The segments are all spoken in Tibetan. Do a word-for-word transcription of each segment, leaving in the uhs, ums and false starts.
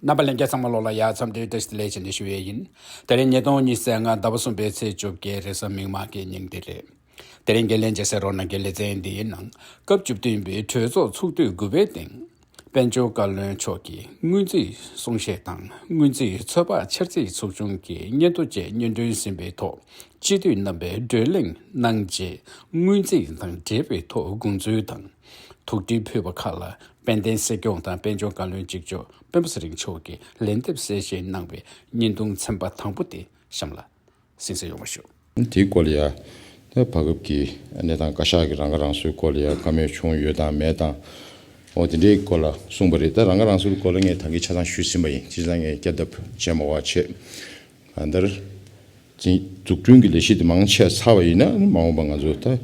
རྣམ་པ་ལྷན་རྒྱས་ཚང་མ་ལོག་ལ་ཡ་འཚམས་འདྲི་བཀྲ་ཤིས་བདེ་ལེགས་བྱས་ནས་ཞུ་ཡས་ཡིན། དེ་རིང་ཉིས་སྟོང་ཉི་ཤུ་རྩ་ལྔ་ཟླ་བ་གསུམ་པའི་ཚེས་བཅོ་བརྒྱད་རེས་གཟའ་མིག་དམར་གྱི་ཉིན་དེ་རེད། དེ་རིང་འགན་ལེན་བྱེད་སའི་རོགས་གནང་གི་ལེ་ཚན་འདིའི་ནང་སྐབས་བཅུ་བདུན་པའི་གྲོས་ཚོགས་ཚོགས་དུས་དགུ་པའི་སྟེང་དཔལ་འབྱོར་བཀའ་བློན་མཆོག་གིས་སྔོན་རྩིས་གསུང་བཤད་དང་སྔོན་རྩིས་ཚོད་དཔག་འཆར་རྩིས་ཚོགས་ཆུང་གི་སྙན་ཐོ་བཅས་སྙན་སྒྲོན་ཟིན་པའི་ཐོག་སྤྱི་འཐུས་རྣམ་པས་བགྲོ་གླེང་གནང་རྗེས་སྔོན་རྩིས་དང་འབྲེལ་བའི་ཐོག་དགོངས་ཚུལ་དང་། ཐུགས་འདྲི་ཕུལ་བ་ཁག་ལ་དཔལ་ལྡན་སྲིད་སྐྱོང་དང་དཔལ་འབྱོར་བཀའ་བློན་གཅིག་ལྕོགས་སྤེན་པ་ཚེ་རིང་མཆོག་གིས་ལན་འདེབས་གསལ་བཤད་གནང་བའི་བརྙན་ཐུང་ཚན་པ་དང་པོ་དེ་གཤམ་ལ་གསན་གཟིགས་ཡོང་བ་ཞུ། དེའི་སྐོར་ལ་ཡ། ད་བར་སྐབས་ཀྱི་གནས་སྟངས་བཀའ་ཤག་གི་རང་ཁ་རང་གསོའི་སྐོར་ལ་ཡ་བཀའ་མོལ་བྱུང་ཡོད་དང་མེད་དང་། འོ་དེ་འདྲའི་སྐོར་ལ་གསུངས་པ་རེད། ད་རང་ཁ་རང་གསོའི་སྐོར་ལ་ངས་ད་གིན་ཆ་ཚང་ཞུས་ཟིན་པ་ཡིན། བྱས་ཙང་ངས་བསྐྱར་ལྡབ་བྱས་མ་དགོས་པ་བྱས། གང་ལྟར། འཛིན་འཛུགས་སྐྲུན་གྱི་ལས་གཞི་དེ་མང་ཆེ་ཚར་བ་ཡིན་ན་མ་འོངས་པ་ང་ཚོ་ད་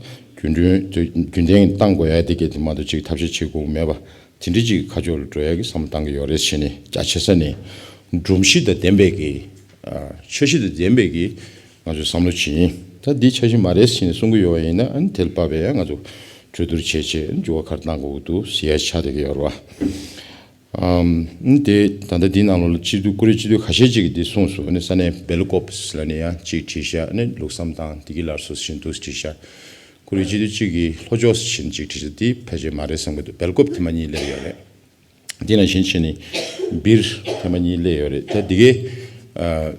རྒྱུན་འགྲོན་དེ་རྒྱུན་ལྡན་བཏང་དགོས་ཡ་དེ་གས་དེ་མ་གཏོགས་ཅིག་ཐབས་ཤེས་བྱེད་དགོས་མེད་པ་དེ་འདྲ་ཅིག་ཁ་ཕྱོགས་ལ་འགྲོ་ཡ་གི་བསམ་བློ་བཏང་གི་ཡོད་རེད་བྱས་ནས། རྒྱ་ཆེ་ས་ནས་སྒྲོམ་གཞི་དང་ལྡན་པའི་གི་འཆར་གཞི་དང་ལྡན་པའི་གི་ང་ཚོའི་བསམ་བློ་ཅིག་ཡིན། ད་འདི་འཆར་གཞི་མ་རེད་བྱས་ནས་གསུང་གི་ཡོད་པ་ཡིན་ན་ཨ་ནི་དེ་ལ་དཔག་པའི་ཡ་ང་ཚོ་གྲོས་བསྡུར་བྱས་བྱས་འགྱུར་བ་ག་རེ་གཏང་དགོས་ཀྱི་འདུག་ཟེར་ཡ་ཆགས་བསྡད་ཀྱི་ཡོད་རེད་བ། ཨམ། དེ་ད་ལྟ་འདིའི་ནང་ལོགས་ལ་སྤྱི་འཐུས་ཀུ་རེ་སྤྱི་འཐུས་ཁ་ཤས་ཅིག་གིས་འདི་གསུངས་སོང་། ཨ་ནི་ས་གནས་སྦེལ་ཀོབ་ལ་ནས་ཡང་གཅིག་བྲིས་ཤག་ཨ་ནི་ལུགས་བསམ་དང་བདེ་སྐྱིད་སླར་གསོ་བཞིན་དུ་བྲིས་ཤག་ཀུ་རེ་སྤྱི་འཐུས་གཅིག་གིས་ལྷོ་ཕྱོགས་བཞིན་གཅིག་བྲིས་ཤག་འདི་ཕལ་ཆེར་མ་རེད་བསམ་གྱི་འདུག་སྦེལ་ཀོབ་ཐེངས་མ་གཉིས་སླེབས་ཡོད་རེད། འདི་ནང་བཞིན་བྱས་ནས་སྦིར་ཐེངས་མ་གཉིས་སླེབས་ཡོད་རེད། ད་འདི་གའི་ཨ།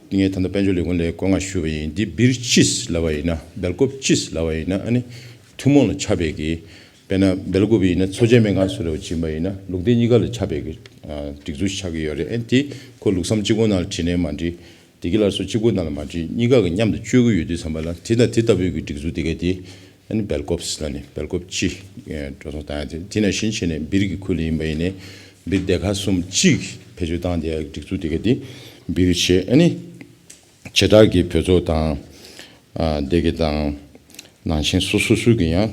ངས་ད་ལྟ་དཔལ་འབྱོར་ལས་ཁུངས་ལ་བཀའ་མངགས་ཞུས་པ་ཡིན། འདི་སྦིར་སྤྱིས་ལབ་པ་ཡིན་ན་སྦེལ་ཀོབ་སྤྱིས་ལབ་པ་ཡིན་ན་ཨ་ནི་ཐུན་མོང་ལ་ཆགས་པའི་གི་དཔེར་ན་སྦེལ་ཀོབ་ཡིན་ན་འཚོ་བྱེད་སྨན་ཁང་སུ་རེད་བ་བྱིན་པ་ཡིན་ན་ལུགས་འདི་གཉིས་ཀ་ལ་ཁྱབ་པའི་གི་སྒྲིག་འཛུགས་ཆགས་ཀྱི་ཡོད་རེད། ཨ་ནི་དེ་ཁོ་ལུགས་བསམ་གཅིག་པོ་ནང་ལ་བྲིས་ནའི་མ་འགྲིག་བདེ་སྐྱིད་སླར་གསོ་གཅིག་པོ་ནང་ལ་མ་འགྲིག་གཉིས་ཀ་གི་མཉམ་དུ་སྤྱོད་ཀྱི་ཡོད་དུས་ཙམ་པ་ལ་དེ་དང་དེ་ལྟ་བུའི་གི་སྒྲིག་འཛུགས་དེ་ག་དེ་ཨ་ནི་སྦེལ་ཀོབ་ལ་ནི་སྦེལ་ཀོབ་སྤྱི་འགྲོ་སོང་བཏང་ཡ་དེ་དེ་ནང་བཞིན་བྱས་ནས་སྦིར་གྱི་ཁུལ་ལ་ཡིན་པ་ཡིན་ནའི་སྦིར་སྡེ་ཁག་གསུམ་གཅིག་བེད་སྤྱོད་བཏང་བསྡད་ཡ་གི་སྒྲིག་འཛུགས་དེ་ག་དེ་སྦིར་བྱས། ཨ་ནི། བྱེ་བྲག་གི་བོད་ཚོགས་དང་། ཨ། སྡེ་དགེ་དང་། ནང་ཆེན་སོ་སོ་སོ་གི་ཡང་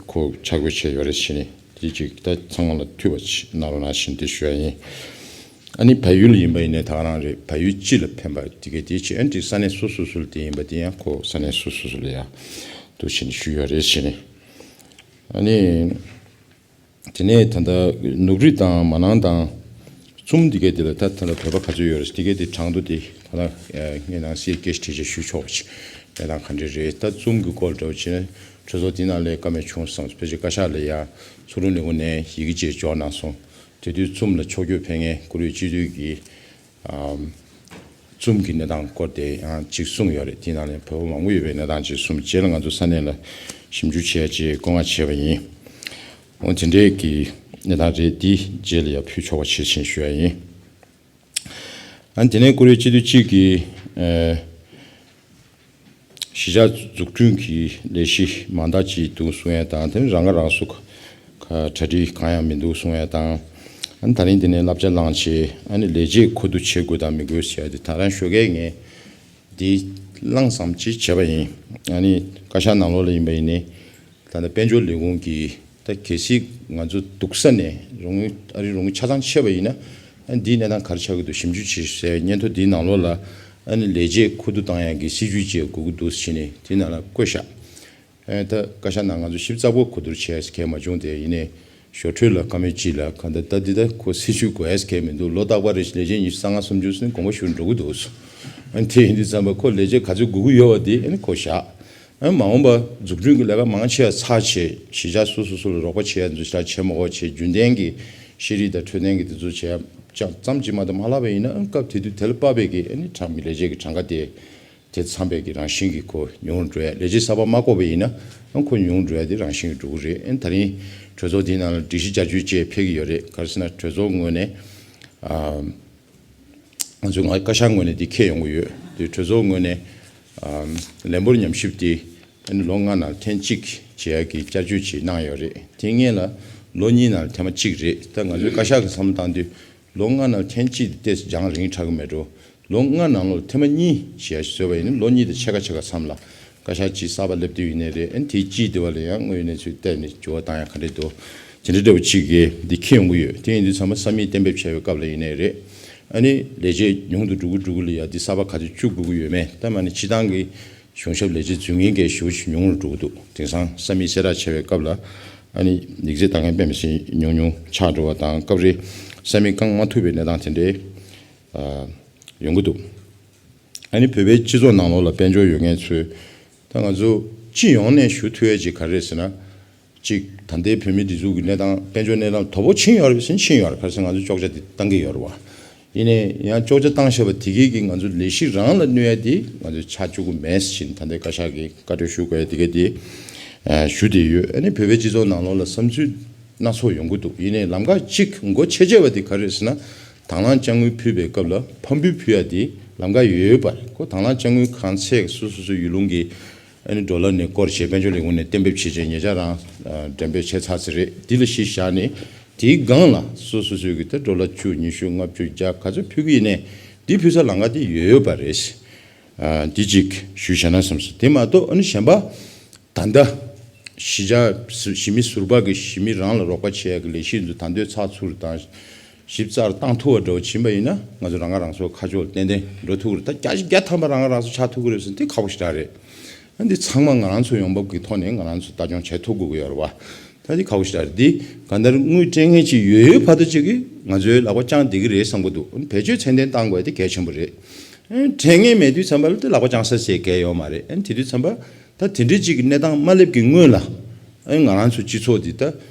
ཁོ་ཆ་བགོས་བྱས་ཡོད་རེད་བྱས་ནས་དེ་ཅིག་ད་ཚང་མ་ལ་ཐུགས་ཕན་གནང་རོགས་གནང་ཞེས་འདི་ཞུ་ཡ་ཡིན། ཨ་ནི་བལ་ཡུལ་ཡིན་པ་ཡིན་ནའི་ད་ག་རང་རེད། བལ་ཡུལ་སྤྱི་ལ་ཕན་པ་དེ་གས་དེ་ཅིག་ཨ་ནི་ས་གནས་སོ་སོ་སོ་ལ་དེ་ཡིན་པ་དེ་ཡང་ཁོ་ས་གནས་སོ་སོ་སོ་ལ་ཡང་འདུག་བྱས་ནས་ཞུས་ཡོད་རེད་བྱས་ནས། ཨ་ནི། དེ་ནས་ད་ལྟ་ནུབ་རི་དང་མ་ནང་དང་ཙུམ་འདི་གས་དེ་ལ་ད་ད་ལྟ་བོད་པ་ག་ཚོད་ཡོད་རེད། འདི་གས་དེ་གྲངས་ཐོ་དེ་ད་ལྟ་ངས་ནང་གསེས་སྐད་ཆ་དྲིས་ཆ་ཞུ་ཆོག་པ་ཅིག་གནས་སྟངས་ག་འདྲ་རེད། ད་ཙུམ་གི་སྐོར་འདྲ་བོ་བྱས་ན་གྲོས་ཚོགས་འདི་ནང་ལ་བཀའ་མོལ་བྱུང་སོང་། ཕལ་ཆེར་བཀའ་ཤག་ལ་ཡང་ཚོགས་དྲུང་ལས་ཁུངས་ནས་ཡི་གེ་ཅིག་འབྱོར་གནང་སོང་། དེ་དུས་ཙུམ་ལ་ཕྱོགས་བསྐྱོད་ཕེབས་མཁན་ཀུ་རེ་སྤྱི་འཐུས་ཀྱི་ཨམ། ཙུམ་གྱི་གནས་སྟངས་སྐོར་དེ་ཡང་གཅིག་གསུངས་ཡོད་རེད། དེའི་ནང་ནས་བོད་པ་མང་པོ་ཡོད་པའི་གནས་སྟངས་གཅིག་གསུངས། རྗེས་ལ་ང་ཚོ་ས་གནས་ལ་ཞིབ་འཇུག་བྱས་རྗེས་བཀའ་མངགས་བྱས་པ་ཡིན། འོ་དེ་འདྲའི་གི་གནས་སྟངས་རེད། འདི་རྗེས་ལ་ཡང་ཕུལ་ཆོག་པ་བྱེད་ཕྱིན་ཞུ་ཡ་ཡིན། ཨ་དེ་ནས་ཀུ་རེ་སྤྱི་འཐུས་གཅིག་གིས་ཨ། གཞིས་ཆགས་འཛུགས་སྐྲུན་གྱི་ལས་གཞི་མང་དག་ཅིག་འདུག་གསུང་ཡ་དང་། དེ་ནི་རང་ཁ་རང་གསོ་གྲ་སྒྲིག་གང་ཡང་མི་འདུག་གསུང་ཡ་དང་། ཨ་ནི་ད་རིང་འདི་ནས་བསླབ་བྱ་བླངས་བྱས་ཨ་ནི་ལས་བྱེད་མཁོ་བསྡུ་བྱེད་དགོས་དང་མི་དགོས་ཟེར་ཡ་དེ་ད་རང་ཞོགས་ཀས་ངས་འདི་བླངས་བསམ་ཅིག་བྱས་པ་ཡིན། ཨ་ནི་བཀའ་ཤག་ནང་ལོགས་ལ་ཡིན་པ་ཡིན་ནའི་ད་ལྟ་དཔལ་འབྱོར་ལས་ཁུངས་ཀྱི་ད་གལ་སྲིད་ང་ཚོ་འདུག་ས་ནས་རོགས་དངུལ་ཨ་རི་རོགས་དངུལ་ཆ་ཚང་ཆད་པ་ཡིན་ན་ཨ་ནི་འདིའི་གནས་སྟངས་ག་རེ་ཆགས་ཀྱི་འདུག་ཞིབ་འཇུག་བྱེད་ཟེར་སྙན་ཐོ་འདིའི་ནང་ལོགས་ལ་ཨ་ནི་ལས་བྱེད་མཁོ་བསྡུ་བཏང་ཡག་གི་སྲིད་ཇུས་བཅས་དགོས་ཀྱི་འདུག་ཟེར་ནས་དེའི་ནང་ལ་བཀོད་བཞག་ཨ་ནི་ད་བཀའ་ཤག་ནང་ང་ཚོ་ཞིབ་ཚགས་པོ་གོ་བསྡུར་བྱས་གལ་མ་བྱུང་། དེ་ཡིན་ནའི་ཞོ་འཕྲུལ་ལ་བཀའ་མོལ་ཅིག་ལ་གང་ལྟར་ད་འདི་ད་ཁོ་སྲིད་ཇུས་དགོས་ཡས་གལ་མི་འདུག་ལོ་རྟག་པར་རེ་བཞིན་ལས་བྱེད་ཉི་ཤུ་རྩ་ལྔ་སུམ་ཅུ་ཟིན་དགོངས་པ་ཞུ་འགྲོ་གི་འདུག་ཟེར། ཨ་ནི་དེ་ཡིན་དུས་ཙམ་པ་ཁོ་ལས་བྱེད་ག་ཚོད་དགོས་ཀྱི་ཡོད་པ་དེ་ཨ་ནི་ཁོ་བཞག་ཨ་ནི་མ་འོངས་པ་འཛུགས་སྐྲུན་གྱི་ལས་ཀ་མང་ཆེ་བ་ཚར་བྱས་གཞིས་ཆགས་སོ་སོ་སོ་ལ་རོགས་པ་བྱེད་ཡ་འཛུགས་ཆགས་བྱེད་མ་དགོས་བྱས་རྒྱུན་ལྡན་གྱི་ཤེས་རིག་དང་འཕྲོད་བསྟེན་གྱི་དེ་ཚོ་བྱེད་ཡ་ཅང་ཙམ་ཅིག་མ་གཏོགས་མ་ལྷག་པ་ཡིན་ན་ཨ་ནི་སྐབས་དེ་དུས་དེ་ལ་དཔག་པའི་གི་ཨ་ནི་གྲངས་མི་ལས་བྱེད་ཀྱི་གྲངས་ཀ་དེ་དེ་ཚང་པའི་གི་རང་བཞིན་གྱི་ཁོ་ཉུང་རུ་འགྲོ་ཡ། ལས་བྱེད་གསར་པ་མ་བསྐོ་བ་ཡིན་ན་ཨ་ཁོ་ཉུང་རུ་འགྲོ་ཡ་དེ་རང་བཞིན་གྱི་འགྲོ་གི་རེད། ཨ་ནི་ད་རིང་གྲོས་ཚོགས་འདིའི་ནང་ལ་སྒྲིག་གཞི་བསྐྱར་བཅོས་བཅས་ཕེབས་ཀྱི་ཡོད་རེད། ག་རེ་ཟེར་ན་གྲོས་ཚོགས་ངོས་ནས་ཨ། ང་ཚོས་ང་བཀའ་ཤག་ངོས་ནས་འདི་འཁྱེར་ཡོང་གི་ཡོད། དེ་གྲོས་ཚོགས་ངོས་ནས་ཨམ། ལན་འབོར་ཉམས་ཞིབ་དེ་ཨ་ནི་ལོ་ལྔ་ནང་ཐེངས་གཅིག་བྱེད་ཡག་གི་བསྐྱར་བཅོས་ཅིག་གནང་ཡོད་རེད། དེ་སྔོན་ལ་ལོ་གཉིས་ནང་ཐེངས་མ་གཅིག་རེད། ད་ང་ཚོའི་བཀའ་ཤག་གི་བསམ་བློ་བཏང་དུས་ལོ་ལྔ་ནང་ཐེངས་གཅིག་དེ་ཏོག་ཙམ་རྒྱང་རིང་དྲགས་ཀྱི་མེད་འགྲོ། ལོ་ལྔ་ནང་ལོགས་ཐེངས་མ་གཉིས་བྱེད་ཡག་ཞིག་བཟོས་པ་ཡིན་ན་ལོ་གཉིས་དང་ཕྱེད་ཀ་ཕྱེད་ཀ་མཚམས་ལ་བཀའ་ཤག་གཅིག་གསར་པ་སླེབས་དུས་ཡིན་ནའི་རེད། ཨ་ནི་དེའི་དཀྱིལ་དེ་བ་ལ་ཡང་དངོས་ཡོད་གནས་ཚུལ་བལྟས་ནས་འགྱུར་བ་བཏང་ཡག་ག་འདྲས་འདུག་དེ་འདྲ་འདྲ་བོ་གཅིག་གིས་འདི་འཁྱེར་ཡོང་གི་ཡོད། དེ་ཡིན་དུས་ཚང་མ་ས་མིག་གཏན་འབེབས་བྱས་པའི་སྐབས་ལ་ཡིན་ནའི་རེད། ཨ་ནི་ལས་བྱེད་ཉུང་དུ་འགྲོ་གི་འགྲོ་གི་ལ་ཡ་འདི་གསར་པ་ག་ཚོད་བཅུག་དགོས་ཀྱི་ཡོད་མེད་ད་མ་ནི་སྤྱི་བཏང་གི་གཞུང་ཞབས་ལས་བྱེད་རྫུན་ངན་གྱི་ཞེ་པོ་ཅིག་ཉུང་རུ་འགྲོ་གི་འདུག་དེང་སང་ས་མིག་གསལ་བསྒྲགས་བྱས་པའི་སྐབས་ལ་ཨ་ནི་ཡིག་ཚད་ལྟ་མཁན་དཔེ་མི་སྲིད་ཉུང་ཉུང་ཆགས་འགྲོ་བ་དང་། སྐབས་རེ་ ས་མིག་བཀང་མ་ཐུབ་པའི་གནས་སྟངས་དེ་འདྲའི་ཨ་ཡོང་གི་འདུག་ཨ་ནི་བོད་པའི་སྤྱི་ཚོགས་ནང་ལོགས་ལ་དཔལ་འབྱོར་ཡོད་མཁན་ཚོས་ད་ང་ཚོ་སྤྱི་ཡོངས་ནས་ཞུ་ཐུབ་ཡས་ཅིག་ག་རེ་རེད་ཟེར་ན། གཅིག་ད་ལྟའི་བོད་མིའི་སྒྲིག་འཛུགས་ཀྱི་གནས་སྟངས་དཔལ་འབྱོར་གནས་སྟངས་དོ་པོ་ཕྱིན་ཡོད་རེད་ཟེར་ན་ཕྱིན་ཡོད་རེད། ག་རེ་ཟེར་ང་ཚོས་ཅོག་ཆ་དེ་བཏང་གི་ཡོད་རེད་བ། ཡིན་ནའི་ཡང་ཅོག་ཆ་བཏང་བཞག་པ་དེ་གས་ཀྱིས་ང་ཚོ་ལས་གཞི་རང་ལ་གནོད་ཡ་དེ་ང་ཚོས་ཆགས་བཅུག་གི་མེད་ཟེར་ད་ལྟའི་བཀའ་ཤག་གིས་བཀའ་འཁྲོལ་ཞུ་དགོས་ཡ་དེ་གས་དེ་ཨ་ཞུ་བསྡད་ཡོད། ཨ་ནི་བོད་པའི་སྤྱི་ཚོགས་ནང་ལོགས་ལ་བསམ་ཚུལ་སྣ་ཚོགས་ཡོང་གི་འདུག་ཡིན་ནའི་ལམ་ཁ་གཅིག་མགོ་ཆེ་ཆེ་བ་དེ་ག་རེ་རེད་ཟེར་ན། དང་བླངས་དཔྱ་དངུལ་ཕུལ་བའི་སྐབས་ལ་ཕབ་འབུལ་ཕུལ་ཡ་དེ་ལམ་ཁ་ཡོད་ཡོད་པ་རེད། ཁོ་དང་བླངས་དཔྱ་དངུལ་གང་ཚད་སོ་སོ་སོའི་ཡུལ་ལུང་གི་ཨ་ནི་ཌོ་ལར་ནས་སྐོར་བྱས་དཔལ་འབྱོར་ལས་ཁུངས་ནས་གཏན་འབེབས་བྱས་བྱས་ཉེ་ཆར་རང་ཨ་འགྲེམས་སྤེལ་བྱས་ཚར་ཚར་རེད། འདི་ལ་གཞི་བཞག་ནས་དེའི་སྒང་ལ་སོ་སོ་སོའི་གི་ད་ཌོ་ལར་བཅུ་ཉི་ཤུ་ལྔ་བཅུ་བརྒྱ་ག་ཚོད་ཕུལ་གི་ཡིན་ནའི་འདི་ཕུལ་ས་ལམ་ཁ་དེ་ཡོད་ཡོད་པ་རེད། ཨ་འདི་གཅིག་ཞུས་བཞག་ན་བསམ་སོང་། དེ་མ་གཏོགས་ཨ་ནི་གཞན་པ། ད་ལྟ་གཞིས་ཆགས་གཞིས་མི་ཟུར་པ་གི་གཞིས་མི་རང་ལ་རོགས་པ་བྱེད་ཡག་གི་ལས་གཞི་འདི་ད་འདོད་ཚགས་ཚུད་དང་ཞིབ་ཚགས་བཏང་ཐུབ་པ་འདྲ་བོ་ཕྱིན་པ་ཡིན་ན་ང་ཚོ་རང་ང་རང་ཚོ་ཁ་ཕྱོགས་ཏན་ཏན་འགྲོ་ཐུབ་ཀྱི་རེད། ད་བརྒྱ་ཆ་བརྒྱ་ཐམ་པ་རང་ང་རང་ཚོ་ཆགས་ཐུབ་ཀྱི་རེད་ཟེར་ན་དེ་ཁག་པོ་ཞེ་དྲག་རེད། ཨ་འདི་ཚང་མ་ང་རང་ཚོ་ཡོང་འབབ་ཀྱི་ཐོག་ནས་ང་རང་ཚོ་ལྟ་སྐྱོང་བྱེད་ཐུབ་དགོས་ཀྱི་ཡོད་རེད་བ། ད་འདི་ཁག་པོ་ཞེ་དྲག་རེད། འདི་གང་ལྟར་དངུལ་སྤྲད་མཁན་ཅིག་ཡོད་ཡོད་བར་དུ་ཅིག་གིས་ང་ཚོའི་ལག་པ་བཅངས་བསྡད་ཀྱི་རེད་བསམ་གྱི་འདུག་ཨ་ནི་བེད་སྤྱོད་ཚད་ལྡན་བཏང་དགོས་ཡ་དེ་གལ་ཆེན་པོ་རེད། ཨ་ནི་སྤྲད་མཁན་མེད་དུས་ཙམ་པ་ལ་དེ་ལག་པ་བཅངས་ས་ཟེར་གལ་ཡོད་མ་རེད། ཨ་ནི་དེ་དུས་ཙམ་པ། ད་དེ་འདྲའི་གཅིག་གི་གནས་སྟངས་མ་སླེབས་ཀྱི་སྔོན་ལ། ཨ་ནི་ང་རང་ཚོ་སྤྱི་ཚོགས་འདི་ད་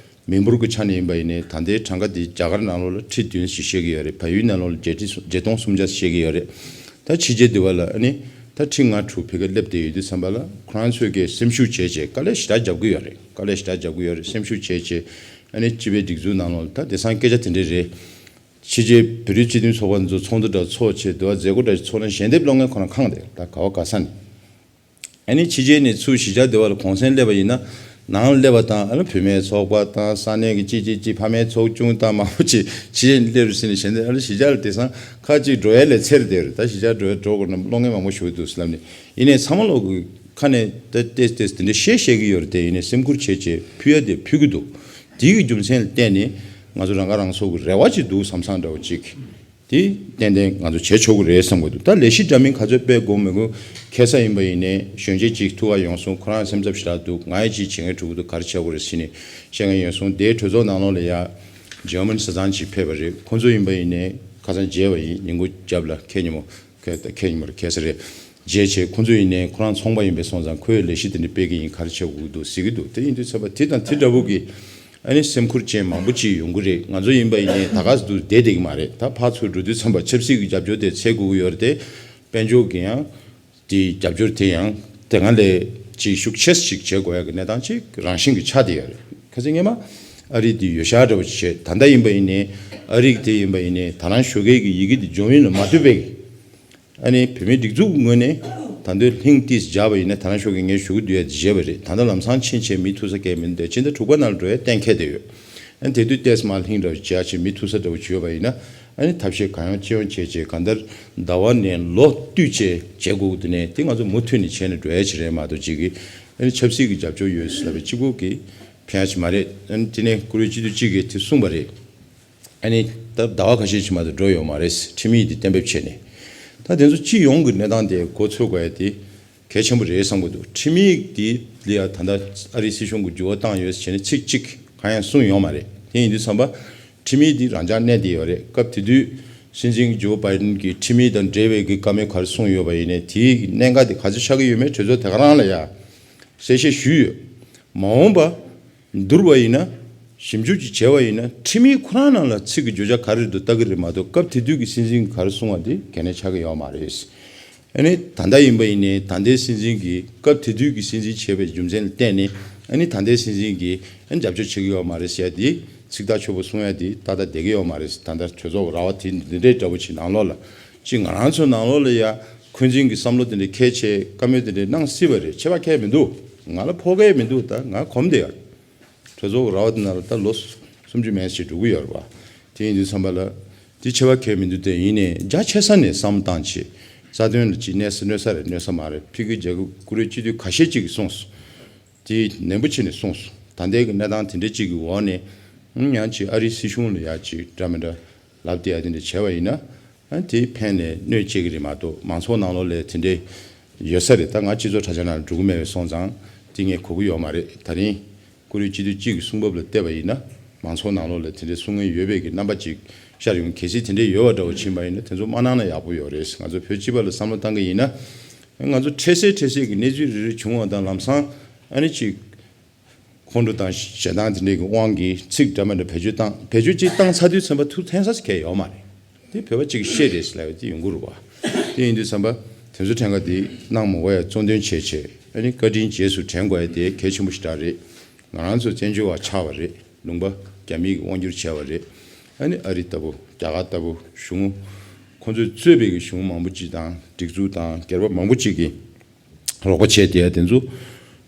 མི་འབོར་གྱི་ཆ་ནས་ཡིན་པ་ཡིན་ནའི་ད་ལྟའི་གྲངས་ཀ་འདི་རྒྱ་གར་ནང་ལོགས་ལ་ཁྲི་བདུན་ཞིག་བཤད་ཀྱི་ཡོད་རེད། བལ་ཡུལ་ནང་ལོགས་ལ་བརྒྱད་ཁྲི་སུམ་བརྒྱད་སྟོང་སུམ་བརྒྱ་ཞིག་བཤད་ཀྱི་ཡོད་རེད། ད་ཕྱི་རྒྱལ་འདི་བ་ལ་ཨ་ནི་ད་ཁྲི་ལྔ་དྲུག་ཕ་གིར་སླེབས་བསྡད་ཡོད་དུས་ཙམ་པ་ལ་ཁོ་རང་ཚོས་ཀྱི་སེམས་ཤུགས་བྱས་བྱས་དཀའ་ལས་ཞེ་དྲག་རྒྱབ་ཀྱི་ཡོད་རེད། དཀའ་ལས་ཞེ་དྲག་རྒྱབ་ཀྱི་ཡོད་རེད། སེམས་ཤུགས་བྱས་བྱས་ཨ་ནི་སྤྱི་པའི་སྒྲིག་འཛུགས་ནང་ལོགས་ལ་ད་དེང་སང་སྐད་ཆ་དེ་འདྲས་རེད། ཕྱི་རྒྱལ་བོད་རིགས་སྤྱི་མཐུན་ཚོགས་པ་ཚོ་ཚོགས་འདུ་འདྲ་ཚོགས་བྱས་འདུག་བ་མཛད་སྒོ་འདྲ་ཚོགས་ན་ཞལ་འདེབས་སློང་མཁན་ཁོ་རང་ཁེངས་བསྡད་ད་ག་བ་ག་ས་ནས། ཨ་ནི་ཕྱི་རྒྱལ་ནས་ཚུར་གཞིས་ཆགས་སྡེ་བ་ལ་གུང་སེང་སླེབས་པ་ཡིན་ན་ནང་ལ་སླེབས་པ་དང་ཨ་ནི་བུད་མེད་ཚོགས་པ་དང་ས་གནས་ཀྱི་ཅི་ཅི་ཅི་ཕ་མའི་ཚོགས་ཆུང་དང་མང་པོ་ཅིག་ཕྱི་རྒྱལ་ནས་སླེབས་རེད་ཟེར་ནས་ཞལ་འདེབས་ཨ་ནི་གཞིས་ཆགས་ལ་དེང་སང་ཁ་ཅིག་འགྲོ་ཡ་ལས་ཚེར་བསྡད་རེད། ད་གཞིས་ཆགས་འགྲོ་ཡ་འགྲོ་དགོས་ན་སློང་མཁན་མང་པོ་ཞིག་འདུག་ཟེར་ལབ་ནས་ཡིན་ནའི་ཚང་མ་ལོག་གི་ཁ་ནས་ད་ཏེས་ཏེས་དེ་འདྲ་བཤད་བཤད་ཀྱི་ཡོད་རེད་དེ་ཡིན་ནའི་སེམས་ཁུར་བྱས་བྱས་ཕུལ་ཡ་དེ་ཕུལ་གྱི་འདུག་དེའི་གི་རྒྱུ་མཚན་ལ་བརྟེན་ནས་ང་ཚོ་རང་ཁ་རང་གསོ་གི་རེ་བ་ཅིག་འདུག་བསམ་བསམ་འདྲ་བོ་ཅིག་དེ་ཏན་ཏན་ང་ཚོ་བྱེད་ཆོག་གི་རེད་བསམ་གི་འདུག་ད་ལས་གཞི་འདྲ་མིན་ག་ཚོད་སྤེལ་དགོས་མི་དགོས་ཁ་ས་ཡིན་པ་ཡིན་ནའི་གཞོན་སྐྱེས་ཅིག་ཐུག་ག་ཡོང་སོང་། ཁོ་རང་སེམས་འཚབ་ཞེ་དྲག་འདུག་ང་ཡི་ཅིག་བྱེད་མཁན་ཕྲུ་གུ་འདུག་ག་རེ་བྱེད་དགོས་རེད་ཟེར་ནས་བཤད་མཁན་ཡོང་སོང་། དེའི་གྲོས་ཚོགས་ནང་ལོགས་ལ་ཡ་ཇར་མན་བཟའ་ཚང་ཅིག་ཕེབས་པ་རེད། ཁོ་ཚོ་ཡིན་པ་ཡིན་ནའི་ཁ་སང་མཇལ་བ་ཡིན། ཉིན་གུང་རྒྱབ་ལ་ཁེ་ཉིན་མོ་ཁེ་ད་ཁེ་ཉིན་མོ་རེད་ཁེ་ས་རེད། མཇལ་བྱས་ཁོ་ཚོ་ཡིན་ནའི་ཁོ་རང་ཚོང་པ་ཡིན་པའི་སོང་ཙང་ཁོས་ལས་གཞི་དེ་འདྲ་སྤེལ་གི་ཡིན། ག་རེ་བྱེད་དགོས་འདུག་ཟེར་གི་འདུག་དེ་ཡིན་དུས་ཚོད་པ་དེ་དང་དེ་འདྲ་བོ་གི་ཨ་ནི་སེམས་ཁུར་ཅན་མང་པོ་ཅིག་ཡོང་གི་རེད། ང་ཚོ་ཡིན་པ་ཡིན་ནའི་ད་ག་སེ་འདུག་བསྡད་བསྡད་ཀྱི་མ་རེད། ད་ཕར་ཚུར་འགྲོ་དུས་ཙམ་པ་ཆབ་སྲིད་ཀྱི་རྒྱབ་སྐྱོར་དེ་འཚོལ་དགོས་ཀྱི་ཡོད་རེད་དེ། དཔལ་འབྱོར་གྱི་ཡང་དེའི་རྒྱབ་སྐྱོར་དེ་ཡང་དེ་སྔ་ལས་ཅིག་ཤུགས་ཆེ་ཞིག་བྱེད་དགོས་ཡ་གི་གནས་སྟངས་ཅིག་རང་བཞིན་གྱི་ཆགས་བསྡད་ཡོད་རེད། ཁ་སང་སྔོན་མ་ཨ་རི་དེ་ཡོད་ཤག་འདྲ་བོ་ཅིག་བྱས། ད་ལྟ་ཡིན་པ་ཡིན་ནའི་ཨ་རི་དེ་ཡིན་པ་ཡིན་ནའི་ད་རང་ཞོགས་ཀས་ཀྱི་ཡི་གེ་དེ་ཇོན་ཡིན་ལ་མ་ལྟོས་པའི་ཨ་ནི་བོད་མིའི་སྒྲིག་འཛུགས་ངོས་ནས་ད་དུང་ལྷིང་ཏིས་བརྒྱབ་པ་ཡིན་ན་ད་ནང་ཤོག་གི་ངས་ཞུ་གི་འདུག་ཡ་བརྗེད་པ་རེད། ད་ལྟ་ལམ་སང་ཕྱིན་ཆད་མི་ཐུག་ས་གས་མི་འདུག་སྤྱི་ཟླ་དྲུག་པ་ནང་ལ་འགྲོ་ཡ་གཏན་འཁེལ་བསྡད་ཡོད། ཨ་ནི་དེ་དུས་ཏེས་མ་ལྷིང་འདྲ་བོ་བྱས་ཡ་ཆེད་མི་ཐུག་ས་འདྲ་བོ་བྱས་ཡོད་པ་ཡིན་ན་ཨ་ནི་ཐབས་ཤེས་གང་ཡོང་ཅི་ཡོང་བྱས་བྱས་གང་ལྟར་ཟླ་བ་ནས་ལོ་བསྟུད་བྱས་བྱེད་དགོས་ཀྱི་འདུག་ནས་དེ་ང་ཚོ་མུ་མཐུད་ནས་བྱས་ནས་འགྲོ་ཡ་ཅིག་རེད་མ་གཏོགས་ཅིག་གིས་ཨ་ནི་ཆབ་སྲིད་ཀྱི་རྒྱབ་སྐྱོར་ཡོད་ཟེར་ལབ་པའི་གཅིག་པོ་གིས་ཕན་ཡ་ཅིག་མ་རེད། ཨ་ནི་དེ་ནས་བཀུར་འོས་སྤྱི་འཐུས་གཅིག་གིས་དེ་གསུངས་པ་རེད། ཨ་ནི་ད་ཟླ་བ་ཁ་ཤས་ཕྱིན་མ་གཏོགས་འགྲོ་ཡོད་མ་རེད། ཁྲིམས་ཡིག་འདི་གཏན་འབེབས་བྱས་ནས། ད་དེ་ཚོ་སྤྱི་ཡོངས་ཀྱི་གནས་སྟངས་དེ་མགོ་འཚོས་དགོས་ཡ་དེ་གལ་ཆེན་པོ་རེད་བསམ་གྱི་འདུག་ཁྲིམས་ཡིག་འདི་ལ་ཡ་ད་ལྟ་ཨ་རིའི་སྲིད་གཞུང་གི་འགྱུར་བ་བཏང་ཡོད་ཟེར་ནས་ཚིག་གཅིག་གང་ཡང་གསུངས་ཡོད་མ་རེད། དེ་ཡིན་དུས་ཙམ་པ་ཁྲིམས་ཡིག་འདི་རང་འཇགས་གནས་བསྡད་ཡོད་རེད། སྐབས་དེ་དུས་སྲིད་འཛིན་ཇོ་བྷའི་ཌེན་གྱིས་ཁྲིམས་ཡིག་དང་འབྲེལ་བའི་གི་བཀའ་མོལ་ག་རེ་གསུངས་ཡོད་པ་ཡིན་ནའི་དེའི་གནད་འགག་དེ་ག་ཚོད་ཆགས་ཀྱི་ཡོད་མེད་གྲོས་ཚོགས་དེ་ག་རང་ལ་ཡ་གསལ་བཤད་ཞུས་ཡོད། མ་འོངས་པ། བསྡུར་བ་ཡིན་ན། ཞིབ་འཇུག་ཅིག་བྱས་པ་ཡིན་ན་ཁྲིམས་ཡིག་ཁོ་རང་ནང་ལ་ཚིག་གི་བརྗོད་བྱ་ག་རེ་འདུག་ལྟ་གི་རེད་མ་གཏོགས་སྐབས་དེ་དུས་ཀྱི་སྲིད་འཛིན་གྱིས་ག་རེ་གསུངས་པ་དེ་གལ་གནད་ཆགས་ཀྱི་ཡོད་མ་རེད། ཨ་ནི་ད་ལྟ་ཡིན་པ་ཡིན་ནའི་ད་ལྟའི་སྲིད་འཛིན་གྱིས་སྐབས་དེ་དུས་ཀྱི་སྲིད་འཛིན་བྱས་པའི་རྒྱུ་མཚན་ལ་བརྟེན་ནས་ཨ་ནི་ད་ལྟའི་སྲིད་འཛིན་གྱིས་ཨ་ནི་རྒྱབ་སྐྱོར་བྱེད་ཀྱི་ཡོད་མ་རེད་ཟེར་ཡ་དེ་ཚིག་ཐག་ཆོད་པོ་གསུང་ཡ་དེ་ཏག་ཏག་བསྡད་ཀྱི་ཡོད་མ་རེད། ད་ལྟ་གྲོས་ཚོགས་ར་བ་དེ་འདི་འདྲའི་འདྲ་པོ་ཅིག་ནང་ལོགས་ལ་ཅིག་ང་རང་ཚོའི་ནང་ལོགས་ལ་ཡ་འཁོན་འཛིན་གྱི་བསམ་བློ་དེ་འདྲ་འཁྱེར་བྱས་བཀའ་མོལ་དེ་འདྲ་གནང་སྲིད་པ་རེད། བྱས་པ་ཁྱད་མི་འདུག་ང་ལ་ཕོག་གི་མི་འདུག་ད་ང་གོམས་བསྡད་ཡོད། གྲོས་ཚོགས་ར་བ་དེ་ནང་ལ་ད་ལོ་སུམ་ཅུ་མན་ཞིག་འགྲོ་གི་ཡོད་རེད་བ། དེ་ཡིན་དུས་ཙམ་པ་ལ་དེ་བྱས་པ་ཁྱད་མི་འདུག་དེ་ཡིན་ནའི་རྒྱ་ཆེ་ས་ནས་བསམ་བློ་བཏང་བྱས་རྩ་དོན་ལ་ཅིག་གནོད་ས་གནོད་ས་རེད་གནོད་ས་མ་རེད། ཕ་གི་རྒྱལ་ཁབ་བཀུར་འོས་སྤྱི་འཐུས་ཁ་ཤས་ཅིག་གིས་གསུངས་སོང་། དེ་ནན་པོ་བྱས་ནས་གསུངས་སོང་། ད་ལྟའི་གི་གནས་སྟངས་དེ་འདྲ་ཅིག་གི་འོག་ནས་ཡང་ཅིག་ཨ་རིའི་སྲིད་གཞུང་ལ་ཡ་ཅིག་འདྲ་མི་འདྲ་ལབ་བསྡད་ཡ་དེ་འདྲ་བྱས་པ་ཡིན་ན། ཨ་དེ་ཕན་ནས་གནོད་སྐྱེལ་གི་རེད་མ་གཏོགས་མང་ཚོགས་ནང་ལོགས་ལ་དེ་འདྲའི་ཡོད་ས་རེད། ད་ང་སྤྱི་ཚོགས་གྲྭ་ཆ་ནང་ལ་འགྲོ་གི་མེད་པའི་སོང་ཙང་དེ་ངས་གོ་གི་ཡོད་མ་རེད། ད་རིང་བཀུར་འོས་སྤྱི་འཐུས་གཅིག་གི་གསུང་བབ་ལ་བལྟས་པ་ཡིན་ན་མང་ཚོགས་ནང་ལོགས་ལ་དེ་འདྲའི་གསུང་མཁན་ཡོད་པའི་གི་རྣམ་པ་ཅིག་ ཤར་ཡོང་། གལ་སྲིད་དེ་འདྲས་ཡོད་པ་འདྲ་བོ་ཕྱིན་པ་ཡིན་ན་དེ་ཚོ་མ་གནང་ན་ཡག་པོ་ཡོད་རེད། ང་ཚོ་བོད་སྤྱི་པ་ལ་བསམ་བློ་བཏང་གི་ཡིན་ན། ང་ཚོ་འཕྲལ་སེལ་འཕྲལ་སེལ་གྱི་གནས་ཚུལ་རེ་རེ་བྱུང་བ་དང་ལམ་སང་ཨ་ནི་ཅིག་ཁོང་ཁྲོ་དང་ཞེ་སྡང་དེ་འདྲའི་གི་དབང་གིས་ཚིག་འདྲ་མི་འདྲ་བེད་སྤྱོད་བཏང་། བེད་སྤྱོད་ཅིག་བཏང་ཚར་དུས་ཙམ་པ་ཐུགས་འཐེན་ས་གལ་ཡོད་མ་རེད། དེ་བོད་པ་གཅིག་ཤེས་རེད་ཟེར་ལབ་ཡ་དེ་ཡོང་གི་རེད་བ། དེ་ཡིན་དུས་ཙམ་པ་དེ་ཚོ་ཕྲན་ག་དེ་གནང་མ་དགོས་ཡ་གཙོ་འདོན་བྱས་བྱས། ཨ་ནི་བཀའ་དྲིན་རྗེས་སུ་དྲན་དགོས་ཡ་དེ་གལ་ཆེན་པོ་ཞིག་རེད། ང་རང་ཚོ་བཙན་བྱོལ་བ་ཆགས་པ་རེད། ལུང་པ་རྒྱ་མིས་དབང་བསྒྱུར་བྱས་པ་རེད། ཨ་ནི་ཨ་རི་ལྟ་བུ་རྒྱ་གར་ལྟ་བུ་གཞུང་ཁོང་ཚོས་གཙོས་པའི་གི་གཞུང་མང་པོ་ཅིག་དང་སྒྲིག་འཛུགས་དང་སྒེར་པ་མང་པོ་ཅིག་གིས་རོགས་པ་བྱས་བསྡད་ཡ་དེ་ཚོ་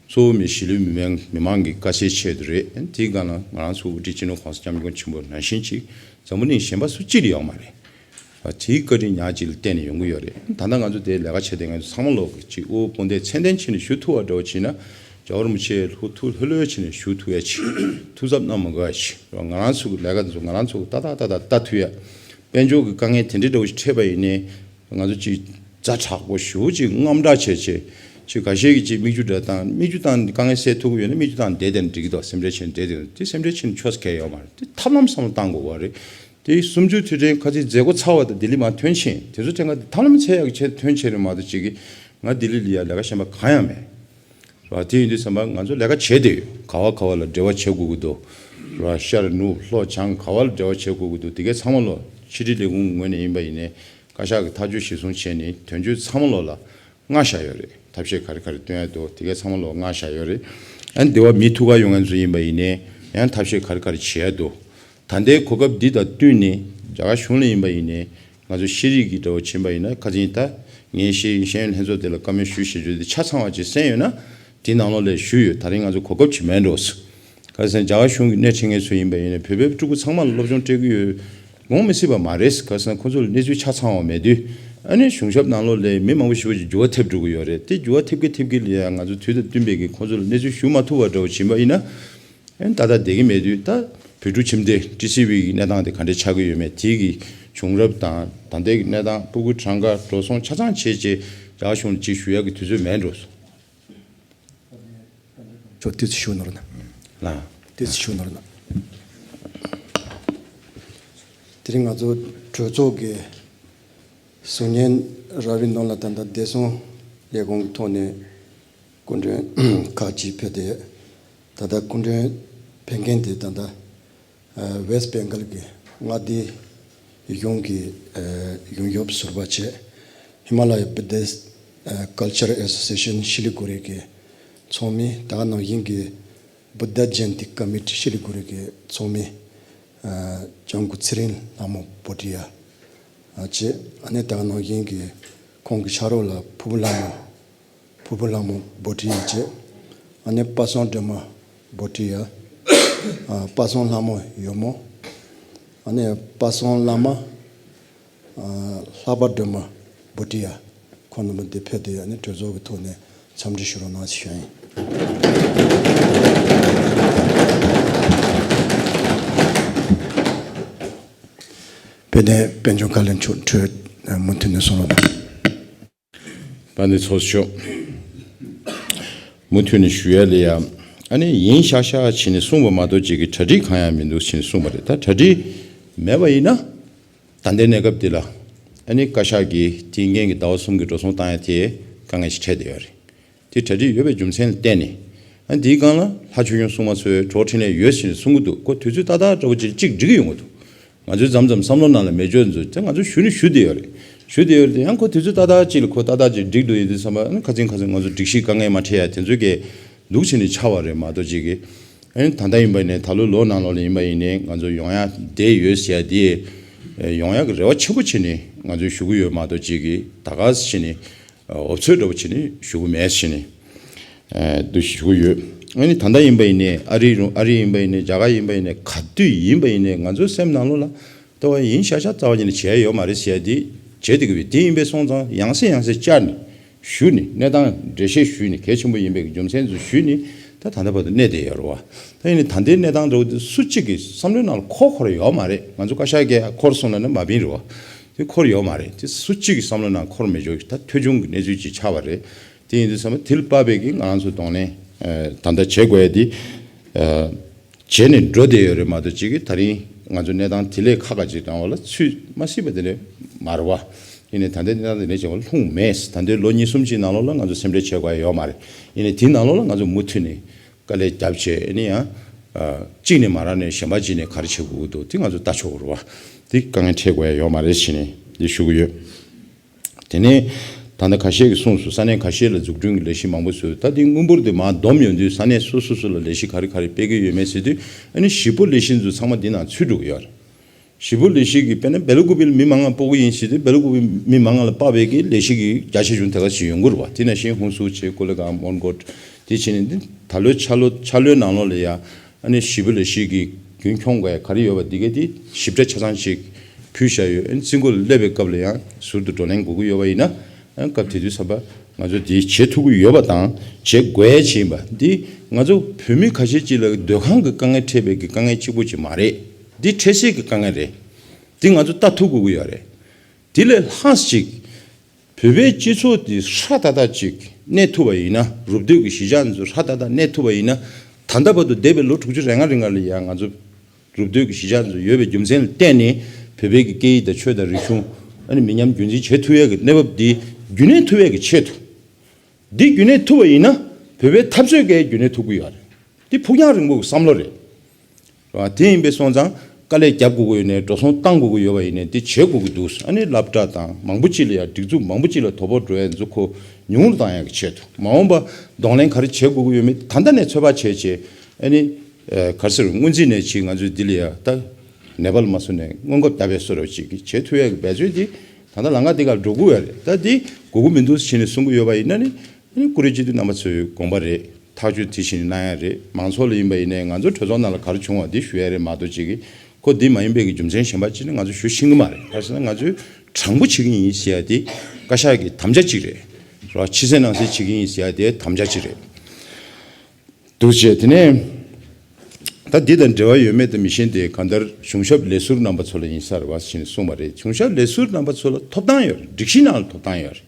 གཙོ་བོ་མི་གཞིས་ལུས་མི་མང་མི་མང་གི་དཀའ་སེལ་ཆེད་དུ་རེད། དེའི་སྒང་ལ་ང་རང་ཚོ་དབུ་ཁྲིད་སྤྱི་ནོར་༸གོང་ས་༸སྐྱབས་མགོན་ཆེན་པོ་ནང་བཞིན་ཅིག་འཛམ་བུ་གླིང་གཞན་པ་སུ་གཅིག་ལ་ཡོད་མ་རེད། དེའི་བཀའ་དྲིན་ཉག་གཅིག་ལ་བརྟེན་ནས་ཡོང་གི་ཡོད་རེད། ད་ལྟ་ང་ཚོ་དེའི་ལས་ཀ་བྱེད་དེ་ང་ཚོ་ཚང་མ་ལོག་གི་ཅིག་དབུ་དཔུང་སྡེ་ཚད་ལྡན་བྱས་ནས་ཞུ་ཐུབ་པ་འདྲ་བོ་བྱས་ན། རྒྱལ་བ་རིན་པོ་ཆེ་ལྷུག་ཐུགས་ལྷོད་ལྷོད་བྱས་ནས་ཞུ་ཐུབ་ཡ་ཅིག་ཐུགས་འཚབ་གནང་མ་དགོས་ཡ་ཅིག་ང་རང་ཚོ་གི་ལས་ཀ་འདི་ཚོ་ང་རང་ཚོ་གི་ཏག་ཏག་ཏག་ཏག་ལྟ་ཐུབ་ཡ། དཔལ་འབྱོར་གྱི་དཀའ་ངལ་དེ་འདྲའི་འདྲ་བོ་ཞིག་འཕྲད་པ་ཡིན་ནའི་ང་ཚོ་ཅིག་ཛ་དྲག་པོ་ཞེ་པོ་ཅིག་དངངས་སྐྲག་བྱས་བྱས། ཅིག་འགའ་ཤས་ཀྱིས་ཅིག་མིག་ཆུ་འདྲ་བཏང་། མིག་ཆུ་བཏང་དཀའ་ངལ་སེལ་ཐུབ་ཀྱི་ཡོད་ན་མིག་ཆུ་བཏང་བསྡད་བསྡད་ན་འགྲིག་གི་འདུག་སེམས་ཁྲལ་བྱས་ནས་བསྡད་བསྡད་ན་དེ་སེམས་ཁྲལ་བྱས་ནས་ཆོག་ས་གང་ཡང་ཡོད་མ་རེད། དེ་ཐབས་ལམ་བསམ་བློ་བཏང་དགོས་པ་རེད། དེ་གསུམ་བཅུའི་དུས་དྲན་ཁ་ཚིག་མཛད་སྒོ་ཚར་བ་དང་ལྡི་ལི་མར་ཐོན་ཕྱིན་དེ་ཚོ་དྲན་ག་དེ་ཐབས་ལམ་འཚོལ་ཡག་གི་ཆེད་ཐོན་བྱས་རེད་མ་གཏོགས་ཅིག་གིས་ང་ལྡི་ལི་ལ་ཡ་ལས་ཀ་གཞན་པ་གང་ཡང་མེད། ར། དེ་ཡིན་དུས་ཙམ་པ་ང་ཚོ་ལས་ཀ་བྱེད་བསྡད་ཡོད། ག་བ་ག་བ་ལ་འབྲེལ་བ་བྱེད་དགོས་ཀྱི་འདུག་ར། ཤར་ནུབ་ལྷོ་བྱང་ག་བ་ལ་འབྲེལ་བ་བྱེད་དགོས་ཀྱི་འདུག་དེ་གའི་ཚང་མ་ལོ་ཕྱི་དྲིལ་ལས་ཁུངས་ངོས་ནས་ཡིན་པ་ཡིན་ནའི་བཀའ་ཤག་གི་ཐག་གཅོད་གཞིར་བཟུང་བྱས་ནས་དོན་གཅོད་ཚང་མ་ལོ་ལ་མངགས་བཞག་ཡོད་རེད། ཐབས་ཤེས་ག་རེ་ག་རེ་སྟོན་ཡ་འདུག་དེ་གའི་ཚང་མ་ལོ་མངགས་བཞག་ཡོད་རེད། ཨ་ནི་འདི་བ་མི་ཐུག་ག་ཡོང་མཁན་ཚོ་ཡིན་པ་ཡིན་ནའི་ཡང་ཐབས་ཤེས་ག་རེ་ག་རེ་བྱེད་ཡ་འདུག་ད་ལྟའི་གོ་སྐབས་འདི་དང་བསྟུན་ནས་རྒྱ་གར་གཞུང་ལ་ཡིན་པ་ཡིན་ནའི་ང་ཚོ་ཤེས་རིག་གི་འདྲ་བོ་ཕྱིན་པ་ཡིན་ན་ཁ་སང་ད་ངས་ཤེས་ཤེས་ཡོན་ལྷན་ཚོགས་དེ་ལ་བཀའ་མོལ་ཞུས་ཞེས་བརྗོད་དེ་ཆ་ཚང་བ་ཅིག་གསན་ཡོད་ན་དེ་ནང་ལོགས་ལ་ཞུས་ཡོད། ད་རིང་ང་ཚོ་གོ་སྐབས་ཅིག་མེད་འགྲོ། ཁ་སང་རྒྱ་གར་གཞུང་གི་སྣེ་ཁྲིད་མཁན་ཚོ་ཡིན་པ་ཡིན་ན་བོད་པའི་ཕྲུ་གུ་ཚང་མ་ལ་སློབ་སྦྱོང་སྤྲད་ཀྱི་ཡོད། དགོངས་མི་སྲིད་པ་མ་རེད། ཁ་སང་ཁོ་ཚོ་ལ་གནས་ཚུལ་ཆ་ཚང་བ་མེད་དུས་ཨ་ནི་གཞུང་ཞབས་ནང་ལོགས་ལ་མི་མང་པོ་ཞེ་པོ་ཅིག་འགྱུར་བ་ཐེབས་འགྲོ་གི་ཡོད་རེད། དེ་འགྱུར་བ་ཐེབས་ཀྱི་ཐེབས་ཀྱི་ལ་ཡང་ང་ཚོ་དུས་དང་བསྟུན་པའི་གི་ཁོ་ཚོ་ལ་གནས་ཚུལ་ཞུ་མ་ཐུབ་པ་འདྲ་བོ་ཕྱིན་པ་ཡིན་ན། ཨན་ད་ལྟ་བསྡད་ཀྱི་མེད་དུས་ད་བོད་ཕྲུག་ཁྱིམ་སྡེ་ཊི་སི་ཝི་གི་གནས་སྟངས་དེ་ག་འདྲས་ཆགས་ཀྱི་ཡོད་མེད་དེ་གི་བྱུང་རབས་དང་ད་ལྟའི་གི་གནས་སྟངས་སྤུ་གུ་གྲངས་ཀ་འགྲོ་སོང་ཆ་ཚང་བྱས་རྗེས་རྒྱ་གཞུང་ལ་ཅིག་ཞུ་ཡག་གི་དུས་ཚོད་མེད་འགྲོ་སོང་། ཁྱོད་ཏོག་ཙམ་ཞུ་ནོར་ན། ལ། ཏོག་ཙམ་ཞུ་ནོར་ན། དེ་རིང་ང་ཚོ་གྲོས་ཚོགས་ཀྱི་གསུང་སྙན་རག་པའི་ནང་ལ་ད་ལྟ་བདེ་སྲུང་ལས་ཁུངས་ཀྱི་ཐོག་ནས་སྐུ་མགྲོན་ཁག་ཅིག་ཕེབས་ཏེ། ད་ལྟ་སྐུ་མགྲོན་ཕེབས་མཁན་དེ་ད་ལྟ་ཨ་West Bengal གྱི་མངའ་སྡེ་གཞུང་གི་ཨ་གཞུང་ཞབས་ཟུར་པ་བྱས། Himalaya Buddhist ཨ་Culture Association Siliguri གི་ཚོགས་མི། ད་ག་ནང་བཞིན་གྱི་Buddha Jayanti Committee Siliguri གི་ཚོགས་མི་ཨ་ལྕམ་སྐུ་ཚེ་རིང་ལྷ་མོ་བྷོ་ཊི་ཡ་ཨ་བྱས། ཨ་ནི་ད་ག་ནང་བཞིན་གྱི་ཁོང་གི་ཕྱག་རོགས་ལ་ཕུར་བུ་ལྷ་མོ་ཕུར་བུ་ལྷ་མོ་བྷོ་ཊི་ཡ་བྱས། ཨ་ནི་པ་སངས་སྒྲོལ་མ་བྷོ་ཊི་ཡ། ཨ་པ་སངས་ལྷ་མོ་ཡོལ་མོ། ཨ་ནི་པ་སངས་བླ་མ་ཨ་ལྷག་པ་སྒྲོལ་མ་བྷོ་ཊི་ཡ། ཁོང་རྣམ་པ་འདི་ཕེབས་ཏེ་ཨ་ནི་གྲོས་ཚོགས་ཀྱི་ཐོག་ནས་འཚམས་འདྲི་ཞུ་རོགས་གནང་ཞེས་ཞུ་ཡ་ཡིན། དཔལ་ལྡན་དཔལ་འབྱོར་བཀའ་བློན་མཆོག་གྲོས་མུ་མཐུད་ནས་གསུང་རོགས་གནང་། དཔལ་ལྡན་ཚོགས་གཙོ་མཆོག་མུ་མཐུད་ནས་ཞུ་ཡ་ལ་ཡ། ཨ་ནི་ཡིན་ཤག་ཤག་བྱས་ནས་གསུངས་པ་མ་གཏོགས་ཅིག་གི་གྲ་སྒྲིག་གང་ཡང་མི་འདུག་བྱས་ནས་གསུངས་པ་རེད། ད་གྲ་སྒྲིག་མེད་པ་ཡིན་ན་ད་ལྟའི་གནས་སྐབས་འདི་ལ་ཨ་ནི་བཀའ་ཤག་གིས་དེ་འགན་གྱི་ཟླ་བ་གསུམ་གྱི་འགྲོ་སོང་བཏང་ཡ་དེ་དཀའ་ངལ་ཞིག་འཕྲད་བསྡད་ཡོད་རེད། དེ་གྲ་སྒྲིག་ཡོད་པའི་རྒྱུ་མཚན་ལ་བརྟེན་ནས། ཨ་འདིའི་སྒང་ལ་ལྷ་ཆོས་སྐྱོང་སྲུང་མ་ཚོས་གྲོགས་འཕྲིན་ལས་ཡོད་ཟེར་ནས་གསུང་གི་འདུག་ཁོ་དུས་ཚོད་ཏག་ཏག་འདྲ་བོ་ཅིག་ཅིག་འགྲིག་གི་ཡོང་གི་འདུག་ང་ཚོས་མཚམས་མཚམས་བསམ་བློ་ནང་ལ་མེད་ཆོག་ཚོ་དེ་ང་ཚོས་ཞུ་ནི་ཞུ་བསྡད་ཡོད་རེད། ཞུ་བསྡད་ཡོད་རེད་དེ་ཡང་ཁོ་དུས་ཚོད་ཏག་ཏག་ཅིག་ལ་ཁོ་ཏག་ཏག་ཅིག་འགྲིག་འདུག་ཡོད་དུས་ཙམ་པ་ཨ་ནི་ཁ་སང་ཁ་སང་ང་ཚོ་སྒྲིག་གཞི་དཀའ་ངལ་མ་འཕྲད་ཡ་དེ་ཚོ་གས་འདུག་བྱས་ནས་ཆགས་པ་རེད་མ་གཏོགས་ཅིག་གི་ཨ་ནི་ད་ལྟ་ཡིན་པ་ཡིན་ནའི་ད་ལོ་ལོ་ནང་ལོགས་ལ་ཡིན་པ་ཡིན་ནའི་ང་ཚོ་ཡོང་ཡ་བསྡད་ཡོད་ཟེར་ཡ་དེ་ཡོང་ཡ་གི་རེ་བ་ཆེན་པོ་བྱས་ནས་ང་ཚོས་ཞུ་གི་ཡོད་མ་གཏོགས་ཅིག་གི་ད་ག་ཟེ་བྱས་ནས། འུབ་ཚོད་འདྲ་པོ་བྱས་ནས་ཞུ་གི་མེད་ཟེར་ནས་འདུག་ཞུ་གི་ཡོད། ཨ་ནི་ད་ལྟ་ཡིན་པ་ཡིན་ནའི་ཨ་རི་རུ་ཨ་རི་ཡིན་པ་ཡིན་ནའི་རྒྱ་གར་ཡིན་པ་ཡིན་ནའི་ག་དུས་ཡིན་པ་ཡིན་ནའི་ང་ཚོའི་སེམས་ནང་ལོགས་ལ་ལྟ་བ་ཡིན་ཤག་ཤག་རྩ་བ་ཉིད་ནས་བྱས་ཡོད་མ་རེད་ཟེར་ཡ་དེ་བྱས་བསྡད་ཀྱི་ཡོད། དེ་ཡིན་པས་སོང་ཙང་ཡང་སེ་ཡང་སེ་བཅར་ནས་ཞུས་ནས་གནས་སྟངས་འགྲེལ་བཤད་ཞུས་ནས་གལ་ཆེན་པོ་ཡིན་པའི་རྒྱུ་མཚན་ཚོ་ཞུས་ནས་ད་ད་ལྟ་བར་དུ་གནས་བསྡད་ཡོད་རེད་བ། ད་ཡིན་ནའི་ད་ལྟའི་གནས་སྟངས་འདྲ་བོ་དེ་སུ་གཅིག་གི་བསམ་བློའི་ནང་ལ་འཁོར་འཁོར་ཡོད་མ་རེད། ང་ཚོ་བཀའ་ཤག་གིས་འཁོར་སོང་ལབ་ན་མ་བིན་རེད་བ། དེ་འཁོར་ཡོད་མ་རེད། དེ་སུ་གཅིག་གི་བསམ་བློ་ནང་འཁོར་མི་འཇོག་ད་ཐོས་བྱུང་གི་གནས་ཚུལ་ཅིག་ཆགས་པ་རེད། དེ་ཡིན་དུས་ཙམ་པ་དེ་ལ་དཔག་པའི་གི་ང་རང་ཚོ་གདོང་ལེན་ད་ལྟ་བྱེད་དགོས་ཡ་དེ་བྱས་ནས་འགྲོ་བསྡད་ཡོད་རེད་མ་གཏོགས་ཅིག་གི་ད་རིང་ ང་ཚོ་གནས་སྟངས་དེ་ལས་ཁག་ཁག་ཅིག་དང་བ་ལ་ཚུད་མ་སྲིད་པ་དེ་འདྲ་མ་རེད་བ། ཡིན་ནའི་ད་ལྟའི་གནས་སྟངས་དེ་འདྲ་བྱས་པ་ལྷུང་མེད། ད་ལྟའི་ལོ་གཉིས་གསུམ་ཅིག་ནང་ལོགས་ལ་ང་ཚོ་སེམས་ཁྲལ་བྱེད་དགོས་ཡ་ཡོད་མ་རེད། ཡིན་ནའི་དེའི་ནང་ལོགས་ལ་ང་ཚོ་མུ་མཐུད་ནས་དཀའ་ལས་བརྒྱབ་བྱས་ཨ་ནི་ཡང་གཅིག་ནས་མ་རག་ནས་གཞན་པ་གཅིག་ནས་ག་རེ་བྱེད་དགོས་ཀྱི་འདུག་དེ་ང་ཚོ་ལྟ་ཆོག་གི་རེད་བ། དེ་དཀའ་ངལ་འཕྲད་དགོས་ཡ་ཡོད་མ་རེད་ཟེར་ནས་འདི་ཞུ་གི་ཡོད། དེ་ནས་ད་ལྟ་ཁ་ཤས་ཀྱིས་གསུངས་སོང་། ས་གནས་ཁ་ཤས་ལ་འཛུགས་སྐྲུན་གྱི་ལས་གཞི་མང་པོ་བཟོས། ད་དེ་དངུལ་འབོར་དེ་མར་བསྡོམས་ཡོང་དུས་ས་གནས་སོ་སོ་སོ་ལ་ལས་གཞི་ག་རེ་ག་རེ་སྤེལ་གྱི་ཡོད་མེད་ཟེར་དུས་ཨ་ནི་གཞིས་སྤོ་ལས་གཞི་ཚོ་ཚང་མ་འདི་ནང་ཚུད་འགྲོ་གི་ཡོད་རེད། གཞིས་སྤོ་ལས་གཞི་གི་དཔེར་ན་སྦེལ་ཀོབ་ལ་མི་མང་ང་སྤོ་གི་ཡིན་ཟེར་དུས་སྦེལ་ཀོབ་མི་མང་ང་ལ་དཔག་པའི་གི་ལས་གཞི་གི་རྒྱ་ཆེ་ཆུང་དེ་ག་ཞིག་ཡོང་གི་རེད་བ། དེ་ནང་བཞིན་ཧུན་སུར་བྱས་ཀོ་ལི་གྷལ་མོན་གྷོ་དེ་བྱས་ནས་འདི་ད་ལོའི་འཆར་ལོ་འཆར་ལོའི་ནང་ལོགས་ལ་ཡ། ཨ་ནི་གཞིས་སྤོ་ལས་གཞི་གི་རྒྱུན་འཁྱོངས་དགོས་ཡ་ག་རེ་ཡོད་པ་འདི་གའི་དེ་ཞིབ་ཕྲ་ཆ་ཚང་ཞིག་ཕུལ་བཞག་ཡོད། ཨ་ནི་རྩིས་འགོ་ལ་སླེབས་པའི་སྐབས་ལ་ཡང་ཟུར་དུ་བགྲོ་གླེང་དགོས་ཀྱི་ཡོད་པ་ཡིན་ན། ཨ་ནི་སྐབས་དེ་དུས་ཙམ་པ་ང་ཚོ་འདི་བྱེད་ཐུབ་ཀྱི་ཡོད་པ་དང་བྱེད་དགོས་ཡ་ཅིག་ཡིན་པ་འདི་ང་ཚོ་བོད་མི་ཁ་ཤས་ཅིག་ལ་སྡོད་ཁང་གི་དཀའ་ངལ་འཕྲད་པའི་གི་དཀའ་ངལ་གཅིག་པོ་ཅིག་མ་རེད། འདི་འཕྲལ་སེལ་གྱི་དཀའ་ངལ་རེད། འདི་ང་ཚོ་ལྟ་ཐུབ་དགོས་ཀྱི་ཡོད་རེད། དེ་ལས་ལྷག་ཅིག་བོད་པའི་སྤྱི་ཚོགས་འདི་སྲ་ཐག་ཐག་ཅིག་གནས་ཐུབ་པ་ཡིན་ན། རུབ་སྡོད་ཀྱི་གཞིས་ཆགས་ཚོ་སྲ་ཐག་ཐག་གནས་ཐུབ་པ་ཡིན་ན། ད་ལྟ་བར་དུ་འདས་པའི་ལོ་དྲུག་ཅུ་རེ་ལྔ་རིང་ལ་ཡང་ང་ཚོ་རུབ་སྡོད་ཀྱི་གཞིས་ཆགས་ཚོ་ཡོད་པའི་རྒྱུ་མཚན་ལ་བརྟེན་ནས་བོད་པའི་གི་སྐད་ཡིག་དང་ཆོས་དང་རིག་གཞུང་ཨ་ནི་མི་ཉམས་རྒྱུན་འཛིན་བྱེད་ཐུབ་ཡས་ཀྱི་གནས་བབ་འདི་རྒྱུན་གནས་ཐུབ་ཡས་ཀྱི་ཆེད་དུ། འདི་རྒྱུན་གནས་ཐུབ་པ་ཡིན་ན་བོད་པའི་འཐབ་རྩོད་གས་རྒྱུན་གནས་ཐུབ་ཀྱི་ཡོད་རེད། འདི་ཕུགས་རྒྱང་རིང་པོ་གི་བསམ་བློ་རེད། རེད་བ། དེ་ཡིན་པའི་སོང་ཙང་དཀའ་ལས་རྒྱབ་དགོས་ཀྱི་ཡོད་ནའི་འགྲོ་སོང་བཏང་དགོས་ཀྱི་ཡོད་པ་ཡིན་ནའི་འདི་བྱེད་དགོས་ཀྱི་འདུག་ཨ་ནི་སློབ་གྲྭ་དང་མང་པོ་ཅིག་ལ་ཡང་སྒྲིག་འཛུགས་མང་པོ་ཅིག་ལ་དོ་ཕོག་འགྲོ་ཡ་འཛུགས་ཁོ་ཉུང་རུ་བཏང་ཡ་གི་ཆེད་དུ། མ་འོངས་པ་གདོང་ལེན་ག་རེ་བྱེད་དགོས་ཀྱི་ཡོད་མེད་ད་ལྟ་ནས་ཚོད་དཔག་བྱས་བྱས། ཨ་ནི་ག་རེ་ཟེར། སྔོན་རྩིས་ནས་ཅིག་ང་ཚོས་འདི་ལ་ཡ་ད་ནེ་པཱལ་མ་སོང་ནས་སྔོན་འགོག་བརྒྱབ་པའི་བཟོ་འདྲ་ཅིག་གི་བྱེད་ཐུབ་ཡ་གི་འབད་རྩོལ་འདི་ད་ལྟ་ལམ་ཁ་འདི་གར་འགྲོ་དགོས་ཡ་རེད། ད་འདི་དགོས་ཀྱི་མི་འདུག་ཟེར་ནས་གསུང་གི་ཡོད་པ་ཡིན་ན་ནི། ཨ་ནི་བཀུར་འོས་སྤྱི་འཐུས་རྣམ་པ་ཚོའི་དགོངས་པ་རེད། ཐག་གཅོད་དེ་བཞིན་གནང་ཡ་རེད། མང་ཚོགས་ལ་ཡིན་པ་ཡིན་ནའི་ང་ཚོ་གྲོས་ཚོགས་ནང་ལ་ག་རེ་བྱུང་བ་དེ་ཞུ་ཡ་རེད་མ་གཏོགས་ཅིག་གིས་ཁོ་འདི་མ་ཡིན་པའི་གི་རྒྱུ་མཚན་གཞན་པ་ཅིག་ནི་ང་ཚོ་ཞུ་ཤེས་ཀྱི་མ་རེད། ག་རེ་ཟེར་ན་ང་ཚོས་དྲང་པོ་བྱེད་ཀྱི་ཡིན་ཟེར་ཡ་དེ་བཀའ་ཤག་གི་དམ་བཅའ་ཅིག་རེད། རེད་བ། ཕྱི་གསལ་ནང་གསལ་བྱེད་ཀྱི་ཡིན་ཟེར་ཡ་དེ་དམ་བཅའ་ཅིག་རེད། འདུག་བྱས་དེ་ནས་ད་འདི་དང་འབྲེལ་བ་ཡོད་མེད་དེ་མི་ཤེས་ཏེ། གང་ལྟར་གཞུང་ཞབས་ལས་ཟུར་རྣམ་པ་ཚོ་ལ་ཡིན་ས་རེད་བ་ཞེས་གསུངས་པ་རེད། གཞུང་ཞབས་ལས་ཟུར་རྣམ་པ་ཚོ་ལ་ཐོབ་ཐང་ཡོད་རེད། སྒྲིག་གཞི་ནང་ལ་ཐོབ་ཐང་ཡོད་རེད།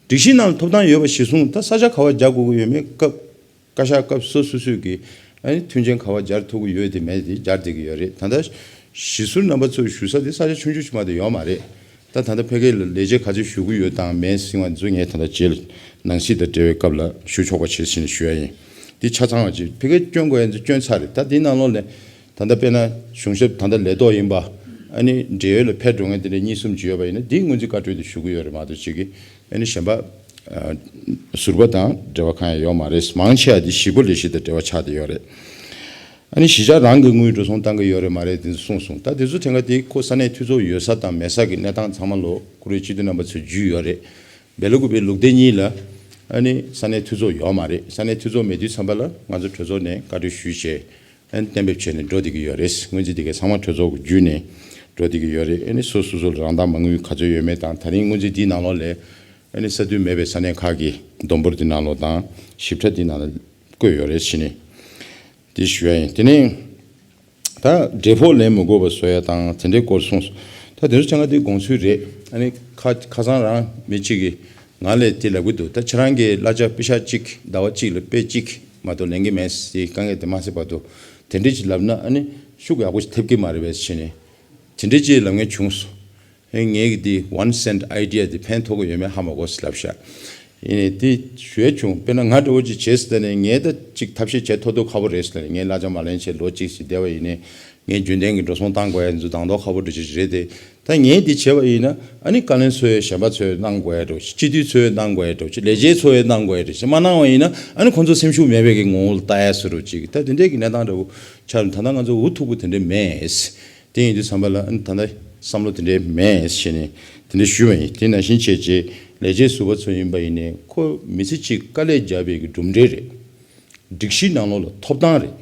སྒྲིག་གཞི་ནང་ལ་ཐོབ་ཐང་ཡོད་པ་གཞིར་བཟུང་ད་ས་ཆ་ག་བ་སྦྱར་དགོས་ཀྱི་ཡོད་མེད་སྐབས་བཀའ་ཤག་སྐབས་སོ་སོ་སོས་ཀྱི་ཨ་ནི་མཐུན་རྐྱེན་ག་བ་སྦྱར་ཐུབ་ཀྱི་ཡོད་དེ་མེད་དེ་སྦྱར་བསྡད་ཀྱི་ཡོད་རེད། ད་ལྟ་གཞི་ཟུར་རྣམ་པ་ཚོས་ཞུ་ས་དེ་ས་ཆ་ཆུང་ཆུང་ཞིག་མ་གཏོགས་ཡོད་མ་རེད། ད་ད་ལྟ་ཕ་གི་ལ་ལས་བྱེད་ག་ཚོད་ཞུ་གི་ཡོད་དང་མེད་ཟེར་བ་ཚོ་ངས་ད་ལྟ་རྗེས་ལ་ནང་སྲིད་དང་འབྲེལ་བའི་སྐབས་ལ་ཞུ་ཆོག་པ་བྱེད་ཟིན་ཞུ་ཡ་ཡིན། འདི་ཆ་ཚང་བ་ཅིག་ཕ་གི་སྐྱོན་དགོས་ཡ་ཚོ་སྐྱོན་ཚར་རེད། ད་འདི་ནང་ལོགས་ལ་ད་ལྟ་དཔེར་ན་གཞུང་ཞབས་ད་ལྟ་ལས་ཐོག་ཡིན་པ་ཨ་ནི་འབྲེལ་ཡོད་ལ་ཕེབས་འགྲོ་མཁན་དེ་འདྲ་གཉིས་གསུམ་ཅིག་ཡོད་པ་ཡིན་ན་འདི་སྔོན་རྩིས་བཀའ་འཁྲོལ་དུ་ཞུ་གི་ཡོད་རེད་མ་གཏོགས་ཅིག་གི་ཨ་ནི་གཞན་པ་ཟུར་པ་དང་འབྲེལ་བ་གང་ཡང་ཡོད་མ་རེད། མང་ཆེ་བ་འདི་གཞིས་སྤོ་ལས་གཞི་དང་འབྲེལ་བ་ཆགས་བསྡད་ཡོད་རེད། ཨ་ནི་གཞིས་ཆགས་རང་གི་དངུལ་འགྲོ་སོང་བཏང་གི་ཡོད་རེད་མ་རེད་དེ་ཚོ་གསུངས་སོང་། ད་དེ་ཚོ་དེ་སྔ་དེ་ཁོ་ས་གནས་འཐུས་ཚོགས་ཡོད་ས་དང་མེད་ས་གི་གནས་སྟངས་ཚང་མ་ལོ་བཀུར་འོས་སྤྱི་འཐུས་རྣམ་པ་ཚོས་བརྒྱུད་ཡོད་རེད། སྦེལ་ཀོབ་པའི་ལུགས་བདེ་གཉིས་ལ་ཨ་ནི་ས་གནས་འཐུས་ཚོགས་ཡོད་མ་རེད། ས་གནས་འཐུས་ཚོགས་མེད་དུས་ཙམ་པ་ལ་ང་ཚོ་གྲོས་ཚོགས་ནས་བཀའ་འཁྲོལ་ཞུས་བྱས་ཨ་ནི་གཏན་འབེབས་བྱས་ནས་འགྲོ་བསྡད་ཀྱི་ཡོད་རེད། སྔོན་རྩིས་དེ་གའི་ཚང་མ་གྲོས་ཚོགས་ཀྱི་བརྒྱུད་ནས་འགྲོ་བསྡད་ཀྱི་ཡོད་རེད། ཨ་ནི་སོ་སོ་སོ་ལ་རང་བདག་མ་དངུལ་ག་ཚོད་ཡོད་མེད་དང་ད་རིང་སྔོན་རྩིས་འདིའི་ནང་ལོགས་ལ་ཨ་ནི་ས་འཐུས་མེད་པའི་ས་གནས་ཁག་གི་བསྡོམས་འབོར་འདི་ནང་ལོགས་དང་ཞིབ་ཕྲ་འདི་ནང་ལ་བཀོད་ཡོད་རེད་ཟེར་ནས། དེ་ཞུ་ཡ་ཡིན། དེ་ནས་ད་འབྲས་ཕོགས་ལེན་མི་དགོས་པ་བཟོ་ཡ་དང་དེ་འདྲའི་སྐོར་གསུངས་སོང་། ད་དེ་ཚོ་ཆ་ཚང་དེ་དགོངས་ཚུལ་རེད། ཨ་ནི་ཁ་ཁ་སང་རང་མི་གཅིག་གིས་ང་ལ་དེ་ལབ་གི་འདུག་ད་ཁྱེད་རང་གི་གླ་ཆ་པེ་ཤག་གཅིག་ཟླ་བ་གཅིག་ལ་དཔེ་གཅིག་མ་གཏོགས་ལེན་གི་མེད་ཟེར། དཀའ་ངལ་དེ་མ་སེལ་བར་དུ་དེ་འདྲའི་ཅིག་ལབ་ན་ཨ་ནི་ཤུགས་ཡག་པོ་ཞིག་ཐེབས་ཀྱི་མ་རེད་པས་ཟེར་ནས་དེ་འདྲའི་ཅིག་ལབ་མཁན་བྱུང་སོང་། ཨེ་ངས་ཀྱི་འདི་one cent idea འདི་ཕན་ཐོགས་ཀྱི་ཡོད་མེད་ཧ་མ་གོ་ཟེར་ལབ་ཤག་ཡིན་ནའི་འདི་ཞུ་ཡ་བྱུང་། དཔེར་ན་ང་འདྲ་བོ་ཅིག་བྱས་ཟེར་ནས་ངས་ད་ཅིག་ཐབས་ཤེས་བྱེད་ཐུབ་ཐུབ་ཁག་པོ་རེད་ཟེར་ནས་ངས་གླ་ཆ་མ་ལེན་བྱས་ལོ་གཅིག་ཙམ་བསྡད་པ་ཡིན་ནའི་ངས་རྒྱུན་ལྡན་གྱི་འགྲོ་སོང་བཏང་དགོས་ཡ་འདི་ཚོ་དང་ཐོག་ཁག་པོ་འདྲ་ཅིག་རེད་དེ། ད་ངས་འདི་བྱས་པ་ཡིན་ན་ཨ་ནི་བཀའ་བློན་ཚོས་གཞན་པ་ཚོས་གནང་དགོས་ཡ་འདྲ་བོ་ཅིག་སྤྱི་འཐུས་ཚོས་གནང་དགོས་ཡ་འདྲ་བོ་ཅིག་ལས་བྱེད་ཚོས་གནང་དགོས་ཡ་འདྲ་བོ་ཅིག་མ་གནང་བ་ཡིན་ན་ཨ་ནི་ཁོང་ཚོ་སེམས་ཤུགས་མེད་པའི་གི་ངོ་བོ་ལ་ལྟ་ཡ་བཟོ་འདྲ་བོ་ཅིག་ད་དེ་འདྲའི་གི་གནས་སྟངས་འདྲ་བོ་ཆགས་ནས་ད་ལྟ་ང་ཚོ་འུ་ཐུག་པོ་དེ་འདྲ་མེད། དེ་ཡིན་དུས་ཙམ་པ་ལ་ཨ་ནི་ད་ལྟ་བསམ་བློ་དེ་འདྲའི་མེད་ཞེས་ནས་དེ་འདྲ་ཞུས་པ་ཡིན། དེ་ནང་བཞིན་བྱས་རྗེས་ལས་བྱེད་ཟུར་པ་ཚོ་ཡིན་པ་ཡིན་ནའི་ཁོ་མི་ཚེ་གཅིག་དཀའ་ལས་བརྒྱབ་པའི་གི་གྲུབ་འབྲས་རེད། སྒྲིག་གཞི་ནང་ལོགས་ལ་ཐོབ་ཐང་རེད།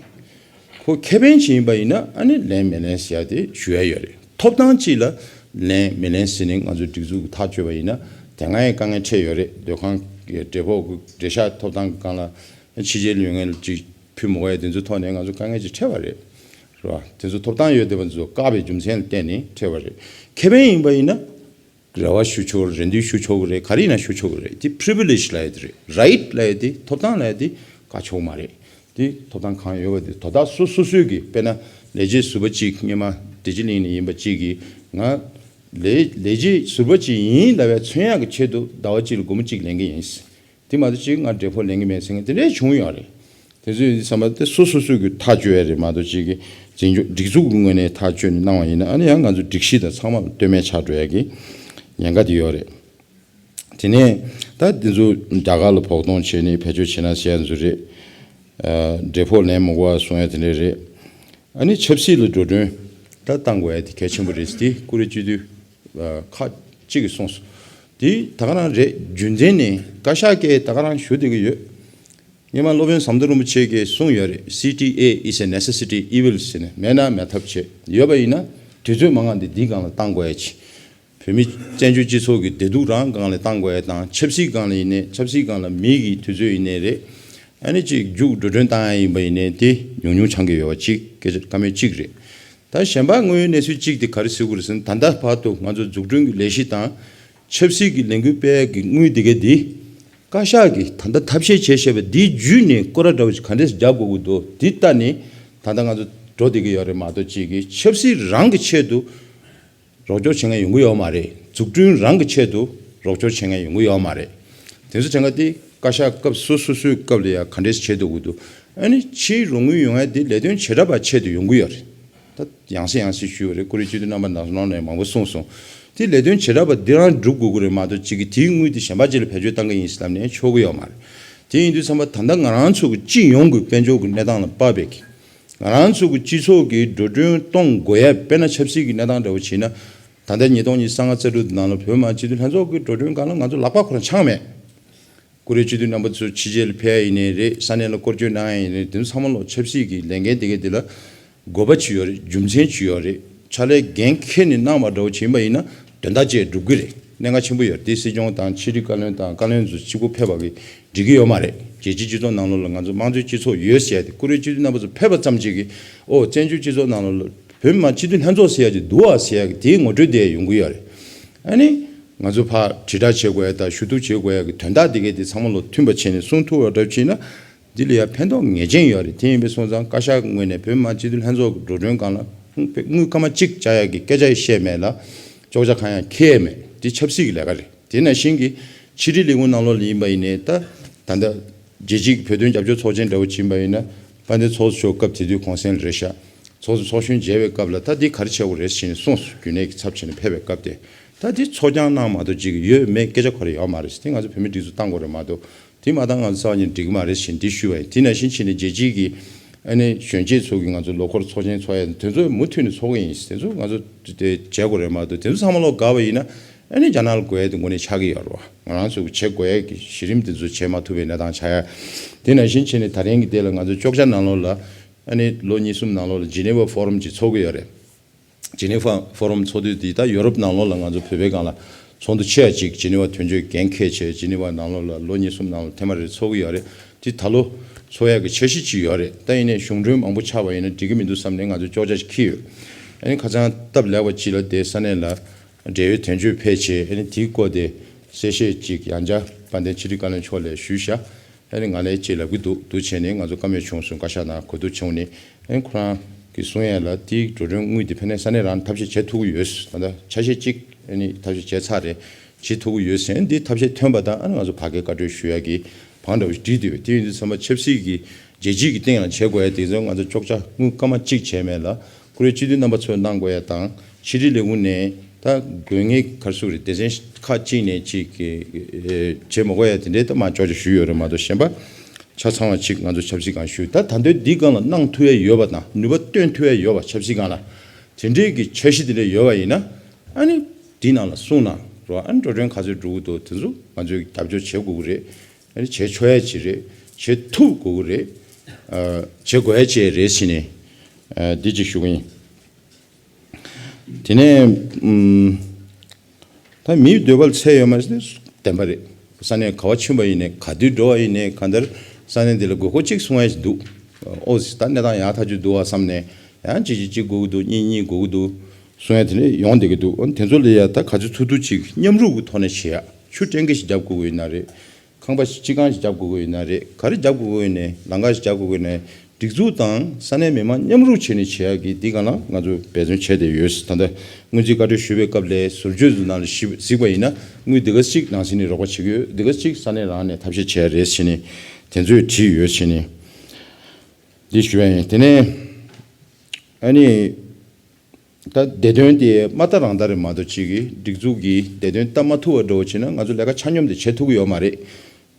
ཁོ་ཁེ་ཕན་ཅིག་ཡིན་པ་ཡིན་ན་ཨ་ནི་ལེན་མི་ལེན་ཟེར་ཡ་དེ་ཞུ་ཡ་ཡོད་རེད། ཐོབ་ཐང་གཅིག་ལ་ལེན་མི་ལེན་ཟེར་ནས་ང་ཚོའི་སྒྲིག་འཛུགས་ཀྱི་ཐག་གཅོད་པ་ཡིན་ན་དེ་སྔ་ཡང་དཀའ་ངལ་འཕྲད་ཡོད་རེད། སྡོད་ཁང་གི་འབྲས་ཕོགས་ཀྱི་འབྲས་ཤག་ཐོབ་ཐང་གི་སྒང་ལ་ཕྱི་རྒྱལ་ཡོད་མཁན་ལ་ཅིག་ཕུལ་མི་དགོས་ཡ་དེ་ཚོའི་ཐོག་ནས་ང་ཚོ་དཀའ་ངལ་ཅིག་འཕྲད་པ་རེད། རེད་བ། དེ་ཚོ་ཐོབ་ཐང་ཡོད་བསྡད་པ་ཚོ་བཀག་པའི་རྒྱུ་མཚན་ལ་བརྟེན་ནས་འཕྲད་པ་རེད། ཁེ་ཕན་ཡིན་པ་ཡིན་ན་རེ་བ་ཞུ་ཆོག་རེད། འདུན་ཞུ་ཆོག་གི་རེད། ག་རེ་ཡིན་ན་ཞུ་ཆོག་གི་རེད། དེ་privilege ལབ་ཡ་དེ་རེད། right ལབ་ཡ་དེ་ཐོབ་ཐང་ལབ་ཡ་དེ་བཀག་ཆོག་མ་རེད། དེ་ཐོབ་ཐང་གང་ཡོད་པ་དེ་དོ་བདག་སོ་སོ་སོའི་གི་དཔེར་ན་ལས་བྱེད་ཟུར་པ་གཅིག་སྔོན་མ་ བདེ་སྐྱིད་གླིང་ནས་ཡིན་པ་གཅིག་གིས་ང་ལས་ལས་བྱེད་ཟུར་པ་གཅིག་ཡིན་ལབ་པའི་མཚོན་ཡག་གི་ཆེད་དུ་ཟླ་བ་གཅིག་ལ་སྒོར་མོ་གཅིག་ལེན་གྱི་ཡིན། དེ་མ་གཏོགས་གཅིག་ང་འབྲས་ཕོགས་ལེན་གྱི་མེད་ཟེར་མཁན་དེ་འདྲས་བྱུང་ཡོད་རེད། དེ་ཚོ་ཡིན་དུས་ཙམ་པ་དེ་སོ་སོ་སོ་གི་ཐག་གཅོད་ཡ་རེད་མ་གཏོགས་གཅིག་གི་འཛིན་སྐྱོང་སྒྲིག་འཛུགས་ཀྱི་ངོས་ནས་ཐག་གཅོད་ནས་གནང་བ་ཡིན་ན་ཨ་ནི་ཡང་ང་ཚོ་སྒྲིག་གཞི་དང་ཚང་མ་ལ་ལྟོས་མེད་ཆགས་འགྲོ་ཡ་གི་ཉེན་ཁ་དེ་ཡོད་རེད། དེ་ནས་ད་འདི་ཚོ་རྒྱ་གར་ལ་བོགས་གཏོང་བྱས་ནས་བེད་སྤྱོད་བྱས་ན་ཟེར་ཡ་ཚོ་རེད། ཨ་འབྲས་ཕོགས་ལེན་མི་དགོས་པ་གསུང་ཡ་དེ་འདྲས་རེད། ཨ་ནི་ཆབ་སྲིད་ལ་འགྲོ་གྲོན་ད་བཏང་དགོས་ཡ་དེ་གལ་ཆེན་པོ་རེད་ཟེར་དེ་ཀུ་རེ་སྤྱི་འཐུས་ཨ་ཁག་ཅིག་གིས་གསུངས་སོང་། དེ་ད་ག་རང་རེད། རྒྱུ་མཚན་ནི་བཀའ་ཤག་གིས་ད་ག་རང་ཞུ་བསྡད་ཀྱི་ཡོད། སྔོན་མ་སློབ་དཔོན་ཟམ་གདོང་རིན་པོ་ཆེ་གིས་གསུངས་ཡོད་རེད། C T A is a necessity evil ཟེར་ནས་མེད་ན་མེད་ཐབས་བྱེད་ཡོད་པ་ཡིན་ན་དུས་ཚོད་མང་ང་འདི་འདིའི་སྒང་ལ་བཏང་དགོས་ཡ་ཅིག་བོད་མི་བཙན་བྱོལ་སྤྱི་ཚོགས་ཀྱི་བདེ་སྡུག་རང་སྒང་ལ་བཏང་དགོས་ཡ་དང་ཆབ་སྲིད་སྒང་ལ་ཡིན་ནའི་ཆབ་སྲིད་སྒང་ལ་མི་གི་དུས་ཚོད་ཡིན་ནའི་རེད། ཨ་ནི་ཅིག་རྒྱུགས་འགྲོ་གྲོན་བཏང་ཡ་ཡིན་པ་ཡིན་ནའི་དེ་ཉུང་ཉུང་ཆགས་ཀྱི་ཡོད་པ་གཅིག་སྐད་ཆ་བཀའ་མོལ་གཅིག་རེད། ད་གཞན་པ་དངོས་ཡོད་གནས་ཚུལ་གཅིག་དེ་ག་རེ་ཟེར་དགོས་རེད་ཟེར་ན་ད་ལྟ་བར་དུ་ང་ཚོ་འཛུགས་སྐྲུན་གྱི་ལས་གཞི་དང་ཆབ་སྲིད་ཀྱི་ལས་འགུལ་སྤེལ་ཡ་གི་དངུལ་དེ་ག་དེ་བཀའ་ཤག་གིས་ད་ལྟ་ཐབས་ཤེས་བྱས་བྱས་པ་འདི་བརྒྱུད་ནས་སྐོར་ར་འདྲ་བོ་ཞིག་ག་འདྲས་རྒྱག་དགོས་ཀྱི་འདུག་འདི་ལྟ་ནས་ད་ལྟ་ང་ཚོ་འགྲོ་བསྡད་ཀྱི་ཡོད་རེད་མ་གཏོགས་གཅིག་གིས་ཆབ་སྲིད་རང་གི་ཆེད་དུ་རོགས་སྐྱོར་བྱེད་མཁན་ཡོང་གི་ཡོད་མ་རེད། འཛུགས་སྐྲུན་རང་གི་ཆེད་དུ་རོགས་སྐྱོར་བྱེད་མཁན་ཡོང་གི་ཡོད་མ་རེད། དེ་ཚོ་བྱེད་མཁན་དེ་བཀའ་ཤག་སྐབས་སོ་སོ་སོའི་སྐབས་ལ་ཡང་ག་འདྲས་བྱེད་ཐུབ་ཀྱི་འདུག་ཨ་ནི་ཕྱིའི་རོགས་དངུལ་ཡོང་ཡ་དེ་ལས་དོན་བྱེ་བྲག་པ་ཆེད་དུ་ཡོང་གི་ཡོད་རེད། ད་ཡང་སེ་ཡང་སེ་ཞུས་པ་རེད། ཀུ་རེ་སྤྱི་འཐུས་རྣམ་པ་ནང་ནང་ནས་མང་པོ་གསུངས་སོང་། དེ་ལས་དོན་བྱེ་བྲག་པ་འདི་རང་སྒྲུབ་དགོས་ཀྱི་རེད་མ་གཏོགས་གཅིག་གིས་དེའི་དངུལ་དེ་གཞན་པ་ཅིག་ལ་བེད་སྤྱོད་བཏང་གི་ཡིན་ཟེར་ལབ་ནས་ཆོག་གི་ཡོད་མ་རེད། དེ་ཡིན་དུས་ཙམ་པ་ད་ལྟ་ང་རང་ཚོ་གི་སྤྱི་ཡོངས་ཀྱི་དཔལ་འབྱོར་གྱི་གནས་སྟངས་ལ་དཔག་པའི་གི་ང་རང་ཚོ་གི་སྤྱི་ཚོགས་ཀྱི་འགྲོ་གྲོན་གཏོང་དགོས་ཡ་དཔེར་ན་ཆབ་སྲིད་ཀྱི་གནས་སྟངས་འདྲ་བོ་བྱས་ན། ད་ལྟ་ཉིས་སྟོང་ཉི་ཤུ་རྩ་ལྔ་རྩ་དྲུག་ནང་ལ་བོད་མི་མང་སྤྱི་འཐུས་ལྷན་ཚོགས་ཀྱི་འགྲོ་གྲོན་སྒང་ལ་ང་ཚོ་ལག་པ་ཁོ་རང་འཆང་མེད། ཀུ་རེ་སྤྱི་འཐུས་རྣམ་པ་ཚོ་ཕྱི་རྒྱལ་ལ་ཕེབས་ཡ་ཡིན་ནའི་རེད། ས་གནས་ལ་སྐོར་སྐྱོད་གནང་ཡ་ཡིན་ནའི་དེ་ཚོ་ཚང་མ་ལོག་ཆབ་སྲིད་ཀྱི་ལས་འགན་དེ་གའི་དེ་ལ་དགོས་པ་ཅིག་ཡོད་རེད། རྒྱུ་མཚན་ཅིག་ཡོད་རེད། ཕྱག་ལས་འགན་འཁྱེར་ནས་གནང་བ་འདྲ་བོ་བྱིན་པ་ཡིན་ན་དོན་དག་ཅིག་འགྲུབ་ཀྱི་རེད། གནད་འགག་ཆེན་པོ་ཡོད་རེད། དེ་སྲིད་སྐྱོང་དང་ཕྱི་དྲིལ་བཀའ་བློན་དང་བཀའ་བློན་ཚོ་གཅིག་པུ་ཕེབས་པ་གིས་འགྲིག་གི་ཡོད་མ་རེད། རྒྱལ་སྤྱིའི་སྤྱི་ཚོགས་ནང་ལོགས་ལ་ང་ཚོ་དམངས་གཙོའི་སྤྱི་ཚོགས་ཡོད་ཟེར་ཡ་དེ་ཀུ་རེ་སྤྱི་འཐུས་རྣམ་པ་ཚོ་ཕེབས་པ་ཙམ་ཅིག་གིས་ཨོ་བཙན་བྱོལ་སྤྱི་ཚོགས་ནང་ལོགས་ལ་བོད་མི་མང་སྤྱི་འཐུས་ལྷན་ཚོགས་ཟེར་ཡ་ཅིག་འདུག་ཨ་ཟེར་ཡ་གི་དེའི་ངོ་སྤྲོད་དེ་ཡོང་གི་ཡོད་རེད། ཨ་ནི། ང་ཚོ་ཕར་དྲིལ་བསྒྲགས་བྱེད་དགོས་ཡ་དང་ཞུ་གཏུག་བྱེད་དགོས་ཡ་གི་དོན་དག་དེ་གའི་དེ་ཚང་མ་ལོ་མཐུན་པ་བྱས་ནས་གསུང་ཐུབ་པ་འདྲ་བྱས་ན་འདི་ལ་ཡ་ཕན་ཐོགས་ངེས་ཅན་ཡོད་རེད། དེ་ཡིན་པའི་སོང་ཙང་བཀའ་ཤག་ངོས་ནས་བོད་མི་མང་སྤྱི་འཐུས་ལྷན་ཚོགས་ཀྱི་འགྲོ་གྲོན་སྒང་ལ་དངུལ་སྐར་མ་གཅིག་བཅག་ཡ་གི་སྐད་ཆ་ཡང་བཤད་མེད་ལ་ཅོག་ཆ་གང་ཡང་འཁྱེར་ཡ་མེད། འདི་ཆབ་སྲིད་ཀྱི་ལས་ཀ་རེད། དེ་ནང་བཞིན་གྱི་ཕྱི་དྲིལ་ལས་ཁུངས་ནང་ལོགས་ལ་ཡིན་པ་ཡིན་ནའི་ད་ད་ལྟ་རྒྱལ་སྤྱིའི་བོད་དོན་རྒྱབ་སྐྱོར་ཚོགས་ཆེན་འདྲ་བོ་ཕྱིན་པ་ཡིན་ན་དཔལ་ལྡན་ཚོགས་གཙོ་མཆོག་སྐབས་དེ་དུས་གུང་སེང་ལ་རེད་ཤག་ཚོགས་གཙོ་ཚོགས་གཞོན་མཇལ་བའི་སྐབས་ལ་ད་འདི་ག་རེ་བྱེད་དགོས་རེད་ཟེར་ནས་གསུངས་སོང་། རྒྱུན་ལས་ཀྱི་ཚབ་བྱས་ནས་ཕེབས་པའི་སྐབས་དེ་ད་འདི་ཚོགས་རྐྱང་གནང་མ་གཏོགས་ཅིག་ཡོད་མེད་སྐད་ཆ་ག་རེ་ཡོད་མ་རེད། དེ་ང་ཚོ་བོད་མིའི་སྒྲིག་འཛུགས་བཏང་དགོས་རེད་མ་གཏོགས་དེ་མ་བཏང་ང་ཚོ་རྩ་བ་ཉིད་འགྲིག་གི་མ་རེད་ཟེར་འདི་ཞུས་པ་ཡིན། དེ་ནང་བཞིན་བྱས་ནས་རྒྱལ་སྤྱིའི་གི་ཨ་ནི་གཞོན་སྐྱེས་ཚོ་གི་ང་ཚོ་ལོ་འཁོར་ཚོགས་ཆེན་ཚོགས་ཡ་དེ་ཚོ་མུ་མཐུད་ནས་ཚོགས་ཀྱི་ཡིན། དེ་ཚོ་ང་ཚོ་དེ་བྱེད་དགོས་རེད་མ་གཏོགས་དེ་ཚོ་ཚང་མ་ལོག་དགའ་བ་ཡིན་ན་ཨ་ནི་རྒྱ་ནག་ལ་དགོས་ཡ་དེ་དངོས་གནས་ཆགས་ཀྱི་ཡོད་རེད་བ། ང་རང་ཚོ་གི་བྱེད་དགོས་ཡ་གི་གཞི་རིམ་དེ་ཚོ་བྱེད་མ་ཐུབ་པའི་གནས་སྟངས་ཆགས་ཡ། དེ་ནང་བཞིན་བྱས་ནས་ད་རིང་གི་དེ་ལ་ང་ཚོ་ཅོག་ཆ་ནང་ལོགས་ལ་ཨ་ནི་ལོ་གཉིས་གསུམ་ནང་ལོགས་ལ་ཇི་ནི་ཝ་ཕོ་རམ་ཅིག་ཚོགས་ཀྱི་ཡོད་རེད། ཇི་ནི་ཝ་ཕོ་རམ་ཚོགས་དུས་འདི་ད་ཡོ་རོབ་ནང་ལོགས་ལ་ང་ཚོ་བོད་པའི་སྒང་ལ་ཚོགས་འདུ་ཆེ་བ་ཅིག་ཇི་ནི་ཝ་དོན་གཅོད་འགན་འཁྱེར་བྱས་ཇི་ནི་ཝ་ནང་ལོགས་ལ་ལོ་གཉིས་གསུམ་ནང་ལ་ཐེངས་མ་རེ་ཚོགས་ཀྱི་ཡོད་རེད། དེ་ད་ལོ་ཚོགས་ཡག་གི་འཆར་གཞི་ཅིག་ཡོད་རེད། ད་ཡིན་ནའི་གཞུང་གྲོན་མང་པོ་ཆགས་པ་ཡིན་ན་འགྲིག་གི་མི་འདུག་བསམ་ནས་ང་ཚོ་ཅོག་ཆ་ཞིག་འཁྱེར་ཡོད། ཨ་ནི་ཁ་སང་སྟབས་ལེགས་པ་ཅིག་ལ་དེ་ས་གནས་ལ་འབྲེལ་ཡོད་དོན་གཅོད་ཕེབས་བྱས་ཨ་ནི་དེའི་སྐོར་དེ་གསལ་བཤད་ཅིག་ཡང་བསྐྱར་དཔལ་ལྡན་ཕྱི་དྲིལ་བཀའ་བློན་མཆོག་ལ་ཞུས་ཤག་ཨ་ནི་ང་ལ་ཅིག་ལབ་ཀྱི་འདུག་འདུག་བྱས་ནས་ང་ཚོ་བཀའ་མོལ་བྱུང་སོང་། བཀའ་ཤག་ནང་གོ་བསྡུར་བྱུང་ནས་ཨ་ནི་ཁོ་རང་གིས་གསུང་ཡས་ལ་དེའི་འགྲོ་གྲོན་དངུལ་དེ་ཕན་ནས་ས་གནས་རང་ཐབས་ཤེས་བྱེད་ཐུབ་ཀྱི་ཡོད། ད་ལྟ་ཆ་ཤས་གཅིག་ཨ་ནི་ཐབས་ཤེས་བྱས་ཚར་རེད། བྱེད་ཐུབ་ཀྱི་ཡོད་ཟེར་འདི་ཐབས་ཤེས་ཐོན་པ་དང་ཨ་ནི་ང་ཚོ་ཕ་གིར་བཀའ་འཁྲོལ་ཞུ་ཡ་གི་བང་འདྲ་བོ་ཞིག་བསྒྲིགས་འདུག་དེ་ཡིན་དུས་ཚང་མ་ཆབ་སྲིད་ཀྱི་རྒྱལ་སྤྱིའི་གི་སྟེང་ལ་བྱེད་དགོས་ཡ་དེ་ཚོ་ང་ཚོ་ཅོག་ཆ་དངུལ་སྐར་མ་གཅིག་བྱས་མེད་ལ་ཀུ་རེ་སྤྱི་འཐུས་རྣམ་པ་ཚོས་གནང་དགོས་ཡ་དང་ཕྱི་དྲིལ་ལས་ཁུངས་ནས་ད་དགོས་ངེས་ག་རེ་ཟེར་དགོས་རེད། སྡེ་ཚན་ཁག་ཅིག་ནས་ཅིག་གི་ཨེ་བྱེད་མ་དགོས་ཡ་དེ་འདྲའི་ད་མ་ཅོག་ཆ་ཞུས་ཡོད་རེད་མ་གཏོགས་གཞན་པ་ཆ་ཚང་བ་ཅིག་ང་ཚོ་ཆབ་སྲིད་སྒང་ཞུས། ད་ད་དུང་འདི་སྒང་ལ་གནང་ཐུབ་ཡ་ཡོད་པ་དང་ནུས་པ་བཏོན་ཐུབ་ཡ་ཡོད་པ་ཆབ་སྲིད་སྒང་ལ་དེ་འདྲའི་གི་འཆར་གཞི་དེ་འདྲ་ཡོད་པ་ཡིན་ན་ཨ་ནི་འདི་ནང་ལ་གསུངས་གནང་རོགས། ཨ་ནི་འགྲོ་གྲོན་ག་ཚོད་འགྲོ་གི་འདུག་དེ་ཚོ་ང་ཚོས་རྒྱབ་སྐྱོར་བྱེད་དགོས་ཀྱི་རེད། ཨ་ནི་བྱེད་ཆོག་ཡ་ཅིག་རེད། བྱེད་ཐུབ་དགོས་ཀྱི་རེད། ཨ་བྱེད་དགོས་ཡ་ཅིག་རེད་ཟེར་ནས་ཨ་འདི་ཅིག་ཞུ་གི་ཡིན། དེ་ནས་ཨུམ་ད་མིའི་འདོད་པ་ལ་ཚད་ཡོད་མ་རེད་ཟེར་ན་བདེན་པ་རེད། ས་གནས་ག་བ་ཕྱིན་པ་ཡིན་ནའི་ག་དུས་འགྲོ་བ་ཡིན་ནའི་གང་ལྟར་ས་གནས་འདི་ལ་དགོས་མཁོ་གཅིག་གསུང་ཡ་ཞིག་འདུག་ཨོ་ཟེར་ད་གནས་སྟངས་ཡག་ཐག་ཆོད་འདུག་བ་བསམ་ནས་ཡང་གཅིག་གཅིག་གཅིག་དགོས་ཀྱི་འདུག་གཉིས་གཉིས་དགོས་ཀྱི་འདུག་གསུང་ཡ་དེ་འདྲ་ཡོང་བསྡད་ཀྱི་འདུག་ཨ་ནི་དེ་ཚོ་ལ་ཡ་ད་ག་ཚོད་ཐུབ་ཐུབ་ཅིག་མཉམ་རུབ་ཀྱི་ཐོག་ནས་བྱེད་ཡ། ཆུ་ཀྲེང་ཀེ་ཞིག་རྒྱབ་དགོས་ཀྱི་ཡོད་ན་རེད། ཁང་པ་ཞིག་སྤྱི་ཁང་ཞིག་རྒྱབ་དགོས་ཀྱི་ཡོད་ན་རེད། ག་རེ་རྒྱབ་དགོས་ཀྱི་ཡོད་ནའི་ལམ་ཁ་ཞིག་རྒྱབ་དགོས་ཀྱི་ཡོད་ནའི་ སྒྲིག་འཛུགས་དང་ས་གནས་མི་མང་མཉམ་རུབ་བྱས་ནས་བྱེད་ཡག་གི་འདི་སྒང་ལ་ང་ཚོས་འབད་བརྩོན་བྱས་བསྡད་ཡོད། ད་ལྟ་སྔོན་རྩིས་བཀའ་འཁྲོལ་ཞུ་བའི་སྐབས་ལ་ཟུར་བརྗོད་ཚོའི་ནང་ལ་ཞིབ་གཟིགས་པ་ཡིན་ན། དངུལ་འདི་ག་ཅིག་ནང་སྲིད་ནས་རོགས་པ་བྱེད་ཀྱི་ཡོད། འདི་ག་ཅིག་ས་གནས་རང་ནས་ཐབས་ཤེས་བྱས་རེད་ཟེར་ནས་དེ་ཚོས་བྲིས་ཡོད་ཟེར་ནས་འདི་ཞུ་ཡ་ཡིན། དེ་ནས་ཨ་ནི། ད་བདེ་དོན་དེ་མ་ལྟ་རང་ལྟ་རེད་མ་གཏོགས། གཅིག་གིས་སྒྲིག་འཛུགས་ཀྱི་བདེ་དོན་ལྟ་མ་ཐུབ་པ་འདྲ་བོ་བྱས་ན་ང་ཚོ་ལས་ཀ་ཆ་སྙོམས་དེ་བྱེད་ཐུབ་ཀྱི་ཡོད་མ་རེད།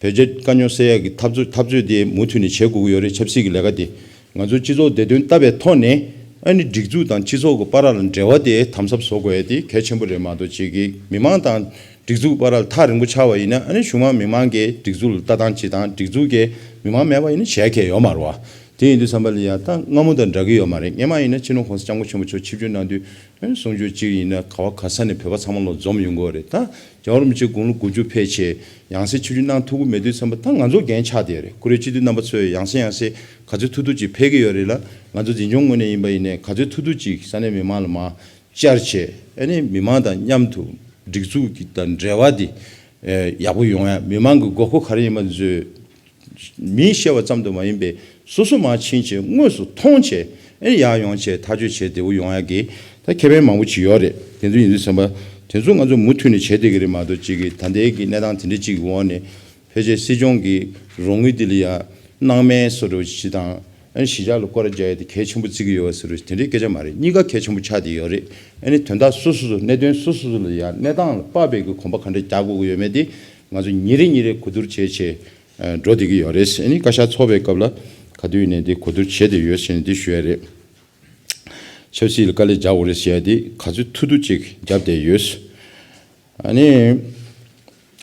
བོད་རྒྱ་དཀའ་རྙོག་སེལ་ཡག་གི་འཐབ་རྩོད་འཐབ་རྩོད་དེ་མུ་མཐུད་ནས་བྱེད་དགོས་ཀྱི་ཡོད་རེད། ཆབ་སྲིད་ཀྱི་ལས་ཀ་དེ་ང་ཚོ་སྤྱི་ཚོགས་བདེ་དོན་ལྟ་བའི་ཐོག་ནས། ཨ་ནི་སྒྲིག་འཛུགས་དང་སྤྱི་ཚོགས་ཀྱི་བར་ལ་འབྲེལ་བ་དེ་དམ་ཟབ་བཟོ་དགོས་ཡ་དེ་གལ་ཆེན་པོ་རེད་མ་གཏོགས། གཅིག་གིས་མི་མང་དང་སྒྲིག་འཛུགས་བར་ལ་ཐག་རིང་པོ་ཆགས་པ་ཡིན་ན། ཨ་ནི་གཞུང་མང་མི་མང་གིས་སྒྲིག་འཛུགས་ལ་ལྟ་སྟངས་བྱེད་སྟངས། སྒྲིག་འཛུགས་ཀྱིས་མི་མང་མེད་པ་ཡིན་ན་བྱེད་མཁན་ཡོད་མ་རེད་བ། དེ་ཡིན་དུས་ཙམ་པ་ལ་ཡ་ད་སྔ་མོ་དང་འདྲ་གི་ཡོད་མ་རེད། སྔོན་མ་ཡིན་ན་སྤྱི་ནོར་༸གོང་ས་༸སྐྱབས་མགོན་ཆེན་པོ་མཆོག་ཆིབས་བསྒྱུར་གནང་དུས། ཨ་གསུང་ཆོས་གཅིག་ཡིན་ན་ག་བ་ག་ས་ནས་བོད་པ་ཚང་མ་ལོ་འཛོམས་ཡོང་གི་ཡོད་རེད། ད་རྒྱལ་བ་རིན་པོ་ཆེ་དགུང་ལོ་དགུ་བཅུ་ཕེབས་བྱས་ཡང་སེ་ཆིབས་བསྒྱུར་གནང་ཐུབ་ཀྱི་མེད་དུས་ཙམ་པ་ད་ང་ཚོ་འགན་ཆགས་བསྡད་ཡོད་རེད། ཁོ་རའི་སྤྱི་འཐུས་རྣམ་པ་ཚོས་ཡང་སེ་ཡང་སེ་ག་ཚོད་ཐུབ་ཐུབ་ཅིག་ཕེབས་ཀྱི་ཡོད་རེད་ལ། ང་ཚོ་འཛིན་སྐྱོང་ངོས་ནས་ཡིན་པ་ཡིན་ནའི་ག་ཚོད་ཐུབ་ཐུབ་ཅིག་ས་གནས་མི་མང་ལ་མར་བཅར་བྱས། ཨ་ནི་མི་མང་དང་མཉམ་དུ་སྒྲིག་འཛུགས་ཀྱི་དང་འབྲེལ་བ་དེ་ཨེ་ཡག་པོ་ཡོང་ཡ། མི་མང་གི་དགོས་མཁོ་ག་རེ་ཡིན་པ་ཚོས་མིས་བཤད་པ་ཙམ་དུ་མ་ཡིན་པའི་སོ་སོ་མར་ཕྱིན་བྱས་དངོས་སུ་མཐོང་བྱས། ཨེ་ཡར་ཡོང་བྱས་ཐག་གཅོད་བྱས་བདེ་པོ་ཡོང་ཡ་གི་ད་ཁེ་ཕན་མང་པོ་ཅིག་ཡོད་རེད། དེ་ཚོ་ཡིན་དུས་ཙམ་པ་དེ་ཚོ་ང་ཚོ་མུ་མཐུད་ནས་བྱས་བསྡད་ཀྱི་རེད་མ་གཏོགས། གཅིག་གིས་ད་ལྟའི་གི་གནས་སྟངས་དེ་འདྲ་ཅིག་གི་འོག་ནས་ཕལ་ཆེར་སྲིད་སྐྱོང་གི་རོགས་དངུལ་དེ་ལ་ཡ་སྣང་མེད་བཟོ་འདྲ་བོ་ཅིག་དང་། ཨ་ནི་གཞིས་ཆགས་ལ་སྐོར་ར་རྒྱག་ཡ་དེ་གལ་ཆེན་པོ་བརྩི་གི་ཡོད་པ་ཟེར་རུ་དེ་འདྲའི་སྐད་ཆ་མ་རེད། གཉིས་ཀ་གལ་ཆེན་པོ་ཆགས་བསྡད་ཡོད་རེད། ཨ་ནི་དོན་དག་སོ་སོ་སོ་གནད་དོན་སོ་སོ་སོ་ལ་ཡ་གནས་སྟངས་ལ་དཔག་པའི་གི་གོམ་པ་ག་འདྲ་རྒྱག་དགོས་ཀྱི་ཡོད་མེད་དེ་ང་ཚོ་ཉིན་རེ་ཉིན་རེ་གོ་བསྡུར་བྱས་བྱས་འགྲོ་བསྡད་ཀྱི་ཡོད་རེད། ཨ་ནི་བཀའ་ཤག་ཚོགས་པའི་སྐབས་ལ་ག་དུས་ཡིན་ནའི་དེ་གོ་བསྡུར་བྱས་བསྡད་ཡོད་ཟེར་ནས་དེ་ཞུ་ཡ་རེད། ཆབ་སྲིད་ལ་དཀའ་ལས་རྒྱག་དགོས་རེད་ཟེར་ཡ་དེ་ག་ཚོད་ཐུབ་ཐུབ་ཅིག་རྒྱབ་བསྡད་ཡོད། ཨ་ནི།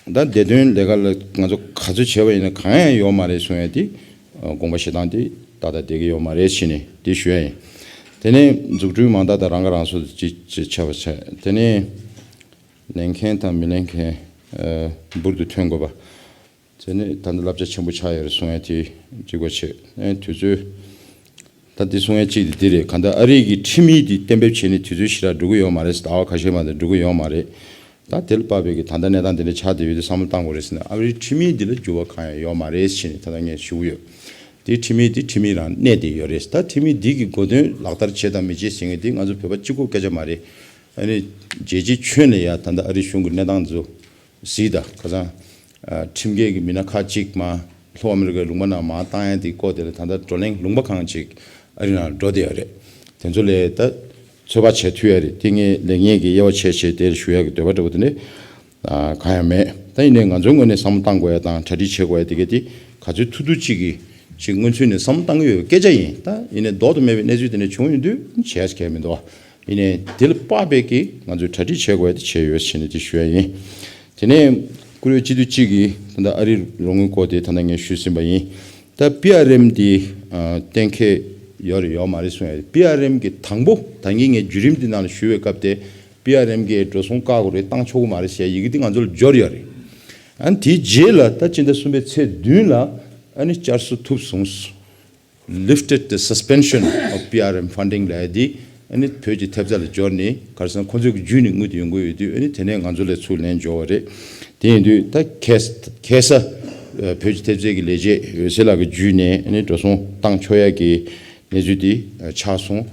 ད་བདེ་དོན་ལས་ཀ་ལ་ང་ཚོ་ག་ཚོད་བྱས་པ་ཡིན་ན་གང་ཡང་ཡོད་མ་རེད་གསུང་ཡ་དེ། དགོངས་པ་བཞེས་སྟངས་དེ་ཏག་ཏག་བསྡད་ཀྱི་ཡོད་མ་རེད་ཟེར་ནས་དེ་ཞུ་ཡ་ཡིན། དེ་ནས་འཛུགས་སྐྲུན་མང་དག་དང་རང་ཁ་རང་གསོ་ཅིག་ཅིག་བྱས་པ་བྱས། དེ་ནས་ལེན་མཁན་དང་མི་ལེན་མཁན་འབུར་དུ་ཐོན་དགོས་པ། དེ་ནས་ད་ལྟ་བསླབ་བྱ་ཆེན་པོ་ཆགས་ཡོད་རེད་གསུང་ཡ་དེ་གཅིག་པ་བྱས། ཨེ་དུས་ཚོད། ད་དེ་གསུང་ཡ་གཅིག་དེ་འདི་རེད། གང་ལྟར་ཨ་རི་གི་ཁྲིམས་ཡིག་དེ་གཏན་འབེབས་བྱས་ནས་དུས་ཚོད་ཞེ་དྲག་འགྲོ་གི་ཡོད་མ་རེད། ཟླ་བ་ཁ་ཤས་མ་གཏོགས་འགྲོ་གི་ཡོད་མ་རེད། ད་དེ་ལ་དཔག་པའི་གི་ད་ལྟ་གནས་སྟངས་དེ་འདྲ་ཆགས་བསྡད་ཡོད་དུས་བསམ་བློ་བཏང་དགོས་རེད་ཟེར་ན། ཨ་རིའི་ཁྲིམས་ཡིག་འདི་ལ་འགྱུར་བ་གང་ཡང་ཡོད་མ་རེད་ཟེར་ནས་ད་ལྟ་ངས་ཞུ་གི་ཡོད། དེ་ཁྲིམས་ཡིག་དེ་ཁྲིམས་ཡིག་རང་གནས་བསྡད་ཡོད་རེད། ད་ཁྲིམས་ཡིག་འདི་གི་གོ་དོན་ལག་བསྟར་བྱེད་དང་མི་བྱེད་ཟེར་མཁན་དེ་ང་ཚོ་བོད་པ་གཅིག་པོ་སྐད་ཆ་མ་རེད། ཨ་ནི་རྒྱལ་སྤྱིའི་ཁྱོན་ལ་ཡ་ད་ལྟ་ཨ་རིའི་གཞུང་གི་གནས་སྟངས་ཚོ་གཟིགས་དང་། ཁ་སང་ཁྲིམས་འགལ་གྱི་མི་སྣ་ཁག་ཅིག་མར་ལྷོ་ཨ་མི་རི་ཀའི་ལུང་པ་ནང་མར་བཏང་ཡ་དེ་སྐོར་དེ་ལ་ད་ལྟ་བགྲོ་གླེང་ལུང་པ་གང་ཅིག་ཨ་རི་ནང་འགྲོ་བསྡད་ཡོད་རེད། དེ་ཚོ་ལ་ད་ཚོད་དཔག་བྱེད་ཐུབ་ཡ་རེད། དེ་ངས་ལེགས་ཉེས་ཀྱི་དབྱེ་བ་ཕྱེ་བྱས་དེར་ཞུ་ཡ་གི་འདོད་པ་འདྲ་པོ་དེ་འདྲ་གང་ཡང་མེད། ད་ཡིན་ནའི་ང་ཚོའི་ངོས་ནས་བསམ་བློ་བཏང་དགོས་ཡ་དང་གྲ་སྒྲིག་བྱེད་དགོས་ཡ་དེ་ག་དེ་ག་ཚོད་ཐུབ་ཐུབ་ཅིག་གིས་ཅིག་སྔོན་ཚུད་ནས་བསམ་བློ་བཏང་གི་ཡོད་པའི་སྐད་ཆ་ཡིན། ད་ཡིན་ནའི་ལྡོག་ཏུ་མེད་པའི་གནས་ཚུལ་དེ་འདྲ་བྱུང་ཡོང་དུས་བྱས་ས་གལ་མི་འདུག་ཡིན་ནའི་དེ་ལ་དཔག་པའི་གི་ང་ཚོས་གྲ་སྒྲིག་བྱེད་དགོས་ཡ་དེ་བྱས་ཡོད་ཟེར་ནས་དེ་ཞུ་ཡ་ཡིན། དེ་ནས་བཀུར་འོས་སྤྱི་འཐུས་གཅིག་གིས་ད་ལྟ་ཨ་རིའི་རོགས་དངུལ་སྐོར་དེ་ད་ལྟ་ངས་ཞུས་ཟིན་པ་ཡིན། ད་པི་ཨར་ཨེམ་དེ་གཏན་འཁེལ་ཡོད་རེད་ཡོད་མ་རེད་གསུང་ཡ། པི་ཨར་ཨེམ་གི་དང་པོ་ད་གིན་ངས་བརྒྱུད་རིམ་དེ་ནང་ལ་ཞུ་བའི་སྐབས་དེ་པི་ཨར་ཨེམ་གིས་འགྲོ་སོང་བཀག་དགོས་རེད། བཏང་ཆོག་གི་མ་རེད་ཟེར་ཡ་ཡི་གེ་དེ་ང་ཚོ་ལ་འབྱོར་ཡོད་རེད། ཨ་ནི་དེའི་རྗེས་ལ་ད་སྤྱི་ཟླ་གསུམ་པའི་ཚེས་བདུན་ལ་ཨ་ནི་བསྐྱར་གསོ་ཐུབ་སོང་། Lifted the suspension of P R M funding ལབ་ཡ་དེ་ཨ་ནི་བོད་ཀྱི་ཐེབས་རྩ་ལ་འབྱོར་ནས། ག་རེ་ཟེར་ན་ཁོང་ཚོས་བརྒྱུད་ནས་དངུལ་དེ་ཡོང་གི་ཡོད་དུས། ཨ་ནི་དེ་ནས་ང་ཚོ་ལ་ཚུར་ལན་འབྱོར་བ་རེད། དེ་ཡིན་དུས་ད་ཁ་ཁ་ས་བོད་ཀྱི་ཐེབས་རྩའི་གི་ལས་བྱེད་འོད་ཟེར་ལགས་ཀྱི་བརྒྱུད་ནས་ཨ་ནི་འགྲོ་སོང་བཏང་ཆོག་ཡ་གི་གནས་ཚུལ་དེ་ཆགས་སོང་།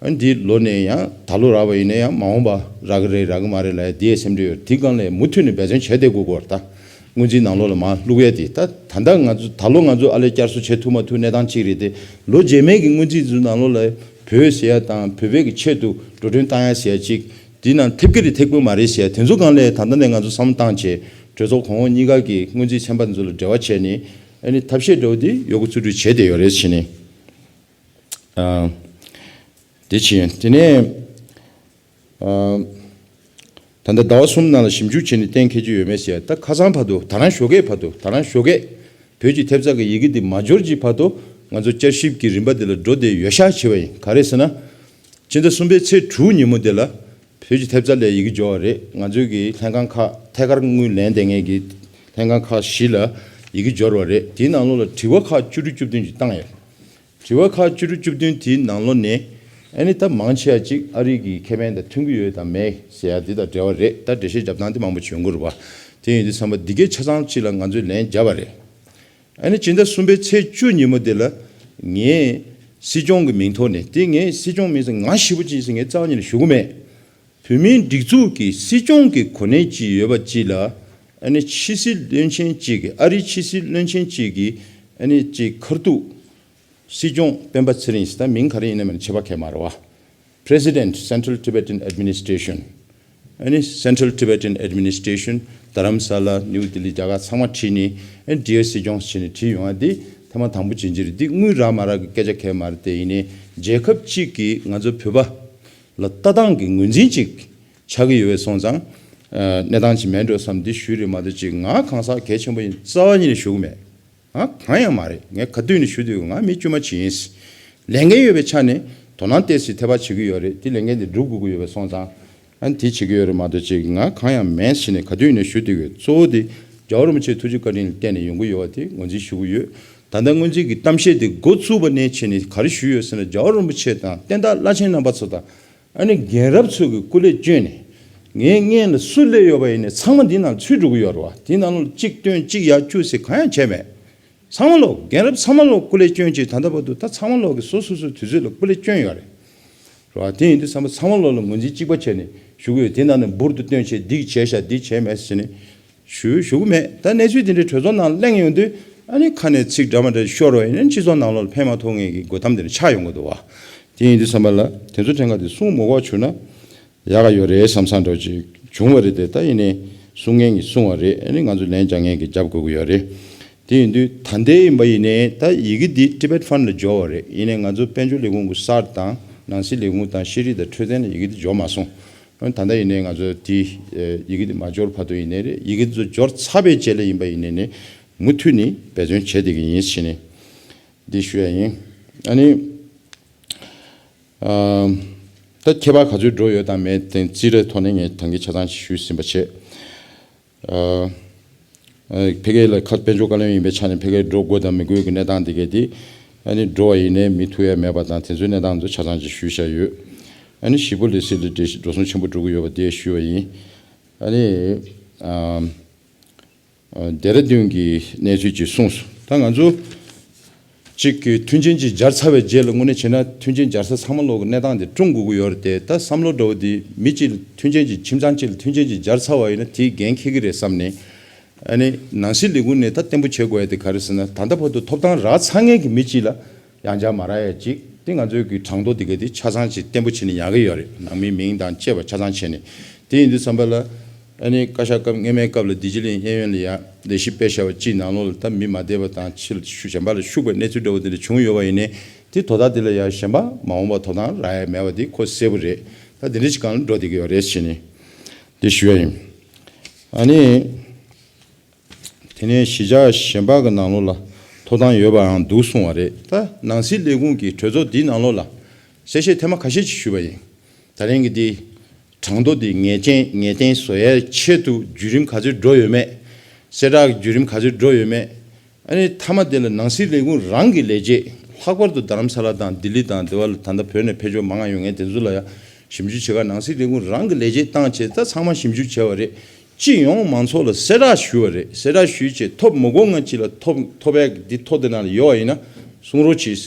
ཨ་ནི་འདི་ལོ་ནས་ཡང་ད་ལོ་རག་པ་ཡིན་ན་ཡང་མ་འོངས་པ་རག་གི་རེད་རག་གི་མ་རེད་ལབ་ཡ་དེའི་སེམས་ཁྲལ་ཡོད། དེ་སྒང་ལ་མུ་མཐུད་ནས་འབད་བརྩོན་བྱས་བསྡད་དགོས་ཀྱི་ཡོད་རེད། ད་སྔོན་རྩིས་ནང་ལོགས་ལ་མར་བླུག་ཡ་དེ་ད་ད་ལྟ་ང་ཚོ་ད་ལོ་ང་ཚོ་ཨ་ལས་བསྐྱར་གསོ་བྱེད་ཐུབ་མ་ཐུབ་གནས་སྟངས་གཅིག་རེད་དེ། ལོ་རྗེས་མའི་གི་སྔོན་རྩིས་ཚོའི་ནང་ལོགས་ལ་བོད་ཟེར་ཡ་དང་བོད་པའི་གི་ཆེད་དུ་འགྲོ་གྲོན་བཏང་ཡ་ཟེར་ཡ་གཅིག་དེའི་ནང་ཐེབས་ཀྱི་རེད་ཐེབས་ཀྱི་མ་རེད་ཟེར་ཡ་དེ་ཚོ་སྒང་ལ་ད་ལྟ་ནས་ང་ཚོ་བསམ་བློ་བཏང་བྱས། གྲོས་ཚོགས་གོང་འོག་གཉིས་ཀ་གི་སྔོན་རྩིས་ཚན་པ་དེ་ཚོ་ལ་འབྲེལ་བ་བྱས་ནས་ཨ་ནི་ཐབས་ཤེས་འདྲ་བོ་དེ་ཡོད་རྒུ་བརྩོན་འགྲུས་བྱས་བསྡད་ཡོད་རེད་ཟེར་ནས། ཨ། དེ་བྱས། དེ་ནས་ཨ། ད་ལྟ་ཟླ་བ་གསུམ་ནང་ལ་ཞིབ་འཇུག་བྱས་ནས་གཏན་འཁེལ་རྒྱུ་ཡོད་མེད་ཟེར་ཡ། ད་ཁ་སང་བར་དུ། ད་རང་ཞོགས་ཀས་བར་དུ། ད་རང་ཞོགས་ཀས་བོད་ཀྱི་ཐེབས་རྩ་གི་ཡི་གེ་འདི་མ་འབྱོར་གྱི་བར་དུ་ང་ཚོ་བསྐྱར་ཞིབ་ཀྱི་རིམ་པ་འདི་ལ་འགྲོ་བསྡད་ཡོད་ཤག་བྱས་པ་ཡིན། ག་རེ་ཟེར་ན། སྤྱི་ཟླ་གསུམ་པའི་ཚེས་དྲུག་ཉིན་མོ་དེ་ལ་བོད་ཀྱི་ཐེབས་རྩ་ལ་ཡི་གེ་འབྱོར་བ་རེད། ང་ཚོའི་གི་ལྷན་ཁང་ཁག་ཐད་ཀར་དངུལ་ལེན་བསྡད་མཁན་གྱི་ལྷན་ཁང་ཁག་བཞི་ལ་ཡི་གེ་འབྱོར་བ་རེད། དེའི་ནང་ལོགས་ལ་དྲི་བ་ཁག་བཅུ་དྲུག་བཅུ་བདུན་ཅིག་བཏང་ཡོད། དྲི་བ་ཁག་བཅུ་དྲུག་བཅུ་བདུན་དེའི་ནང་ལོགས་ནས་ཨ་ནི་ད་མང་ཆེ་བ་ཅིག་ཨ་རི་གི་ཁེ་ཕན་དང་མཐུན་གྱི་ཡོད་དང་མེད་ཟེར་ཡ་འདི་དང་འབྲེལ་བ་རེད། ད་འགྲེལ་བཤད་རྒྱབ་སྟངས་དེ་མང་པོ་བྱུང་གི་རེད་བ། དེ་ཡིན་དུས་ཙམ་པ་འདི་གའི་ཆ་ཚང་ཅིག་ལ་ང་ཚོས་ལན་བརྒྱབ་པ་རེད། ཨ་ནི་སྤྱི་ཟླ་གསུམ་པའི་ཚེས་བཅུ་ཉིན་མོ་དེ་ལ་ ངས་སྲིད་སྐྱོང་གི་མིང་ཐོག་ནས་དེ་ངས་སྲིད་སྐྱོང་མིན་ཟེར་ང་ཞེ་པོ་ཅིག་ཟེར་ངས་རྩ་བ་ཉིད་ནས་ཞུ་གི་མེད། བོད་མིའི་སྒྲིག་འཛུགས་ཀྱི་སྲིད་སྐྱོང་གི་གོ་གནས་ཅིག་ཡོད་པ་ཅིག་ལ་ཨ་ནི་ཕྱི་སྲིད་བློན་ཆེན་ཅིག་གི་ཨ་རིའི་ཕྱི་སྲིད་བློན་ཆེན་ཅིག་གི་ཨ་ནི་ཅིག་ཁ་ཐུག་སྲིད་སྐྱོང་སྤེན་པ་ཚེ་རིང་ཟེར་ད་མིང་ག་རེ་ཡིན་ན་མིན་ན་ཁྱད་པར་གང་ཡང་མ་རེད་བ། President Central Tibetan Administration ཨ་ནི་Central Tibetan Administration རྡ་རམ་ས་ལ་ནིའུ་ལྡི་ལི་རྒྱ་གར་ཚང་མ་ཁྲིད་ནས་ཨ་ནི་Dear སྲིད་སྐྱོང་ཟེར་ནས་བྲིས་ཡོང་བ་འདི་ཐེངས་མ་དང་པོ་ཅན་ཅིག་རེད། འདི་དངུལ་རག་མ་རག་གི་སྐད་ཆ་གང་ཡང་མ་རེད། དེ་ཡིན་ནའི་རྒྱལ་ཁབ་གཅིག་གིས་ང་ཚོ་བོད་པ་ལ་ལྟ་སྟངས་ཀྱི་ངོས་འཛིན་ཅིག་ཆགས་ཀྱི་ཡོད་པའི་སོང་ཙང་ཨ་གནས་སྟངས་ཅིག་མེད་འགྲོ་བསམ་འདི་ཞུས་རེད་མ་གཏོགས་ཅིག་ང་གང་ཟག་གལ་ཆེན་པོ་ཡིན་རྩ་བ་ཉིད་ནས་ཞུ་གི་མེད། ང་གང་ཡང་མ་རེད། ངས་ག་དུས་ནས་ཞུ་དུས་ང་མི་དཀྱུས་མ་ཅིག་ཡིན། ལས་འགན་ཡོད་པའི་ཆ་ནས་དོ་སྣང་ཏོག་ཙམ་ཐེབས་པ་བྱེད་ཀྱི་ཡོད་རེད། དེ་ལས་འགན་དེ་སྒྲུབ་དགོས་ཀྱི་ཡོད་པའི་སོང་ཙང་ཨ་ནི་དེ་བྱེད་ཀྱི་ཡོད་རེད་མ་གཏོགས་ཅིག་ང་གང་ཡང་མེད་ཟེར་ནས་ག་དུས་ནས་ཞུ་དུས་གཙོ་བོ་དེ་རྒྱལ་བ་རིན་པོ་ཆེའི་ཐུགས་རྗེ་བཀའ་དྲིན་ལ་བརྟེན་ནས་ཡོང་གི་ཡོད་པ་དེ་ངོས་འཛིན་ཞུ་གི་ཡོད། ད་ལྟ་སྔོན་རྩིས་ཀྱི་གཏམ་བཤད་དེ་འགོ་བཙུགས་པ་ནས་བྱས་ནས་ག་རེ་ཞུས་ཡོད་ཟེར་ན་རྒྱལ་བ་རིན་པོ་ཆེ་དང་བསྟན་བདག་བླ་ཆེན་རྣམ་པ་ཚོ་དང་། ཨ་ནི་རྒན་རབས་ཚོ་གི་སྐུ་ལས་བསྐྱོན་ནས་ངའི་སྔོན་ལ་སུ་སླེབས་ཡོད་པ་ཡིན་ནའི་ཚང་མ་འདི་ནང་ཚུད་འགྲོ་གི་ཡོད་རེད་བ། དེའི་ནང་ལོགས་གཅིག་བཏོན་གཅིག་ཡར་བཅུག་ཟེར་གང་ཡང་བྱས་མེད། ཚང་མ་ལོག་རྒན་རབས་ཚང་མ་ལོག་སྐུ་ལས་བསྐྱོན་ཅིག་ད་ལྟ་བར་དུ་ད་ཚང་མ་ལོག་གི་སོ་སོ་སོའི་དུས་ཚོད་ལ་སྐུ་ལས་བསྐྱོན་ཡོད་རེད་རེད་བ། དེ་ཡིན་དུས་ཚང་མ་ཚང་མ་ལོག་ལ་ངོས་འཛིན་གཅིག་པ་བྱས་ནས་ཞུ་གི་ཡོད། དེ་ནང་ནས་འབུར་དུ་བཏོན་བྱས་འདི་བྱས་ཤག་འདི་བྱས་མེད་ཟེར་ནས། ཞུ་ཞུ་གི་མེད། ད་གནས་ཚུལ་དེ་འདྲའི་གྲོས་ཚོགས་ནང་གླེང་ཡོང་དུས་ཨ་ནི་ཁ་ནས་ཚིག་འདྲ་མ་འདྲ་ཤོར་བ་ཡིན་ན་སྤྱི་ཚོགས་ནང་ལོགས་ལ་ཕན་མ་ཐོགས་མཁན་གྱི་དགོད་གཏམ་དེ་འདྲ་ཆགས་ཡོང་གི་འདུག་བ། དེ་ཡིན་དུས་ཙམ་པ་ལ་དེ་ཚོ་ཕྲན་ཁ་དེ་གསུང་མི་དགོས་པ་བྱུང་ན་ཡག་ག་ཡོད་རེད་བསམ་བསམ་འདྲ་ཅིག་བྱུང་བ་རེད་དེ། ད་ཡིན་ནའི་གསུང་མཁན་གྱིས་གསུང་བ་རེད། ཨ་ནི་ང་ཚོ་ལན་རྒྱག་མཁན་གྱིས་རྒྱབ་དགོས་ཀྱི་ཡོད་རེད། དེ་ཡིན་དུས་ད་ལྟའི་ཡིན་པ་ཡིན་ནའི་ད་ཡི་གེ་འདི་Tibet Fund ལ་འབྱོར་བ་རེད། ཡིན་ནའི་ང་ཚོ་དཔལ་འབྱོར་ལས་ཁུངས་ཀྱི་གསར་དང་ནང་སྲིད་ལས་ཁུངས་དང་ཤེས་རིག་དང་འཕྲོད་བསྟེན་ལ་ཡི་གེ་འདི་འབྱོར་མ་སོང་། ད་ལྟ་ཡིན་ནའི་ང་ཚོ་དེ་ཡི་གེ་དེ་མ་འབྱོར་བར་དུ་ཡིན་ནའི་རེད། ཡི་གེ་དེ་ཚོ་འབྱོར་ཚར་བའི་རྗེས་ལ་ཡིན་པ་ཡིན་ནའི་ནི་མུ་མཐུད་ནས་འབད་བརྩོན་བྱེད་བསྡད་ཀྱི་ཡིན་ཟེར་ནས་འདི་ཞུ་ཡ་ཡིན། ཨ་ནི་ཨ་ད་ཁྱད་པར་ག་ཚོད་འགྲོ་ཡོད་དང་མེད་དེ་རྩིས་རེ་ཐོག་ནས་ངས་ད་གིན་ཆ་ཚང་ཞིག་ཞུས་ཟིན་པ་བྱས། ཨ་ཕ་གི་ལ་ཁ་དཔལ་འབྱོར་བཀའ་བློན་ཡིན་པའི་ཆ་ནས་ཕ་གིར་འགྲོ་དགོས་དང་མི་དགོས་ཀྱི་གནས་སྟངས་དེ་གས་དེ་ཨ་ནི་འགྲོ་བ་ཡིན་ནའི་མི་ཐུག་ཡ་མེད་པ་དང་དེ་ཚོའི་གནས་སྟངས་ཚོ་ཆ་ཚང་ཅིག་ཞུས་བཞག་ཡོད། ཨ་ནི་ཞིབ་པོ་ལས་སྲིད་ལ་འགྲོ་སོང་ཆེན་པོ་འགྲོ་གི་ཡོད་པ་དེ་ཞུས་པ་ཡིན། ཨ་ནི་ཨ་ཨ་ལྡེ་ར་ལྡུན་གྱི་གནས་ཚུལ་ཅིག་གསུངས་སོང་། ད་ང་ཚོ་གཅིག་གི་མཐུན་རྐྱེན་ཅིག་སྦྱར་ཚར་བའི་རྗེས་ལ་དངོས་གནས་བྱས་ན་མཐུན་རྐྱེན་སྦྱར་ས་ཚང་མ་ལོག་གི་གནས་སྟངས་དེ་སྲུང་དགོས་ཀྱི་ཡོད་རེད་དེ། ད་བསམ་བློ་འདྲ་བོ་དེ་མི་གཅིག་ལ་མཐུན་རྐྱེན་ཅིག་ཁྱིམ་ཚང་གཅིག་ལ་མཐུན་རྐྱེན་ཅིག་སྦྱར་ཚར་བ་ཡིན་ན་དེས་འགན་འཁྱེར་གྱི་རེད་བསམ་ནས། ཨ་ནི་ནང་སྲིད་ལས་ཁུངས་ནས་ད་བརྟན་པོ་བྱེད་དགོས་ཡ་དེ་ག་རེ་ཟེར་ན། ད་ལྟ་བར་དུ་ཐོབ་ཐང་རག་ཚར་མཁན་གྱི་མི་གཅིག་ལ་ཡང་བསྐྱར་མ་རག་ཡ་གཅིག་དེ་ང་ཚོའི་གི་གྲངས་ཐོ་དེ་ག་དེ་ཆ་ཚང་ཅིག་བརྟན་པོ་བྱས་ནས་ཉར་གི་ཡོད་རེད། ནང་མིའི་མིང་དང་བཅས་པ་ཆ་ཚང་བྱས་ནས། དེ་ཡིན་དུས་ཙམ་པ་ལ་ཨ་ནི་བཀའ་ཤག་སྐབས་སྔོན་མའི་སྐབས་ལ་བདེ་སྐྱིད་གླིང་གཡས་གཡོན་ལ་ཡ་ལས་གཞི་སྤེལ་བཞག་པ་གཅིག་ནང་ལོགས་ལ་ད་མི་མ་བསྡད་པ་དང་ཕྱི་ལ་ཤུ་གཞན་པ་ལ་ཤུགས་པའི་གནས་ཚུལ་འདྲ་བོ་དེ་འདྲ་བྱུང་ཡོད་པ་ཡིན་ནའི་དེ་དོ་བདག་དེ་ལ་ཡ་གཞན་པ་མ་འོངས་པ་ཐོབ་ཐང་རག་ཡ་མེད་པ་དེ་ཁོ་གསལ་པོ་རེད། ད་དེ་འདྲ་ཞིག་སྒང་ལ་འགྲོ་བསྡད་ཀྱི་ཡོད་རེད་ཟེར་ནས་དེ་ཞུ་ཡ་ཡིན། ཨ་ནི། དེ་ནས་གཞིས་ཆགས་གཞན་པ་གི་ནང་ལོགས་ལ་ཐོབ་ཐང་ཡོད་པའང་འདུག་གསུངས་པ་རེད། ད་ནང་སྲིད་ལས་ཁུངས་ཀྱི་གྲོས་ཚོགས་འདིའི་ནང་ལོགས་ལ་གསལ་བཤད་ཐེངས་མ་ཁ་ཤས་ཅིག་ཞུས་པ་ཡིན། ད་རིང་གི་འདི་གྲངས་ཐོ་འདི་ངེས་ཅན་ངེས་གཏན་བཟོ་ཡའི་ཆེད་དུ་བརྒྱུད་རིམ་ག་ཚོད་འགྲོ་ཡོད་མེད། གསལ་བསྒྲགས་ཀྱི་བརྒྱུད་རིམ་ག་ཚོད་འགྲོ་ཡོད་མེད། ཨ་ནི་མཐའ་མ་དེ་ལ་ནང་སྲིད་ལས་ཁུངས་རང་གི་ལས་བྱེད་ལྷག་པར་དུ་རྡ་རམ་ས་ལ་དང་ལྡི་ལི་དང་དེ་བ་ལ་ད་ལྟ་བོད་ནས་ཕེབས་ཕྱོགས་མང་ང་ཡོང་མཁན་དེ་ཚོ་ལ་ཡང་ཞིབ་འཇུག་བྱེད་ག་ནང་སྲིད་ལས་ཁུངས་རང་གི་ལས་བྱེད་བཏང་བྱས་ད་ཚང་མ་ཞིབ་འཇུག་བྱས་པ་རེད། སྤྱི་ཡོངས་མང་ཚོགས་ལ་གསལ་བསྒྲགས་ཞུས་པ་རེད། གསལ་བསྒྲགས་ཞུས་བྱས་ཐོབ་མི་དགོས་ངེས་ཅིག་ལ་ཐོབ་ཐོབ་ཡག་འདི་ཐོ་དེ་ནང་ལ་ཡོད་པ་ཡིན་ན་གསུང་རོགས་གྱིས།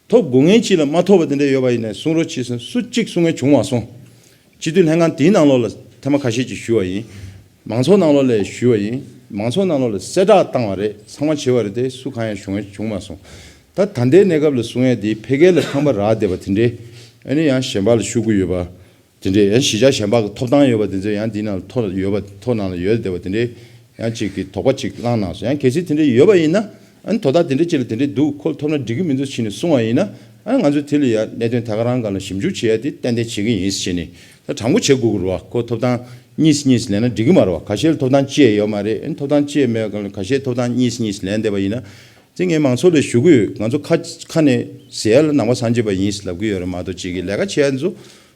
ཐོབ་དགོས་ངེས་ཅིག་ལ་མ་ཐོབ་པ་དེ་འདྲ་ཡོད་པ་ཡིན་ན་གསུང་རོགས་གྱིས་ཟེར་སུ་གཅིག་གསུང་མཁན་བྱུང་མ་སོང་། སྤྱི་འཐུས་ལྷན་ཁང་དེའི་ནང་ལོགས་ལ་ཐེངས་མ་ཁ་ཤས་ཅིག་ཞུས་པ་ཡིན། མང་ཚོགས་ནང་ལོགས་ལ་ཞུས་པ་ཡིན། མང་ཚོགས་ནང་ལོགས་ལ་གསལ་བསྒྲགས་བཏང་བ་རེད། ཚང་མ་བྱས་པ་རེད་དེ་སུ་གང་ཡང་བྱུང་བྱུང་མ་སོང་། ད་ད་ལྟའི་གནས་སྐབས་ལ་གསུང་ཡས་དེ་ཕལ་སྐད་ལ་ཁང་པ་རག་བསྡད་པ་དེ་འདྲས། ཨ་ནི་ཡང་གཞན་པ་ལ་ཤོག་གུ་ཡོད་པ་དེ་འདྲས། ཡང་གཞིས་ཆགས་གཞན་པ་གི་ཐོབ་ཐང་ཡོད་པ་དེ་ཚོ་ཡང་འདི་ནང་ལ་ཐོ་ཡོད་པ་ཐོ་ནང་ལ་ཡོད་བསྡད་པ་དེ་འདྲས། ཡང་གཅིག་གིས་དོགས་པ་གཅིག་བསླངས་གནང་སོང་། ཡང་གལ་སྲིད་དེ་འདྲས་ཡོད་པ་ཡིན་ན། ཨ་ནི་དོ་བདག་དེ་འདྲ་ཅིག་ལ་དེ་འདྲས་འདུག་ཁོ་ཐོབ་ན་འགྲིག་གི་མི་འདུག་ཕྱིན་ནས་གསུང་བ་ཡིན་ན། ཨ་ནི་ང་ཚོས་དེ་ལ་ཡང་གནད་དོན་ད་ག་རང་སྒང་ལ་ཞིབ་འཇུག་བྱེད་ཡ་དེ་ཏན་ཏན་བྱེད་ཀྱི་ཡིན་ཟེར་ནས། ད་དྲང་པོ་བྱེད་དགོས་ཀྱི་རེད་བ། ཁོ་ཐོབ་ཐང་གཉིས་གཉིས་ལེན་ན་འགྲིག་གི་མ་རེད་བ། ཁ་ཤས་ལ་ཐོབ་ཐང་གཅིག་ཡང་ཡོད་མ་རེད། ཨ་ནི་ཐོབ་ཐང་གཅིག་ཡང་མེད་པའི་སྒང་ལ་ཁ་ཤས་ཐོབ་ཐང་གཉིས་གཉིས་ལེན་བསྡད་པ་ཡིན་ན། དེ་ངས་མང་ཚོགས་ལ་ཞུ་གི་ཡོད། ང་ཚོ་ཁ་ཁ་ནས་ཟེར་ཡ་ལ་ནང་པ་སངས་རྒྱས་པ་ཡིན་ཟེར་ལབ་ཀྱི་ཡོད་རེད་མ་གཏོགས་ཅིག་གི་ལས་ཀ་བྱེད་ཡ་ཚོ་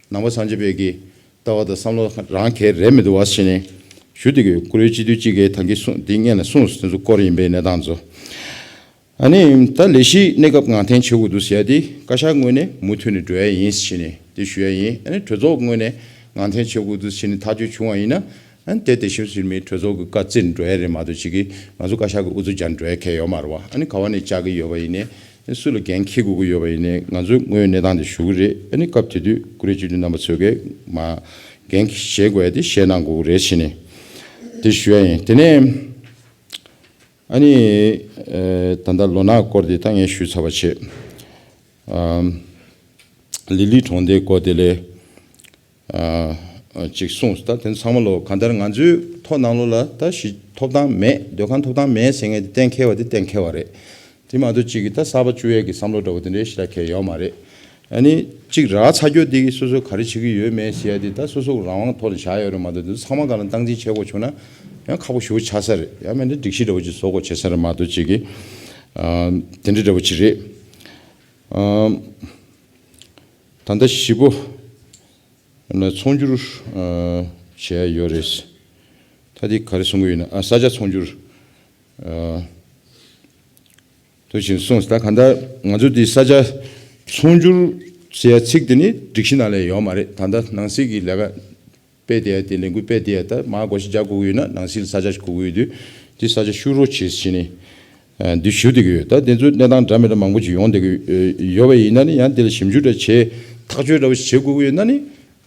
ནང་པ་སངས་རྒྱས་པའི་གི་ལྟ་བ་དང་བསམ་བློ་རང་གལ་རེད་མི་འདུག་བ་ཟེར་ནས་ཞུ་འདོད་ཀྱི་ཡོད། བཀུར་འོས་སྤྱི་འཐུས་གཅིག་གིས་ད་གིན་གསུངས་འདི་སྔོན་ལ་གསུངས་སོང་། དེ་ཚོ་སྐོར་ཡིན་པའི་གནས་སྟངས་ཚོ། ཨ་ནི་ད་ལས་གཞི་གནས་སྐབས་ངང་འཐེན་བྱེད་དགོས་འདུག་ཟེར་ཡ་དེ་བཀའ་ཤག་ངོས་ནས་མུ་མཐུད་ནས་འགྲོ་ཡ་ཡིན་ཟེར་ནས་དེ་ཞུ་ཡ་ཡིན། ཨ་ནི་གྲོས་ཚོགས་ངོས་ནས་ངང་འཐེན་བྱེད་དགོས་འདུག་ཟེར་ནས་ཐག་གཅོད་བྱུང་བ་ཡིན་ན། ཨ་ནི་དེ་དེ་བཞིན་ཟེར་མིན་གྲོས་ཚོགས་ཀྱི་བཀའ་བརྩིས་ནས་འགྲོ་ཡ་རེད་མ་གཏོགས་ཅིག་གིས་ང་ཚོ་བཀའ་ཤག་གི་ཨུ་ཚུགས་རྒྱག་འགྲོ་ཡ་གལ་ཡོད་མ་རེད་བ། ཨ་ནི་ག་བ་ནས་བཅག་གི་ཡོད་པ་ཡིན་ནའི་ སུ་ལ་འགན་འཁྱེར་དགོས་ཀྱི་ཡོད་པ་ཡིན་ནའི་ང་ཚོས་དངོས་ཡོད་གནས་སྟངས་དེ་ཞུ་གི་རེད། ཨ་ནི་སྐབས་དེ་དུས་བཀུར་འོས་སྤྱི་འཐུས་རྣམ་པ་ཚོས་ཀྱིས་མ་འགན་བཞེས་དགོས་ཡ་དེ་བཞེས་གནང་དགོས་ཀྱི་རེད་ཟེར་ནས་དེ་ཞུ་ཡ་ཡིན། དེ་ནས་ཨ་ནི་ད་ལྟ་ལོ་ནག་སྐོར་དེ་ད་ངས་ཞུས་ཚར་བ་བྱས། ལི་ལི་གྲོང་སྡེའི་སྐོར་དེ་ལས། ཅིག་གསུངས། ད་དེ་ཚང་མ་ལོ་གང་ལྟར་ང་ཚོའི་ཐོག་ནང་ལོགས་ལ་ད་ཞི་ཐོབ་ཐང་མེད། སྡོད་ཁང་ཐོབ་ཐང་མེད་ཟེར་མཁན་དེ་གཏན་འཁེལ་བ་དེ་གཏན་འཁེལ་བ་རེད། དེ་མ་གཏོགས་ཅིག་གིས་ད་གསར་པ་བཅུག་ཡས་ཀྱི་བསམ་བློ་འདྲ་བོ་དེ་འདྲའི་ཞེ་དྲག་གང་ཡང་ཡོད་མ་རེད། ཨ་ནི་གཅིག་རག་ཚར་རྒྱུ་དེ་གིས་སོ་སོ་ག་རེ་བྱེད་ཀྱི་ཡོད་མེད་ཟེར་ཡ་དེ་ད་སོ་སོ་རང་དབང་ཐོག་ལ་བཞག་ཡོད་རེད་མ་གཏོགས་དེ་ཚོ་ཚང་མ་སྒང་ལ་སྟངས་འཛིན་བྱེད་དགོས་བྱུང་ན་ཡང་ཁག་པོ་ཞེ་པོ་ཆགས་ས་རེད། ཡང་མིན་ན་སྒྲིག་གཞི་འདྲ་བོ་ཅིག་བཟོ་དགོས་བྱེད་ས་རེད་མ་གཏོགས་ཅིག་གིས་དེ་འདྲ་འདྲ་བོ་ཅིག་རེད། ད་ལྟ་བཞི་པོ། ཚོང་སྒྱུར་བྱས་ཡོད་རེད། ད་འདི་ག་རེ་གསུང་གི་ཡོད་ན། ཨ། ས་ཆ་ཚོང་སྒྱུར། དུ་ཞིག་གསུངས། ད་གང་ལྟར་ང་ཚོ་འདི་ས་ཆ་ཚོང་སྒྱུར་ཟེར་ཡ་ཚིག་དེ་ནི་སྒྲིག་གཞི་ནང་ལ་ཡོད་མ་རེད། ད་ལྟ་ནང་སྲིད་ཀྱི་ལས་ཀ་སྤེལ་བསྡད་ཡ་དེ། ལས་འགུལ་སྤེལ་བསྡད་ཡ། ད་མར་བགོ་བཤའ་རྒྱག་དགོས་ཀྱི་ཡོད་ན་ནང་སྲིད་ལ་ས་ཆ་ཞིག་དགོས་ཀྱི་ཡོད་དུས་འདི་ས་ཆ་ཞུ་རོགས་བྱེད་ཟེར་ནས། འདི་ཞུ་བསྡད་ཀྱི་ཡོད། ད་དེ་ཚོ་གནས་སྟངས་འདྲ་མི་འདྲ་མང་པོ་ཅིག་ཡོང་བསྡད་ཀྱི་ཡོད་པ་ཡིན་ན་ནི། ཡང་དེ་ལ་ཞིབ་འཇུག་འདྲ་བྱས་ཐག་གཅོད་འདྲ་བོ་ཞིག་བྱེད་དགོས་ཀྱི་ཡོད་ན་ནི།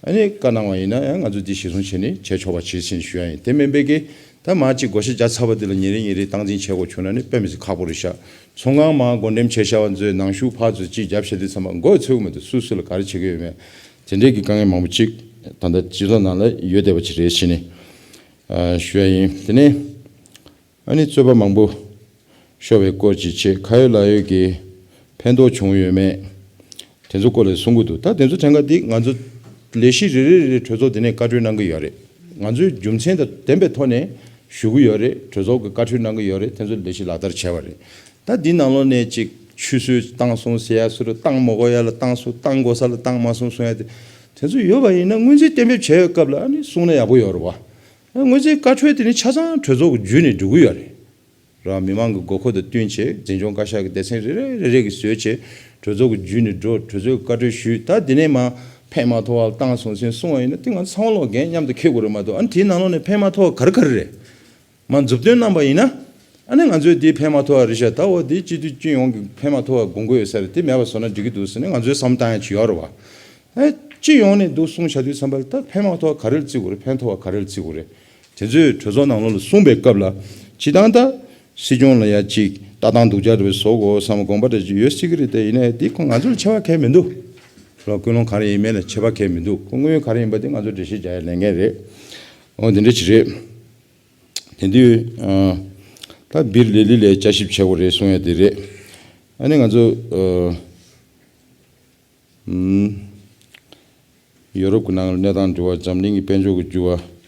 ཨ་ནི་བཀའ་གནང་བ་ཡིན་ན་ཡང་ང་ཚོ་འདི་གཞིར་བཟུང་བྱས་ནས་བྱས་ཆོག་པ་བྱེད་ཟིན་ཞུ་ཡ་ཡིན། དེ་མིན་པའི་གི་ད་མར་གཅིག་བགོ་བཤའ་རྒྱག་ཚར་བ་དེ་ལ་ཉིན་རེ་ཉིན་རེ་སྟངས་འཛིན་བྱེད་དགོས་བྱུང་ན་ནི་དཔེ་མི་སྲིད་ཁག་པོ་རེད་ཤག་ཚོང་ཁང་མར་བགོ་འགྲེམས་བྱས་བཞག་པ་ཚོའི་ནང་ཞུགས་ཕར་ཚུར་གཅིག་རྒྱབ་བྱས་དུས་ཙམ་པ་མགོ་ཚོས་ཀྱི་མི་འདུག་སུ་སུ་ལ་ག་རེ་བྱེད་ཀྱི་ཡོད་མེད། དེ་འདྲའི་གི་དཀའ་ངལ་མང་པོ་ཅིག་ད་ལྟ་སྤྱི་ཚོགས་ནང་ལ་ཡོད་བསྡད་པ་ཅིག་རེད་ཟེར་ནས་ཞུ་ཡ་ཡིན། དེ་ནས། ཨ་ནི་རྩོད་པ་མང་པོ་ཤོར་བའི་སྐོར་ཅིག་བྱས། ཁ་ཡོད་ལག་ཡོད་ཀྱི་ཕན་ཐོགས་བྱུང་ཡོད་མེད། དེ་ཚོ་སྐོར་ལ་གསུང་གི་འདུག་ད་དེ་ཚོ་ཕྲན་ཁ་འདི་ང་ཚོ་ལས་གཞི་རེ་རེ་རེ་རེ་གྲོས་ཚོགས་དེ་ནས་བཀའ་འཁྲོལ་གནང་གི་ཡོད་རེད། ང་ཚོས་རྒྱུ་མཚན་དང་ལྡན་པའི་ཐོག་ནས་ཞུ་གི་ཡོད་རེད། གྲོས་ཚོགས་ཀྱི་བཀའ་འཁྲོལ་གནང་གི་ཡོད་རེད། དེ་ཚོ་ལས་གཞི་ལག་བསྟར་བྱས་པ་རེད། ད་འདི་ནང་ལོགས་ནས་ཅིག་ཆུད་ཟོས་བཏང་སོང་ཟེར་ཡ། སུ་རུ་བཏང་མ་དགོས་ཡ་ལ་བཏང་སོང་། བཏང་དགོས་ས་ལ་བཏང་མ་སོང་གསུང་ཡ་དེ། དེ་ཚོ་ཡོད་པ་ཡིན་ན་སྔོན་རྩིས་གཏན་འབེབས་བྱས་ཡོད་སྐབས་ལ་ཨ་ནི་གསུང་ན་ཡག་པོ་ཡོད་རེད་བ། སྔོན་རྩིས་བཀའ་འཁྲོལ་དེ་ནི་ཆ་ཚང་གྲོས་ཚོགས་ཀྱི་བརྒྱུད་ནས་འགྲོ་གི་ཡོད་རེད། རང་མི་མང་གི་དགོས་མཁོ་དང་བསྟུན་བྱས་འཛིན་སྐྱོང་བཀའ་ཤག་གི་སྡེ་ཚན་རེ་རེ་རེ་རེ་གིས་བཟོས་བྱས་གྲོས་ཚོགས་ཀྱི་བརྒྱུད་ནས་འགྲོ། གྲོས་ཚོགས་ཀྱི་བཀའ་འཁྲོལ་ཞུས། ད་དེ་ནས་མར་ཕན་མ་ཐོགས་པ་བཏང་སོང་ཟེར་གསུང་བ་ཡིན་ན་དེ་ང་ཚོ་ཚང་མ་ལོག་འགན་མཉམ་དུ་འཁྱེར་དགོས་རེད་མ་གཏོགས། ཨ་ནི་དེའི་ནང་ལོགས་ནས་ཕན་མ་ཐོགས་པ་ག་རེ་ག་རེ་རེད། མར་མཛུབ་སྟོན་གནང་པ་ཡིན་ན། ཨ་ནི་ང་ཚོས་དེའི་ཕན་མ་ཐོགས་པ་རེད་ཤག་ད་འོ་དེའི་སྤྱི་འཐུས་སྤྱི་ཡོངས་ཀྱི་ཕན་མ་ཐོགས་པ་དགོངས་ཀྱི་ཡོད་ས་རེད། དེ་མེད་པ་བཟོ་ན་འགྲིག་གི་འདུག་ཟེར་ནས་ང་ཚོའི་བསམ་བློ་བཏང་ཡ་ཅིག་ཡོད་རེད་བ། ཨ། སྤྱི་ཡོངས་ནས་འདུག་གསུངས་བྱ་དུས་ཙམ་པ་ལ་ད་ཕན་མ་ཐོགས་པ་ག་རེ་ལ་བརྩི་དགོས་རེད། ཕན་ཐོགས་པ་ག་རེ་ལ་བརྩི་དགོས་རེད། དེ་ཚོས་གྲོས་ཚོགས་ནང་ལོགས་ལ་གསུངས་པའི་སྐབས་ལ་སྤྱིར་བཏང་ད་སྲིད་སྐྱོང་ལ་ཡ་ཅིག་ལྟ་སྟངས་སྡུག་ཅག་འདྲ་བོ་བཟོ་དགོས་བསམ་དགོངས་པ་འདྲ་ཅིག་ཡོད་སྲིད་ཀྱི་རེད། དེ་ཡིན་ནའི་འདི་ཁོ་ང་ཚོ་ལ་ཁྱད་པར་གང་ཡང་མི་འདུག་ལོ་ཀུན་སློང་ག་རེ་ཡིན་མིན་ལ་ཁྱད་པར་གང་ཡང་མི་འདུག་ཁོ་དངོས་ཡོད་ག་རེ་ཡིན་པ་དེ་ང་ཚོ་འགྲེལ་བཤད་རྒྱག་ཡ་ལས་འགན་རེད། འོ་དེ་འདྲ་ཅིག་རེད། དེ་དུས་ཨ། ད་བིར་ལི་ལི་ལ་བསྐྱར་ཞིབ་བྱེད་དགོས་རེད་གསུང་ཡ་དེ་རེད། ཨ་ནི་ང་ཚོ་ཨ། ཨམ། ཡོ་རོབ་ཀྱི་ནང་ལ་གནས་སྟངས་འགྱུར་བ། འཛམ་གླིང་གི་དཔལ་འབྱོར་གྱི་འགྱུར་བ།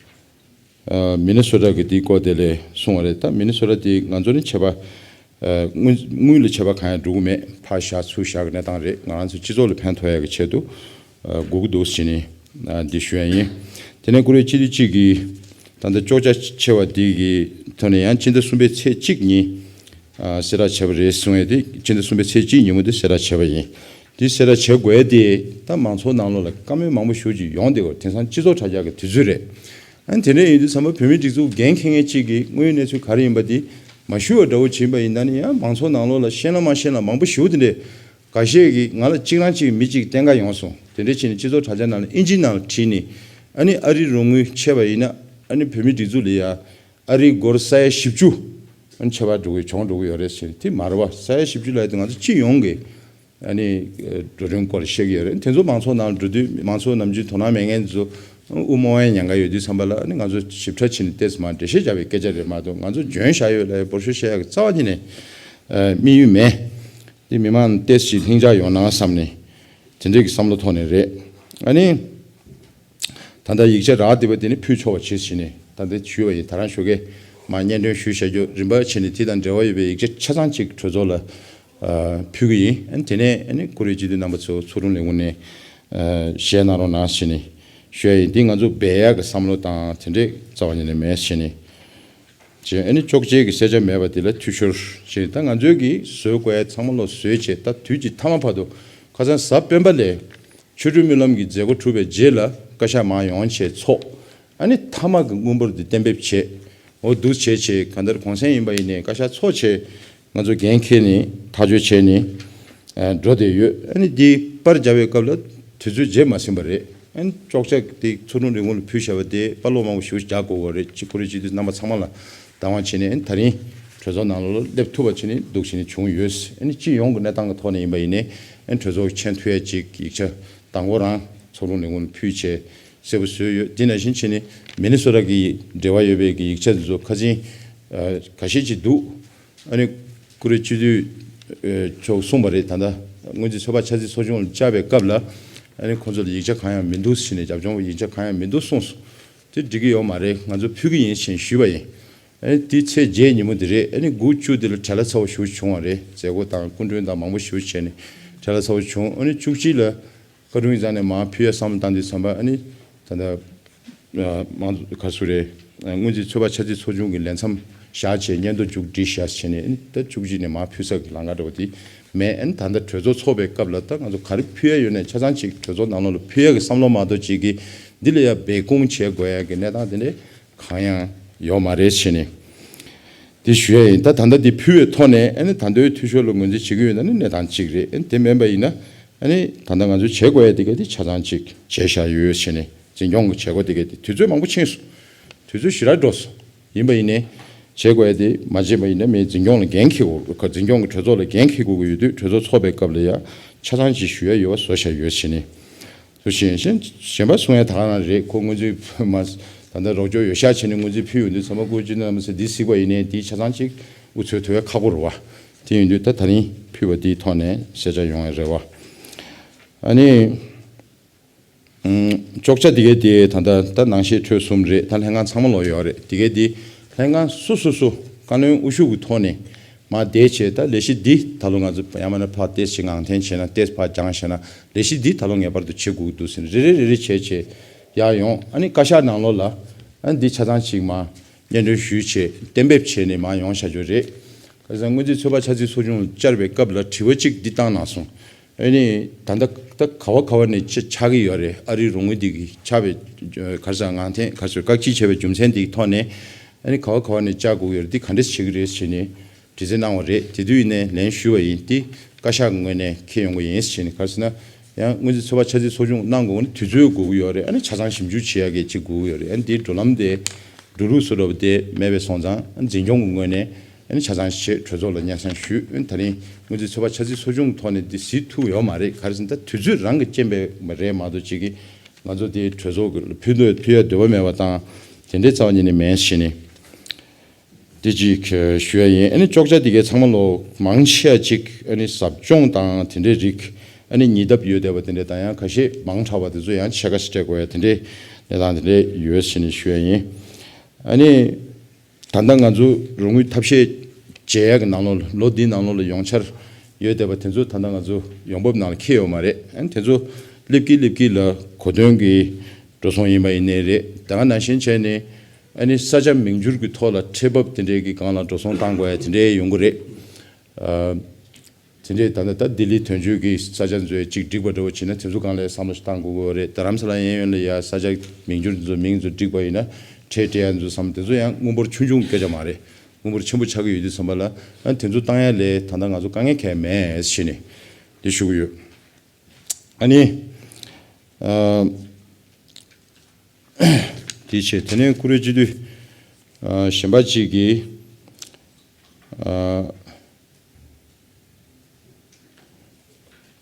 ཨ། མི་ནི་སོ་ཊ་གི་དེའི་སྐོར་དེ་ལ་གསུངས་པ་རེད། ད་མི་ནི་སོ་ཊ་དེ་ང་ཚོ་ནི་ཆད་པ། ཨ། དངུལ་དངུལ་ལ་ཆད་པ་གང་ཡང་འགྲོ་གི་མེད། ཕར་བཞག་ཚུར་བཞག་གི་གནས་སྟངས་རེད། ང་རང་ཚོ་སྤྱི་ཚོགས་ལ་ཕན་ཐོགས་ཡ་གི་ཆེད་དུ། ཨ། དགོས་ཀྱི་འདུག་ཟེར་ནས། ཨ། འདི་ཞུ་ཡ་ཡིན། དེ་ནས་བཀུར་འོས་སྤྱི་འཐུས་གཅིག་གིས་ད་ལྟ་གཅོག་ཆ་ཆེ་བ་འདི་གི་ཐོག་ནས་ཡང་སྤྱི་ཟླ་གསུམ་པའི་ཚེས་གཅིག་ཉིན། ཨ། གསལ་བསྒྲགས་བྱས་པ་རེད་གསུང་ཡ་དེ། སྤྱི་ཟླ་གསུམ་པའི་ཚེས་གཅིག་ཉིན་མོ་དེ་གསལ་བསྒྲགས་བྱས་པ་ཡིན། དེ་གསལ་བསྒྲགས་བྱེད་དགོས་ཡ་དེ་ད་མང་ཚོགས་ནང་ལོགས་ལ་བཀའ་མོལ་མང་པོ་ཞེ་པོ་ཅིག་ཡོང་བསྡད་ཡོད། དེང་སང་སྤྱི་ཚོགས་དྲ་རྒྱ་གི་དུས་ཚོད་རེད། ཨ་ནི་དེ་འདྲ་ཡིན་དུས་ཙམ་པ་བོད་མིའི་སྒྲིག་འཛུགས་འགན་འཁྱེར་མཁན་གཅིག་གིས་དངོས་ཡོད་གནས་ཚུལ་ག་རེ་ཡིན་པ་དེ་མ་ཞུ་བ་འདྲ་བོ་བྱིན་པ་ཡིན་ན་ནི། ཡང་མང་ཚོགས་ནང་ལོགས་ལ་ཤེས་ན་མ་ཤེས་ན་མང་པོ་ཞེ་པོ་དེ་འདྲས། འགའ་ཤས་ཀྱིས་ང་ལ་གཅིག་རང་གཅིག་མི་གཅིག་བསྟེན་ག་ཡོང་སོང་། དེ་འདྲ་བྱས་ནས་སྤྱི་ཚོགས་དྲ་རྒྱ་ནང་ལ་ཨིན་ཇི་ནང་ལ་བྲིས་ནས། ཨ་ནི་ཨ་རིའི་རོགས་དངུལ་ཆད་པ་ཡིན་ན། ཨ་ནི་བོད་མིའི་སྒྲིག་འཛུགས་ལ་ཡ་ཨ་རིའི་སྒོར་ས་ཡ་བཞི་བཅུ། ཨ་ནི་ཆད་པ་འགྲོ་གི་གྱོང་འགྲོ་གི་ཡོད་རེད་ཟེར། དེ་མ་རེད་བ། ས་ཡ་བཞི་བཅུ་ལབ་ཡ་དེ་ང་ཚོ་སྤྱི་ཡོངས་ཀྱི་ཨ་ནི་འགྲོ་གྲོན་སྐོར་བཤད་ཀྱི་ཡོད་རེད། དེ་ཚོ་མང་ཚོགས་ནང་ལ་འགྲོ་དུས་མང་ཚོགས་ནམ་རྒྱུན་དོ་སྣང་མེད་མཁན་ཚོ་དབུ་མ་བའི་ཉེན་ཁ་ཡོད་དུས་ཙམ་པ་ལ། ཨ་ནི་ང་ཚོ་ཞིབ་ཕྲ་བྱས་ནས་ཏོག་ཙམ་མར་འགྲེལ་བཤད་བྱ་བའི་སྐད་ཆ་རེད་མ་གཏོགས། ང་ཚོ་འཇོན་བཞག་ཡོད་ལབ་ཡ་འབོར་ཤོག་བཤད་ཡ་གི་རྩ་བ་ཉིད་ནས་དམིགས་ཡུལ་མེད། དེ་མི་མང་ཏོག་ཙམ་ལྷིང་འཇགས་ཡོང་ན་བསམ་ནས་དེ་འདྲས་ཀྱི་བསམ་བློ་ཐོག་ནས་རེད། ཨ་ནི། ད་ལྟ་ཡིག་ཆ་རག་བསྡད་པ་དེ་ནི་ཕུལ་ཆོག་པ་བྱེད་ཟེར་ནས་ད་ལྟ་ཞུས་པ་ཡིན། ད་རང་ཞོགས་ཀས་མར་སྙན་སྒྲོན་ཞུས་བཞག་རྒྱུ། རིམ་པ་བྱས་ནས་དེ་དང་འབྲེལ་བ་ཡོད་པའི་ཡིག་ཆ་ཆ་ཚང་གཅིག་གྲོས་ཚོགས་ལ་ཨ་ཕུལ་གྱི་ཡིན། ཨ་ནི་དེ་ནས་ཨ་ནི་བཀུར་འོས་སྤྱི་འཐུས་རྣམ་པ་ཚོ་ཚོགས་དྲུང་ལས་ཁུངས་ནས་ཨ་བཞེས་གནང་རོགས་གནང་ཟེར་ནས་ཞུ་ཡ་ཡིན། འདི་ང་ཚོ་སྦས་ཡག་གི་བསམ་བློ་དང་དེ་འདྲས་རྩ་བ་ཉིད་ནས་མེད་ཟེར་ནས། ཅེས་ཨ་ནི་གཅོག་མཆན་གྱི་གསལ་ཆ་མེད་པ་དེ་ལ་འཐུས་ཤོར་ཅེས། ད་ང་ཚོས་ཀྱིས་བཟོ་དགོས་ཡ་ཚང་མ་ལོག་བཟོས་བྱས། ད་དུས་ཀྱི་མཐའ་མ་བར་དུ་ཁ་སང་གཟའ་སྤེན་པ་ལ་ཆོ་འཕྲུལ་སྨོན་ལམ་གྱི་མཛད་སྒོ་གྲུབ་པའི་རྗེས་ལ་བཀའ་ཤག་མར་ཡོང་བྱས་ཚོགས། ཨ་ནི་མཐའ་མ་གི་དངུལ་འབོར་དེ་གཏན་འབེབས་བྱས། འོ་འདུག་བྱས་བྱས་གང་ལྟར་གུང་སེང་ཡིན་པ་ཡིན་ནའི་བཀའ་ཤག་ཚོགས་བྱས། ང་ཚོ་འགན་འཁྱེར་ནས་ཐག་གཅོད་བྱས་ནས། འགྲོ་བསྡད་ཡོད། ཨ་ནི་འདི་པར་རྒྱག་པའི་སྐབས་ལ་དུས་ཚོད་བརྗེད་མ་ཟིན་པ་རེད། ཨ་ནི་ཅོག་ཆ་དེ་ཚོགས་དྲུང་ལས་ཁུངས་ལ་ཕུལ་བཞག་པ་དེ་པར་ཀློག་མང་པོ་ཞེ་པོ་རྒྱག་དགོས་པ་རེད། གཅིག་ཁོ་རེ་གཅིག་དུས་རྣམ་པ་ཚང་མ་ལ་བདག་དབང་བྱས་ནས། ཨ་ནི་ད་རིང་གྲོས་ཚོགས་ནང་ལོགས་ལ་སླེབས་ཐུབ་པ་བྱས་ནས་འདུག་བྱས་ནས་བྱུང་ཡོད། ཨ་ནི་སྤྱི་ཡོངས་ཀྱི་གནས་སྟངས་ཀྱི་ཐོག་ནས་ཡིན་པ་ཡིན་ནའི། ཨ་ནི་གྲོས་ཚོགས་ཀྱི་མཆན་ཐུབ་ཡ་ཅིག་ཡིག་ཆ་དང་པོ་རང་ཚོགས་དྲུང་ལས་ཁུངས་ལ་ཕུལ་བྱས་གསལ་པོ་བཟོས་ཡོད། དེ་ནང་བཞིན་བྱས་ནས་མི་ནི་སོ་ཊ་གི་འབྲེལ་བ་ཡོད་པའི་གི་ཡིག་ཆ་དེ་ཚོ་ཁ་སང་ཁ་ཤས་ཅིག་འདུག་ཨ་ནི་ཀུ་རེ་སྤྱི་འཐུས་མཆོག་གསུངས་པ་རེད། ད་ལྟ་སྔོན་རྩིས་ཚོད་དཔག་ཆ་རྩིས་ཚོགས་ཆུང་ལ་བཅར་བའི་སྐབས་ལ། ཨ་ནི་ཁོང་ཚོ་ལ་ཡིག་ཆ་གང་ཡང་མི་འདུག་ཟེར་ནས། རྒྱབ་ལྗོངས་ཡིག་ཆ་གང་ཡང་མི་འདུག་གསུངས་སོང་། དེ་འགྲིག་གི་ཡོད་མ་རེད། ང་ཚོ་ཕུལ་གི་ཡིན་ཞེས་ཞུས་པ་ཡིན། ཨ་ནི་དེ་ཚེས་བརྒྱད་ཉིན་མོ་དེ་རེད། ཨ་ནི་དགུ་བཅུ་དེ་ལ་བྲེལ་བ་ཚ་བོ་ཞེ་པོ་བྱུང་བ་རེད། མཛད་སྒོ་དང་སྐུ་མགྲོན་དང་མང་པོ་ཞེ་པོ་བྱས་ནས་བྲེལ་བ་ཚ་བོ་བྱུང་། ཨ་ནི་བཅུ་གཅིག་ལ་བཀའ་དྲུང་ཡིག་ཚང་ནས་མར་ཕུལ་ཡ་བསམ་བློ་བཏང་དུས་ཙམ་པ། ཨ་ནི་ད་ལྟ་མང་ག་སུ་རེད། སྔོན་རྩིས་ཚོད་དཔག་ཆ་རྩིས་ཚོགས་ཆུང་གི་ལས་མཚམས་བཞག་བྱས་སྙན་ཐོ་མཇུག་སྒྲིལ་བཞག་བྱས་ནས། ཨ་ནི་ད་བཅུ་གཅིག་ནས་མར་ཕུལ་ས་གི་ལམ་ཁ་འདྲ་བོ་དེ་མེད། ཨ་ནི་ད་ལྟ་གྲོས་ཚོགས་ཚོགས་པའི་སྐབས་ལ་ད་ང་ཚོ་ག་རེ་ཕུལ་ཡ་ཡོད་ནའི་ཆ་ཚང་ཅིག་གྲོས་ཚོགས་ནང་ལོགས་ལ་ཕུལ་ཡ་གི་བསམ་བློ་མ་གཏོགས་ཅིག་གི་འདི་ལ་ཡ་སྦས་སྐུང་བྱེད་དགོས་ཡ་གི་གནས་སྟངས་དེ་འདྲ་གང་ཡང་ཡོད་མ་རེད་ཟེར་ནས་དེ་ཞུ་ཡ་ཡིན། ད་ད་ལྟ་དེ་ཕུལ་བའི་ཐོག་ནས། ཨ་ནི་ད་ལྟའི་འཐུས་ཤོར་ལ་ངོས་འཛིན་བྱེད་ཀྱི་ཡོད་ན་ནི་གནས་སྟངས་གཅིག་རེད། ཨ་ནི་དེ་མིན་པ་ཡིན་ན། ཨ་ནི་ད་ལྟ་ང་ཚོས་བྱེད་དགོས་ཡ་དེ་ག་དེ་ཆ་ཚང་གཅིག་བྱས་བཞག་ཡོད་ཟེར་ནས། འཛིན་སྐྱོང་གི་བྱེད་སྒོ་དེ་ག་དེ་དུས་ཚོད་མང་པོ་ཕྱིན་སོང་། དུས་ཚོད་ཞེ་དྲག་འགྲོ་སོང་། ཡིན་པ་ཡིན་ནའི་བྱེད་དགོས་ཡ་དེ་མ་བྱས་པ་ཡིན་ན་མི་འཛིན་སྐྱོང་ལ་འགན་འཁྱེར་དགོས། འཛིན་སྐྱོང་གི་གྲོས་ཚོགས་ལ་འགན་འཁྱེར་དགོས་ཀྱི་ཡོད་དུས། གྲོས་ཚོགས་ཚོགས་པའི་སྐབས་ལ་ཡ་ཆ་ཚང་གཅིག་ཞུ་ཡ་ཡོད་པ་བཟོ་བཞག་ཡོད་ཟེར་ནས། སུ་ཞིག་གཞན་གཞན་པ་གསུང་ཡ་ད་ག་རང་རེད། ཁོ་སྔོན་རྩིས་མ་ད་ལྟ་རོགས་སྐྱོར་ཡོད་ཤག་བྱས་ནས་སྔོན་རྩིས་ཕུལ་ཡོང་དུས་ཙམ་པ། སྐུ་མགྲོན་རྣམ་པ་ཚོས་འདི་གཟིགས་པ་ཡིན་ནའི་འདི་ཆ་ཚང་གཅིག་འུ་ཚོས་ཐུབ་ཡ་ཁག་པོ་རེད་བ། དེ་ཡིན་དུས་ད་ད་རིང་ཕུལ་བ་འདིའི་ཐོག་ནས་གསལ་ཆ་ཡོང་ཡ་རེད་བ། ཨ་ནི་ཅོག་ཆ་འདི་གའི་དེ་ད་ལྟ་ད་ནང་བཤད་འཕྲོས་གསུམ་རེད། ད་ལྷན་ཁང་ཚང་མ་ལོག་ཡོད་རེད། འདི་གའི་དེ་ལྷན་ཁང་སོ་སོ་སོ་བཀའ་བློན་དབུ་བཞུགས་ཀྱི་ཐོག་ནས་མར་བསྡད་བྱས། ད་ལས་གཞི་འདི་ད་ལོ་ང་ཚོ་ཡང་མིན་ན་ཕར་ཏོག་ཙམ་ངང་འཐེན་བྱས་ན། ཏོག་ཙམ་ཕར་སྦྱངས་བྱས་ན། ལས་གཞི་འདི་ད་ལོ་ངེས་པར་དུ་བྱེད་དགོས་ཀྱི་འདུག་ཟེར་ནས་རེ་རེ་རེ་རེ་བྱས་བྱས་ཡར་ཡོང་། ཨ་ནི་བཀའ་ཤག་ནང་ལོགས་ལ་ཨ་ནི་འདི་ཆ་ཚང་གཅིག་མར་སྙན་སྒྲོན་ཞུས་བྱས་གཏན་འབེབས་བྱས་ནས་མར་ཡོང་བཞག་རྒྱུ་རེད། ཁ་སང་སྔོན་རྩིས་ཚོད་དཔག་ཆ་རྩིས་ཚོགས་ཆུང་བཅར་བའི་སྐབས་ལ་དྲི་བ་གཅིག་འདི་བཏང་གནང་སོང་། ཨ་ནི་ད་ལྟ་ད་ག་བ་ག་བ་ནས་ཆ་ཆགས་ཀྱི་ཡོད་རེད། ཨ་རིའི་རོགས་དངུལ་འདི་གི་ཆགས་པའི་ག་རེ་ཟེར་ངང་འཐེན་ག་རེ་ཟེར་བཀག་སྐྱིལ་བྱས་པའི་རྒྱུ་མཚན་འདི་གི་ཐོག་ནས། ཨ་ནི་ག་བ་ག་བ་ནས་བཅག་དགོས་ཀྱི་ཡོད་རེད། འདི་ག་འདྲས་བྱེད་ཀྱི་རེད་ཟེར་ནས་དྲི་རྩད་གནང་བ་རེད། དེ་དུས་ཡིན་ནའི་ལན་ཞུས་པ་ཡིན། འདི་བཀའ་ཤག་གི་ངོས་ནས་འཁྱེར་ཡོང་གི་ཡིན་ཟེར་ནས། ག་རེ་ཟེར་ན་ཡང་སྔོན་རྩིས་ཚོད་དཔག་ཆ་རྩིས་ཚོགས་ཆུང་གནང་དགོས་ན་དུས་ཚོད་དགོས་ཀྱི་ཡོད་རེད། ཨ་ནི་ཆ་ཚང་ཞིབ་འཇུག་བྱེད་ཡག་གི་ཅིག་དགོས་ཀྱི་ཡོད་རེད། ཨ་ནི་འདིའི་འགྲོ་ལམ་དེ་འགྲོ་ལུགས་བཟོ་འདྲ་བ་དེ་མེད་པའི་སོང་ཙང་། ཨ་ནི་འཛིན་སྐྱོང་གི་ངོས་ནས་ཨ་ནི་ཆ་ཚང་ཞིག་བྱས་གྲོས་ཚོགས་ལ་སྙན་སེང་ཞུས། ཨ་ནི་ད་རིང་སྔོན་རྩིས་ཚོད་དཔག་ཆ་རྩིས་ཚོགས་ཆུང་གི་ཐོག་ནས་འདི་གཟིགས་ཐུབ་ཡོད་མ་རེད། ག་རེ་ཟེར་ན་ད་དུས་ཚོད་རང་གི་རྐྱེན་པས་མ་རེད་མ་གཏོགས་ཅིག་གིས་ང་ཚོ་དེའི་གྲོས་ཚོགས་ཀྱི་ཕུལ་འདོད་ཕུལ་ཡ་འདོད་པ་མེད་པ་དང་། དེ་འདྲའི་རྩ་བ་ཉིད་ནས་མེད་ཟེར་ནས། དེ་གཅིག་ཞུ་ཡ་ཡིན། ཨ་ནི་ཅོག་ཆ་དེ་གའི་ཚང་མ་ལོ་མང་ཆེ་བ་ཅིག་ཨ་ནི་ཟབ་སྦྱོང་དང་དེ་འདྲའི་རིགས། ཨ་ནི་ཉེ་འདབས་ཡོད་བསྡད་པ་དེ་འདྲ་དང་། ཡང་ཁ་ཤས་མང་དྲགས་པ་དེ་ཚོ་ཡང་ཕྱེད་ཀ་ཞིག་སྤྲད་དགོས་ཡ་དེ་འདྲའི་གནས་སྟངས་དེ་འདྲ་ཡོད་ཟེར་ནས་ཞུ་ཡ་ཡིན། ཨ་ནི་ད་ལྟ་ང་ཚོ་རོགས་དངུལ་ཐབས་ཤེས་བྱེད་ཡ་གི་ནང་ལོགས་ལ་ལོ་འདིའི་ནང་ལོགས་ལ་ཡོང་འཆར་ཡོད་བསྡད་པ་དེ་ཚོ་ད་ལྟ་ང་ཚོ་ཡོང་འབབ་ནང་ལ་འཁྱེར་ཡོད་མ་རེད། ཨ་ནི་དེ་ཚོ་སླེབས་ཀྱི་སླེབས་ཀྱི་ལ་གོ་དོན་གྱི་འགྲོ་སོང་ཡིན་པ་ཡིན་ནའི་རེད། ད་ག་ནང་བཞིན་བྱས་ནས། ཨ་ནི་ས་ཆ་མིང་བསྒྱུར་གྱི་ཐོག་ལ་ཁྲལ་འབབ་དེ་འདྲའི་གི་སྒང་ལ་འགྲོ་སོང་བཏང་དགོས་ཡ་དེ་འདྲའི་ཡོང་གི་རེད། ཨ། དེ་འདྲའི་ད་ལྟ་ད་ལྡི་ལི་དོན་གཅོད་ཀྱི་ས་ཆ་ཚོ་གཅིག་སྒྲིག་པ་འདྲ་བོ་བྱས་ན་དེ་ཚོ་སྒང་ལ་བསམ་བློ་ཞིག་བཏང་དགོས་ཀྱི་ཡོད་རེད། རྡ་རམ་ས་ལ་གཡས་གཡོན་ལ་ཡ་ས་ཆ་མིང་བསྒྱུར་དེ་ཚོ་མིང་ཚོ་སྒྲིག་པ་ཡིན་ན་ཁྲལ་སྤྲད་ཡ་ཚོ་བསམ། དེ་ཚོ་ཡང་དངུལ་འབོར་ཆུང་ཆུང་སྐད་ཆ་མ་རེད། དངུལ་འབོར་ཆེན་པོ་ཆགས་ཀྱི་ཡོད་དུས་ཙམ་པ་ལ། ཨ། དེ་ཚོ་བཏང་ཡ་ལས་ད་ལྟ་ང་ཚོ་དཀའ་ངལ་གང་ཡང་མེད་ཟེར་ནས་འདི་ཞུ་གི་ཡོད། ཨ་ནི། ཨ། དེ་བྱས་དེ་ནས་ཀུ་རེ་སྤྱི་འཐུས། ཨ། གཞན་པ་གཅིག་གིས། ཨ།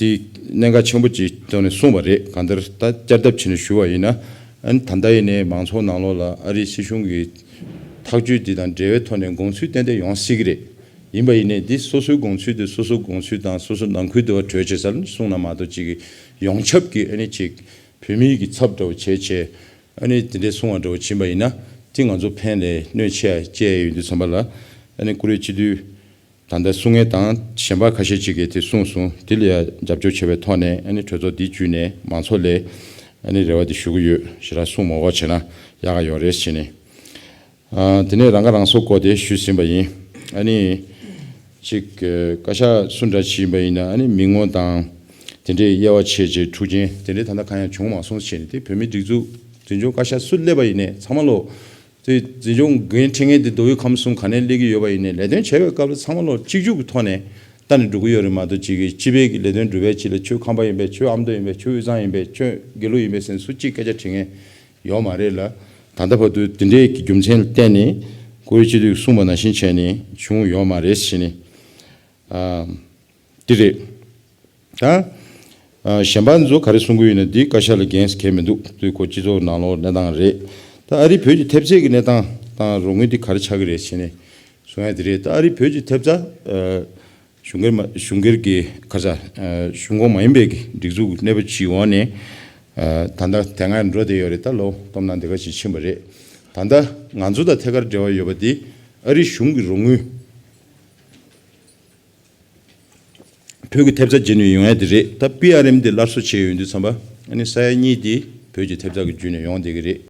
དེ་གནད་འགག་ཆེན་པོ་ཅིག་ཐོག་ནས་གསུངས་པ་རེད། གང་ལྟར་ད་བསྐྱར་ལྡབ་བྱས་ནས་ཞུ་བ་ཡིན་ན། ཨ་ནི་ད་ལྟ་ཡིན་ནའི་མང་ཚོགས་ནང་ལོགས་ལ་ཨ་རིའི་སྲིད་གཞུང་གི་ཐག་གཅོད་འདི་དང་འབྲེལ་བའི་ཐོག་ནས་དགོངས་ཚུལ་ཏན་ཏན་ཡོང་སྲིད་ཀྱི་རེད། ཡིན་པ་ཡིན་ནའི་འདི་སོ་སོའི་དགོངས་ཚུལ་དེ་སོ་སོའི་དགོངས་ཚུལ་དང་སོ་སོ་ནང་ཁུལ་དུ་བ་གྲོས་བྱེད་ས་ལ་གསུངས་ན་མ་གཏོགས་ཅིག་གི་ཡོངས་ཁྱབ་ཀྱི་ཨ་ནི་ཅིག་བོད་མིའི་གི་ཚབ་འདྲ་བོ་བྱས་བྱས། ཨ་ནི་དེ་འདྲའི་གསུང་བ་འདྲ་བོ་ཕྱིན་པ་ཡིན་ན་དེ་ང་ཚོ་ཕན་ལས་གནོད་ཆེ་བ་སྐྱེལ་ཡ་ཡོད་དུས་ཙམ་པ་ལ། ཨ་ནི་ཀུ་རེ་སྤྱི་འཐུས་ད་ལྟ་གསུང་མཁན་དང་གཞན་པ་ཁ་ཤས་ཅིག་གིས་དེ་གསུངས་སོང་། དེ་ལ་ཡ་རྒྱབ་སྐྱོར་བྱས་པའི་ཐོག་ནས། ཨ་ནི་གྲོས་ཚོགས་འདི་བརྒྱུད་ནས་མང་ཚོགས་ལ་ཨ་ནི་རེ་བ་དེ་ཞུ་གི་ཡོད། ཞེ་དྲག་གསུང་མ་དགོས་བྱས་ན་ཡག་ག་ཡོད་རེད་ཟེར་ནས། ཨ། དེ་ནས་རང་ཁ་རང་གསོ་སྐོར་དེ་ཞུས་ཟིན་པ་ཡིན། ཨ་ནི་ཅིག་བཀའ་ཤག་སུ་འདྲ་ཞིག་ཡིན་པ་ཡིན་ན། ཨ་ནི་མི་ངོ་དང་དེ་འདྲའི་དབྱེ་བ་ཕྱེ་བྱས་འཁྲུག་ཆེན་དེ་འདྲའི་ད་ལྟ་གང་ཡང་བྱུང་མ་སོང་ཟེར་ནས། དེ་བོད་མིའི་སྒྲིག་འཛུགས་འཛིན་སྐྱོང་བཀའ་ཤག་སུ་སླེབས་པ་ཡིན་ནའི་ཚང་མ་ལོ། དེ་འཛིན་སྐྱོང་འགན་འཁྲི་མཁན་དེ་མདོ་དབུས་ཁམས་གསུམ་ག་ནས་སླེབས་ཀྱི་ཡོད་པ་ཡིན་ནའི་ལས་དོན་བྱེད་པའི་སྐབས་ལ་ཚང་མ་ལོ་གཅིག་གྱུར་གྱི་ཐོག་ནས་ ལྟ་ནས་འགྲོ་གི་ཡོད་རེད་མ་གཏོགས། ཅིག་གི་སྤྱི་པའི་གི་ལས་དོན་སྒྲུབ་པའི་ཆེད་ལ་ཁྱོད་ཁམས་པ་ཡིན་པས། ཁྱོད་ཨ་མདོ་ཡིན་པས། ཁྱོད་དབུས་གཙང་ཡིན་པས། ཁྱོད་དགེ་ལུགས་ཡིན་པས་ཟེར་ནས་སུ་གཅིག་སྐད་ཆ་དྲི་མཁན་ཡོད་མ་རེད་ལ། ད་ལྟ་བར་དུ་དེ་འདྲའི་གི་རྒྱུ་མཚན་ལ་བརྟེན་ནས་བཀུར་འོས་སྤྱི་འཐུས་གསུངས་པ་ནང་བཞིན་བྱས་ནས་བྱུང་ཡོད་མ་རེད་ཟེར་ནས། ཨ། འདི་རེད། ད། ཨ། གཞན་པ་ཚོ་ག་རེ་གསུང་གི་ཡོད་ན་འདི་བཀའ་ཤག་ལ་འགན་གལ་མི་འདུག་དུས་ཁོ་སྤྱི་ཚོགས་ནང་ལོགས་གནས་སྟངས་རེད། ད་ཨ་རིའི་བོད་ཀྱི་ཐེབས་རྩའི་གི་གནས་སྟངས་དང་རོགས་དངུལ་འདི་ག་རེ་ཆགས་ཀྱི་རེད་ཟེར་ནས་གསུང་ཡ་འདི་རེད། ད་ཨ་རིའི་བོད་ཀྱི་ཐེབས་རྩ། ཨ། གཞུང་སྒེར་མ་གཞུང་སྒེར་གྱི་ག་རེ་ཟ། ཨ། གཞུང་ཁོངས་མ་ཡིན་པའི་གི་སྒྲིག་འཛུགས་གནས་བབ་ཅིག་འོག་ནས། ཨ། ད་ལྟ་དེ་སྔ་འགྲོ་བསྡད་ཡོད་རེད། ད་ལོ་སྟོང་ཕྲག་འདི་ག་ཅིག་ཕྱིན་པ་རེད། ད་ལྟ་ང་ཚོ་དང་ཐད་ཀར་འབྲེལ་བ་ཡོད་པ་འདི་ཨ་རིའི་གཞུང་གི་རོགས་དངུལ། བོད་ཀྱི་ཐེབས་རྩ་བརྒྱུད་ནས་ཡོང་ཡ་དེ་རེད། ད་པི་ཨར་ཨེམ་དེ་སླར་གསོ་བྱས་ཡོང་དུས་ཙམ་པ། ཨ་ནི་ས་ཡ་གཉིས་དེ་བོད་ཀྱི་ཐེབས་རྩ་གི་བརྒྱུད་ནས་ཡོང་བསྡད་ཀྱི་རེད།